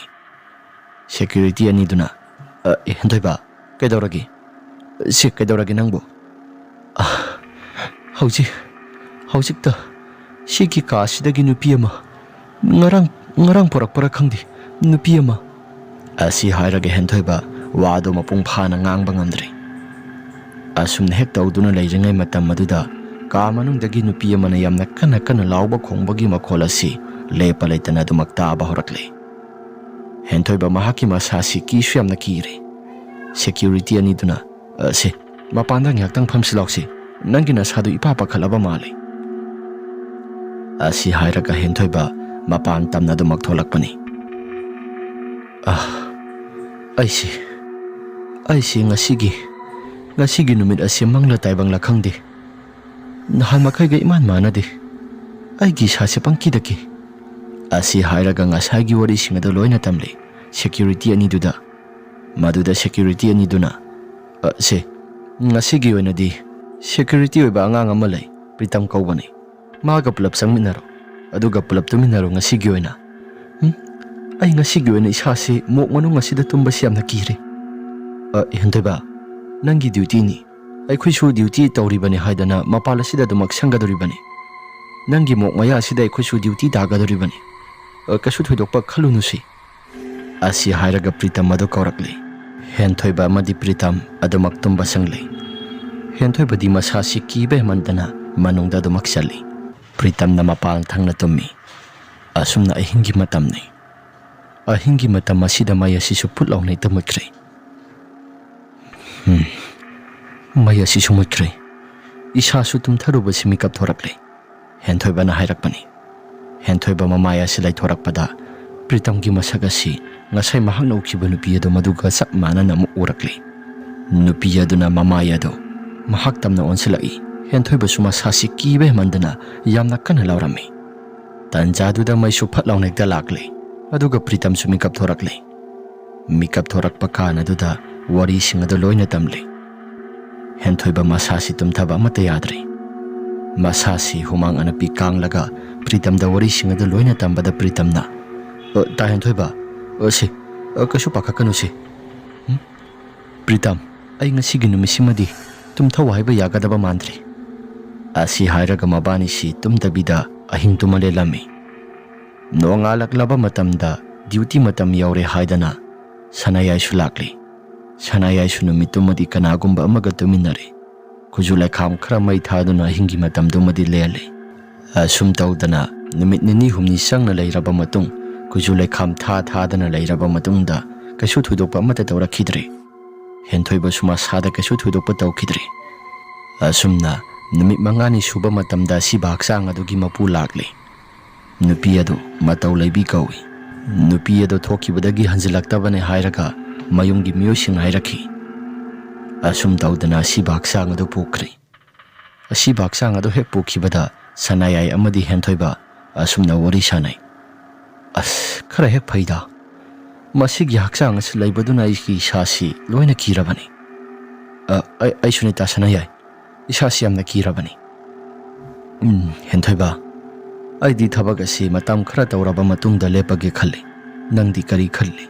ꯁꯦꯀ꯭ꯌꯨꯔꯤꯇꯤ ꯑꯅꯤꯗꯨꯅ, "ꯑ, ꯍꯦꯟꯊꯣꯏꯕ, ꯀꯩꯗꯧꯔꯒꯦ? ꯁꯤ ꯀꯩꯗꯧꯔꯒꯦ ꯅꯪꯕꯨ?" "ꯑ, ꯍꯧꯖꯤꯛ, ꯍꯧꯖꯤꯛꯇ ꯁꯤꯒꯤ ꯀꯥꯁꯤꯗꯒꯤ ꯅꯨꯄꯤ ꯑꯃ, ꯉꯔꯥꯡ, ꯉꯔꯥꯡ ꯄꯨꯔꯛꯄ꯭ꯔꯥ ꯈꯪꯗꯦ, ꯅꯨꯄꯤ ꯑꯃ"꯫ ꯑꯁꯤ ꯍꯥꯏꯔꯒ ꯍꯦꯟꯊꯣꯏꯕ ꯋꯥꯗꯨ ꯃꯄꯨꯡ ꯐꯥꯅ ꯉꯥꯡꯕ ꯉꯝꯗ꯭ꯔꯦ꯫ ꯑꯁꯨꯝꯅ ꯍꯦꯛ ꯇꯧꯗꯨꯅ ꯂꯩꯔꯤꯉꯩ ꯃꯇꯝ ꯑꯗꯨꯗ ꯀꯥ ꯃꯅꯨꯡꯗꯒꯤ ꯅꯨꯄꯤ ꯑꯃꯅ ꯌꯥꯝꯅ ꯀꯟꯅ ꯀꯟꯅ ꯂꯥꯎꯕ ꯈꯣꯡꯕꯒꯤ ꯃꯈꯣꯜ ꯑꯁꯤ ꯂꯦꯞꯄ ꯂꯩꯇꯅ ꯑꯗꯨꯃꯛ ꯇꯥꯕ ꯍꯧꯔꯛꯂꯦ꯫ ꯍꯦꯟꯊꯣꯏꯕ ꯃꯍꯥꯛꯀꯤ ꯃꯁꯥꯁꯤ ꯀꯤꯁꯨ ꯌꯥꯝꯅ ꯀꯤꯔꯦ꯫ ꯁꯦꯀ꯭ꯌꯨꯔꯤꯇꯤ ꯑꯅꯤꯗꯨꯅ, "ꯑ, ꯁꯦ, ꯃꯄꯥꯟꯗ ꯉꯥꯏꯍꯥꯛꯇꯪ ꯐꯝꯁꯤ ꯂꯥꯎꯁꯤ꯫ ꯅꯪꯒꯤ ꯅꯁꯥꯗꯨ ꯏꯄꯥ ꯄꯥꯈꯠꯂꯕ ꯃꯥꯜꯂꯤ꯫ ꯑꯁꯤ ꯍꯥꯏꯔꯒ ꯍꯦꯟꯊꯣꯏꯕ ꯃꯄꯥꯟ ꯇꯝꯅ ꯑꯗꯨꯃꯛ ꯊꯣꯛꯂꯛꯄꯅꯤ꯫ ꯑꯥ, ꯑꯩꯁꯦ, ꯑꯩꯁꯦ ꯉꯁꯤꯒꯤ, ꯉꯁꯤꯒꯤ ꯅꯨꯃꯤꯠ ꯑꯁꯤ ꯃꯪꯂ ꯇꯥꯏꯕꯪꯂ ꯈꯪꯗꯦ꯫ ꯅꯍꯥꯟ ꯃꯈꯩꯒ ꯏꯃꯥꯟ ꯃꯥꯟꯅꯗꯦ꯫ ꯑꯩꯒꯤ ꯏꯁꯥꯁꯦ ꯄꯪꯀꯤꯗ ꯀꯤ꯫ ꯑꯁꯤ ꯍꯥꯏꯔꯒ ꯉꯁꯥꯏꯒꯤ ꯋꯥꯔꯤꯁꯤꯡ ꯑꯗꯨ ꯂꯣꯏꯅ ꯇꯝꯂꯦ security ꯑꯅꯤꯗꯨꯗ꯫ ꯃꯗꯨꯗ security ꯑꯅꯤꯗꯨꯅ, "ꯑ, ꯁꯦ, ꯉꯁꯤꯒꯤ ꯑꯣꯏꯅꯗꯤ security ꯑꯣꯏꯕ ꯑꯉꯥꯡ ꯑꯃ ꯂꯩ, ꯄ꯭ꯔꯤꯇꯝ ꯀꯧꯕꯅꯤ꯫ ꯃꯥꯒ ꯄꯨꯂꯞ ꯆꯪꯃꯤꯟꯅꯔꯣ, ꯑꯗꯨꯒ ꯄꯨꯂꯞ ꯇꯨꯃꯤꯟꯅꯔꯣ ꯉꯁꯤꯒꯤ ꯑꯣꯏꯅ꯫" "ꯎꯝ? ꯑꯩ ꯉꯁꯤꯒꯤ ꯑꯣꯏꯅ ꯏꯁꯥꯁꯤ ꯃꯣꯛ ꯃꯅꯨꯡ ꯑꯁꯤꯗ ꯇꯨꯝꯕꯁꯤ ꯌꯥꯝꯅ ꯀꯤꯔꯦ꯫" "ꯑ, ꯍꯦꯟꯊꯣꯏꯕ, ꯅꯪꯒꯤ duty ꯅꯤ꯫ ꯑꯩꯈꯣꯏꯁꯨ duty ꯇꯧꯔꯤꯕꯅꯤ ꯍꯥꯏꯗꯅ ꯃꯄꯥꯟ ꯑꯁꯤꯗ ꯑꯗꯨꯃꯛ ꯁꯪꯒꯗꯧꯔꯤꯕꯅꯤ꯫ ꯅꯪꯒꯤ ꯃꯣꯛ ꯃꯌꯥ ꯑꯁꯤꯗ ꯑꯩꯈꯣꯏꯁꯨ duty ꯇꯥꯒꯗꯧꯔꯤꯕꯅꯤ꯫ ꯑ, ꯀꯩꯁꯨ ꯊꯣꯏꯗꯣꯛꯄ ꯈꯜꯂꯨꯅꯨꯁꯤ꯫" ꯑꯁꯤ ꯍꯥꯏꯔꯒ ꯄ꯭ꯔꯤꯇꯝ ꯑꯗꯨ ꯀꯧꯔꯛꯂꯤ꯫ ꯍꯦꯟꯊꯣꯏꯕ ꯑꯃꯗꯤ ꯄ꯭ꯔꯤꯇꯝ ꯑꯗꯨꯃꯛ ꯇꯨꯝꯕ ꯆꯪꯂꯤ꯫ ꯍꯦꯟꯊꯣꯏꯕꯗꯤ ꯃꯁꯥꯁꯤ ꯀꯤꯕ ꯍꯦꯟꯃꯟꯗꯅ ꯃꯅꯨꯡꯗ ꯑꯗꯨꯃꯛ ꯆꯠꯂꯤ꯫ ꯄ꯭ꯔꯤꯇꯝꯅ ꯃꯄꯥꯟ ꯊꯪꯅ ꯇꯨꯝꯃꯤ꯫ ꯑꯁꯨꯝꯅ ꯑꯍꯤꯡꯒꯤ ꯃꯇꯝꯅꯤ꯫ ꯑꯍꯤꯡꯒꯤ ꯃꯇꯝ ꯑꯁꯤꯗ ꯃꯩ ꯑꯁꯤꯁꯨ ꯐꯨꯠ ꯂꯥꯎꯅ ꯍꯦꯛꯇ ꯃꯨꯠꯈ꯭ꯔꯦ꯫ ꯎꯝ, ꯃꯩ ꯑꯁꯤꯁꯨ ꯃꯨꯠꯈ꯭ꯔꯦ꯫ ꯏꯁꯥꯁꯨ ꯇꯨꯝꯊꯔꯨꯕꯁꯤ ꯃꯤꯀꯞ ꯊꯣꯔꯛꯂꯦ꯫ ꯍꯦꯟꯊꯣꯏꯕꯅ ꯍꯥꯏꯔꯛꯄꯅꯤ꯫ ꯍꯦꯟꯊꯣꯏꯕ ꯃꯃꯥꯏ ꯑꯁꯤ ꯂꯩꯊꯣꯔꯛꯄꯗ ꯄ꯭ꯔꯤꯇꯝꯒꯤ ꯃꯁꯛ ꯑꯁꯤ ꯉꯁꯥꯏ ꯃꯍꯥꯛꯅ ꯎꯈꯤꯕ ꯅꯨꯄꯤ ꯑꯗꯨ ꯃꯗꯨꯒ ꯆꯞ ꯃꯥꯟꯅꯅ ꯑꯃꯨꯛ ꯎꯔꯛꯂꯤ꯫ ꯅꯨꯄꯤ ꯑꯗꯨꯅ ꯃꯃꯥꯏ ꯑꯗꯨ ꯃꯍꯥꯛ ꯇꯝꯅ ꯑꯣꯟꯁꯤꯜꯂꯛꯏ꯫ ꯍꯦꯟꯊꯣꯏꯕꯁꯨ ꯃꯁꯥꯁꯤ ꯀꯤꯕ ꯍꯦꯟꯃꯟꯗꯅ ꯌꯥꯝꯅ ꯀꯟꯅ ꯂꯥꯎꯔꯝꯃꯤ꯫ ꯇꯟꯖꯥꯗꯨꯗ ꯃꯩꯁꯨ ꯐꯠ ꯂꯥꯎꯅ ꯍꯦꯛꯇ ꯂꯥꯛꯂꯦ, ꯑꯗꯨꯒ ꯄ꯭ꯔꯤꯇꯝꯁꯨ ꯃꯤꯀꯞ ꯊꯣꯔꯛꯂꯦ꯫ ꯃꯤꯀꯞ ꯊꯣꯔꯛꯄ ꯀꯥꯟ ꯑꯗꯨꯗ ꯋꯥꯔꯤꯁꯤꯡ ꯑꯗꯨ ꯂꯣꯏꯅ ꯇꯝꯂꯦ꯫ ꯍꯦꯟꯊꯣꯏꯕ ꯃꯁꯥꯁꯤ ꯇꯨꯝꯊꯕ ꯑꯃꯠꯇ ꯌꯥꯗ꯭ꯔꯦ꯫ ꯃꯁꯥꯁꯤ ꯍꯨꯃꯥꯡ ꯑꯅꯞꯄꯤ ꯀꯥꯡꯂꯒ ꯄ꯭ꯔꯤꯇꯝꯗ ꯋꯥꯔꯤꯁꯤꯡ ꯑꯗꯨ ꯂꯣꯏꯅ ꯇꯝꯕꯗ ꯄ꯭ꯔꯤꯇꯝꯅ, "ꯑ, ꯇꯥ ꯍꯦꯟꯊꯣꯏꯕ, ꯑ, ꯁꯦ, ꯑ, ꯀꯩꯁꯨ ꯄꯥꯈꯠꯀꯅꯨꯁꯦ꯫ ꯎꯝ? ꯄ꯭ꯔꯤꯇꯝ, ꯑꯩ ꯉꯁꯤꯒꯤ ꯅꯨꯃꯤꯠꯁꯤꯃꯗꯤ ꯇꯨꯝꯊꯧ ꯍꯥꯏꯕ ꯌꯥꯒꯗꯕ ꯃꯥꯟꯗ꯭ꯔꯦ꯫" ꯑꯁꯤ ꯍꯥꯏꯔꯒ ꯃꯕꯥꯅꯤꯁꯤ ꯇꯨꯝꯗꯕꯤꯗ ꯑꯍꯤꯡ ꯇꯨꯝꯃ ꯂꯦꯜꯂꯝꯃꯤ꯫ ꯅꯣꯡꯉꯥꯜꯂꯛꯂꯕ ꯃꯇꯝꯗ duty ꯃꯇꯝ ꯌꯧꯔꯦ ꯍꯥꯏꯗꯅ ꯁꯅꯥꯌꯥꯏꯁꯨ ꯂꯥꯛꯂꯤ꯫ ꯁꯅꯥꯌꯥꯏꯁꯨ ꯅꯨꯃꯤꯠꯇꯨꯃꯗꯤ ꯀꯅꯥꯒꯨꯝꯕ ꯑꯃꯒ ꯇꯨꯃꯤꯟꯅꯔꯦ꯫ ꯈꯨꯖꯨ ꯂꯩꯈꯥꯝ ꯈꯔ ꯃꯩ ꯊꯥꯗꯨꯅ ꯑꯍꯤꯡꯒꯤ ꯃꯇꯝꯗꯨꯃꯗꯤ ꯂꯦꯜꯂꯤ꯫ ꯑꯁꯨꯝ ꯇꯧꯗꯅ ꯅꯨꯃꯤꯠ ꯅꯤꯅꯤ ꯍꯨꯝꯅꯤ ꯆꯪꯅ ꯂꯩꯔꯕ ꯃꯇꯨꯡ, ꯈꯨꯖꯨ ꯂꯩꯈꯥꯝ ꯊꯥ ꯊꯥꯗꯅ ꯂꯩꯔꯕ ꯃꯇꯨꯡꯗ ꯀꯩꯁꯨ ꯊꯣꯏꯗꯣꯛꯄ ꯑꯃꯠꯇ ꯇꯧꯔꯛꯈꯤꯗ꯭ꯔꯦ꯫ ꯍꯦꯟꯊꯣꯏꯕꯁꯨ ꯃꯁꯥꯗ ꯀꯩꯁꯨ ꯊꯣꯏꯗꯣꯛꯄ ꯇꯧꯈꯤꯗ꯭ꯔꯦ꯫ ꯑꯁꯨꯝꯅ ꯅꯨꯃꯤꯠ ꯃꯉꯥꯅꯤ ꯁꯨꯕ ꯃꯇꯝꯗ ꯑꯁꯤꯕ ꯍꯛꯆꯥꯡ ꯑꯗꯨꯒꯤ ꯃꯄꯨ ꯂꯥꯛꯂꯦ꯫ ꯅꯨꯄꯤ ꯑꯗꯨ ꯃꯇꯧ ꯂꯩꯕꯤ ꯀꯧꯏ꯫ ꯅꯨꯄꯤ ꯑꯗꯨ ꯊꯣꯛꯈꯤꯕꯗꯒꯤ ꯍꯟꯖꯤꯜꯂꯛꯇꯕꯅꯦ ꯍꯥꯏꯔꯒ ꯃꯌꯨꯝꯒꯤ ꯃꯤꯑꯣꯏꯁꯤꯡ ꯍꯥꯏꯔꯛꯈꯤ꯫ ꯑꯁꯨꯝ ꯇꯧꯗꯅ ꯑꯁꯤꯕ ꯍꯛꯆꯥꯡ ꯑꯗꯨ ꯄꯨꯈ꯭ꯔꯦ꯫ ꯑꯁꯤꯕ ꯍꯛꯆꯥꯡ ꯑꯗꯨ ꯍꯦꯛ ꯄꯨꯈꯤꯕꯗ ꯁꯅꯥꯌꯥꯏ ꯑꯃꯗꯤ ꯍꯦꯟꯊꯣꯏꯕ ꯑꯁꯨꯝꯅ ꯋꯥꯔꯤ ꯁꯥꯅꯩ꯫ "ꯑꯁ, ꯈꯔ ꯍꯦꯛ ꯐꯩꯗ꯫ ꯃꯁꯤꯒꯤ ꯍꯛꯆꯥꯡ ꯑꯁꯤ ꯂꯩꯕꯗꯨꯅ ꯑꯩꯒꯤ ꯏꯁꯥꯁꯤ ꯂꯣꯏꯅ ꯀꯤꯔꯕꯅꯤ꯫ ꯑ, ꯑꯩ, ꯑꯩꯁꯨꯅꯤ ꯇꯥ ꯁꯅꯥꯌꯥꯏ, ꯏꯁꯥꯁꯤ ꯌꯥꯝꯅ ꯀꯤꯔꯕꯅꯤ꯫ ꯎꯝ, ꯍꯦꯟꯊꯣꯏꯕ, ꯑꯩꯗꯤ ꯊꯕꯛ ꯑꯁꯤ ꯃꯇꯝ ꯈꯔ ꯇꯧꯔꯕ ꯃꯇꯨꯡꯗ ꯂꯦꯞꯄꯒꯦ ꯈꯜꯂꯤ꯫ ꯅꯪꯗꯤ ꯀꯔꯤ ꯈꯜꯂꯤ?"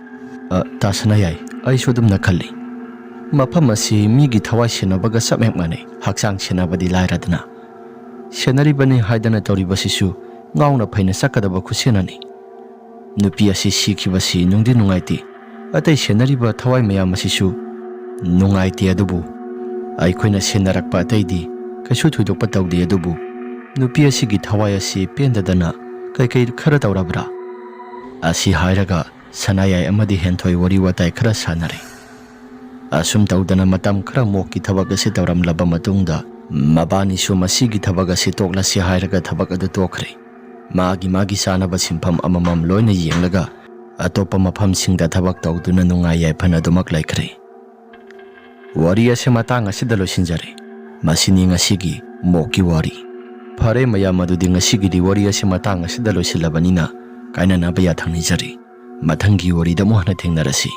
"ꯑ, ꯇꯥ ꯁꯅꯥꯌꯥꯏ, ꯑꯩꯁꯨ ꯑꯗꯨꯝꯅ ꯈꯜꯂꯤ꯫ ꯃꯐꯝ ꯑꯁꯤ ꯃꯤꯒꯤ ꯊꯋꯥꯏ ꯁꯦꯟꯅꯕꯒ ꯆꯞ ꯍꯦꯛ ꯃꯥꯟꯅꯩ, ꯍꯛꯆꯥꯡ ꯁꯦꯟꯅꯕꯗꯤ ꯂꯥꯏꯔꯗꯅ꯫ ꯁꯦꯟꯅꯔꯤꯕꯅꯤ ꯍꯥꯏꯗꯅ ꯇꯧꯔꯤꯕꯁꯤꯁꯨ ꯉꯥꯎꯅ ꯐꯩꯅ ꯆꯠꯀꯗꯕ ꯈꯨꯠꯁꯦꯟꯅꯅꯤ꯫ ꯅꯨꯄꯤ ꯑꯁꯤ ꯁꯤꯈꯤꯕꯁꯤ ꯅꯨꯡꯗꯤ ꯅꯨꯡꯉꯥꯏꯇꯦ꯫ ꯑꯇꯩ ꯁꯦꯟꯅꯔꯤꯕ ꯊꯋꯥꯏ ꯃꯌꯥꯝ ꯑꯁꯤꯁꯨ ꯅꯨꯡꯉꯥꯏꯇꯦ, ꯑꯗꯨꯕꯨ ꯑꯩꯈꯣꯏꯅ ꯁꯦꯟꯅꯔꯛꯄ ꯑꯇꯩꯗꯤ ꯀꯩꯁꯨ ꯊꯣꯏꯗꯣꯛꯄ ꯇꯧꯗꯦ꯫ ꯑꯗꯨꯕꯨ ꯅꯨꯄꯤ ꯑꯁꯤꯒꯤ ꯊꯋꯥꯏ ꯑꯁꯤ ꯄꯦꯟꯗꯗꯅ ꯀꯩꯀꯩ ꯈꯔ ꯇꯧꯔꯕ꯭ꯔꯥ?" ꯑꯁꯤ ꯍꯥꯏꯔꯒ ꯁꯅꯥꯌꯥꯏ ꯑꯃꯗꯤ ꯍꯦꯟꯊꯣꯏ ꯋꯥꯔꯤ ꯋꯥꯇꯥꯏ ꯈꯔ ꯁꯥꯟꯅꯔꯦ꯫ ꯑꯁꯨꯝ ꯇꯧꯗꯅ ꯃꯇꯝ ꯈꯔ ꯃꯣꯛꯀꯤ ꯊꯕꯛ ꯑꯁꯤ ꯇꯧꯔꯝꯂꯕ ꯃꯇꯨꯡꯗ ꯃꯕꯥꯅꯤꯁꯨ ꯃꯁꯤꯒꯤ ꯊꯕꯛ ꯑꯁꯤ ꯇꯣꯛꯂꯁꯤ ꯍꯥꯏꯔꯒ ꯊꯕꯛ ꯑꯗꯨ ꯇꯣꯛꯈ꯭ꯔꯦ꯫ ꯃꯥꯒꯤ ꯃꯥꯒꯤ ꯆꯥꯅꯕ ꯁꯤꯟꯐꯝ ꯑꯃꯃꯝ ꯂꯣꯏꯅ ꯌꯦꯡꯂꯒ ꯑꯇꯣꯞꯄ ꯃꯐꯝꯁꯤꯡꯗ ꯊꯕꯛ ꯇꯧꯗꯨꯅ ꯅꯨꯡꯉꯥꯏ ꯌꯥꯏꯐꯅ ꯑꯗꯨꯃꯛ ꯂꯩꯈ꯭ꯔꯦ꯫ ꯋꯥꯔꯤ ꯑꯁꯤ ꯃꯇꯥꯡ ꯑꯁꯤꯗ ꯂꯣꯏꯁꯤꯟꯖꯔꯦ꯫ ꯃꯁꯤꯅꯤ ꯉꯁꯤꯒꯤ ꯃꯣꯛꯀꯤ ꯋꯥꯔꯤ꯫ ꯐꯔꯦ ꯃꯌꯥꯝ, ꯑꯗꯨꯗꯤ ꯉꯁꯤꯒꯤꯗꯤ ꯋꯥꯔꯤ ꯑꯁꯤ ꯃꯇꯥꯡ ꯑꯁꯤꯗ ꯂꯣꯏꯁꯤꯜꯂꯕꯅꯤꯅ ꯀꯥꯏꯅꯅꯕ ꯌꯥꯊꯪ ꯅꯤꯖꯔꯤ꯫ ꯃꯊꯪꯒꯤ ꯋꯥꯔꯤꯗ ꯑꯃꯨꯛ ꯍꯟꯅ ꯊꯦꯡꯅꯔꯁꯤ꯫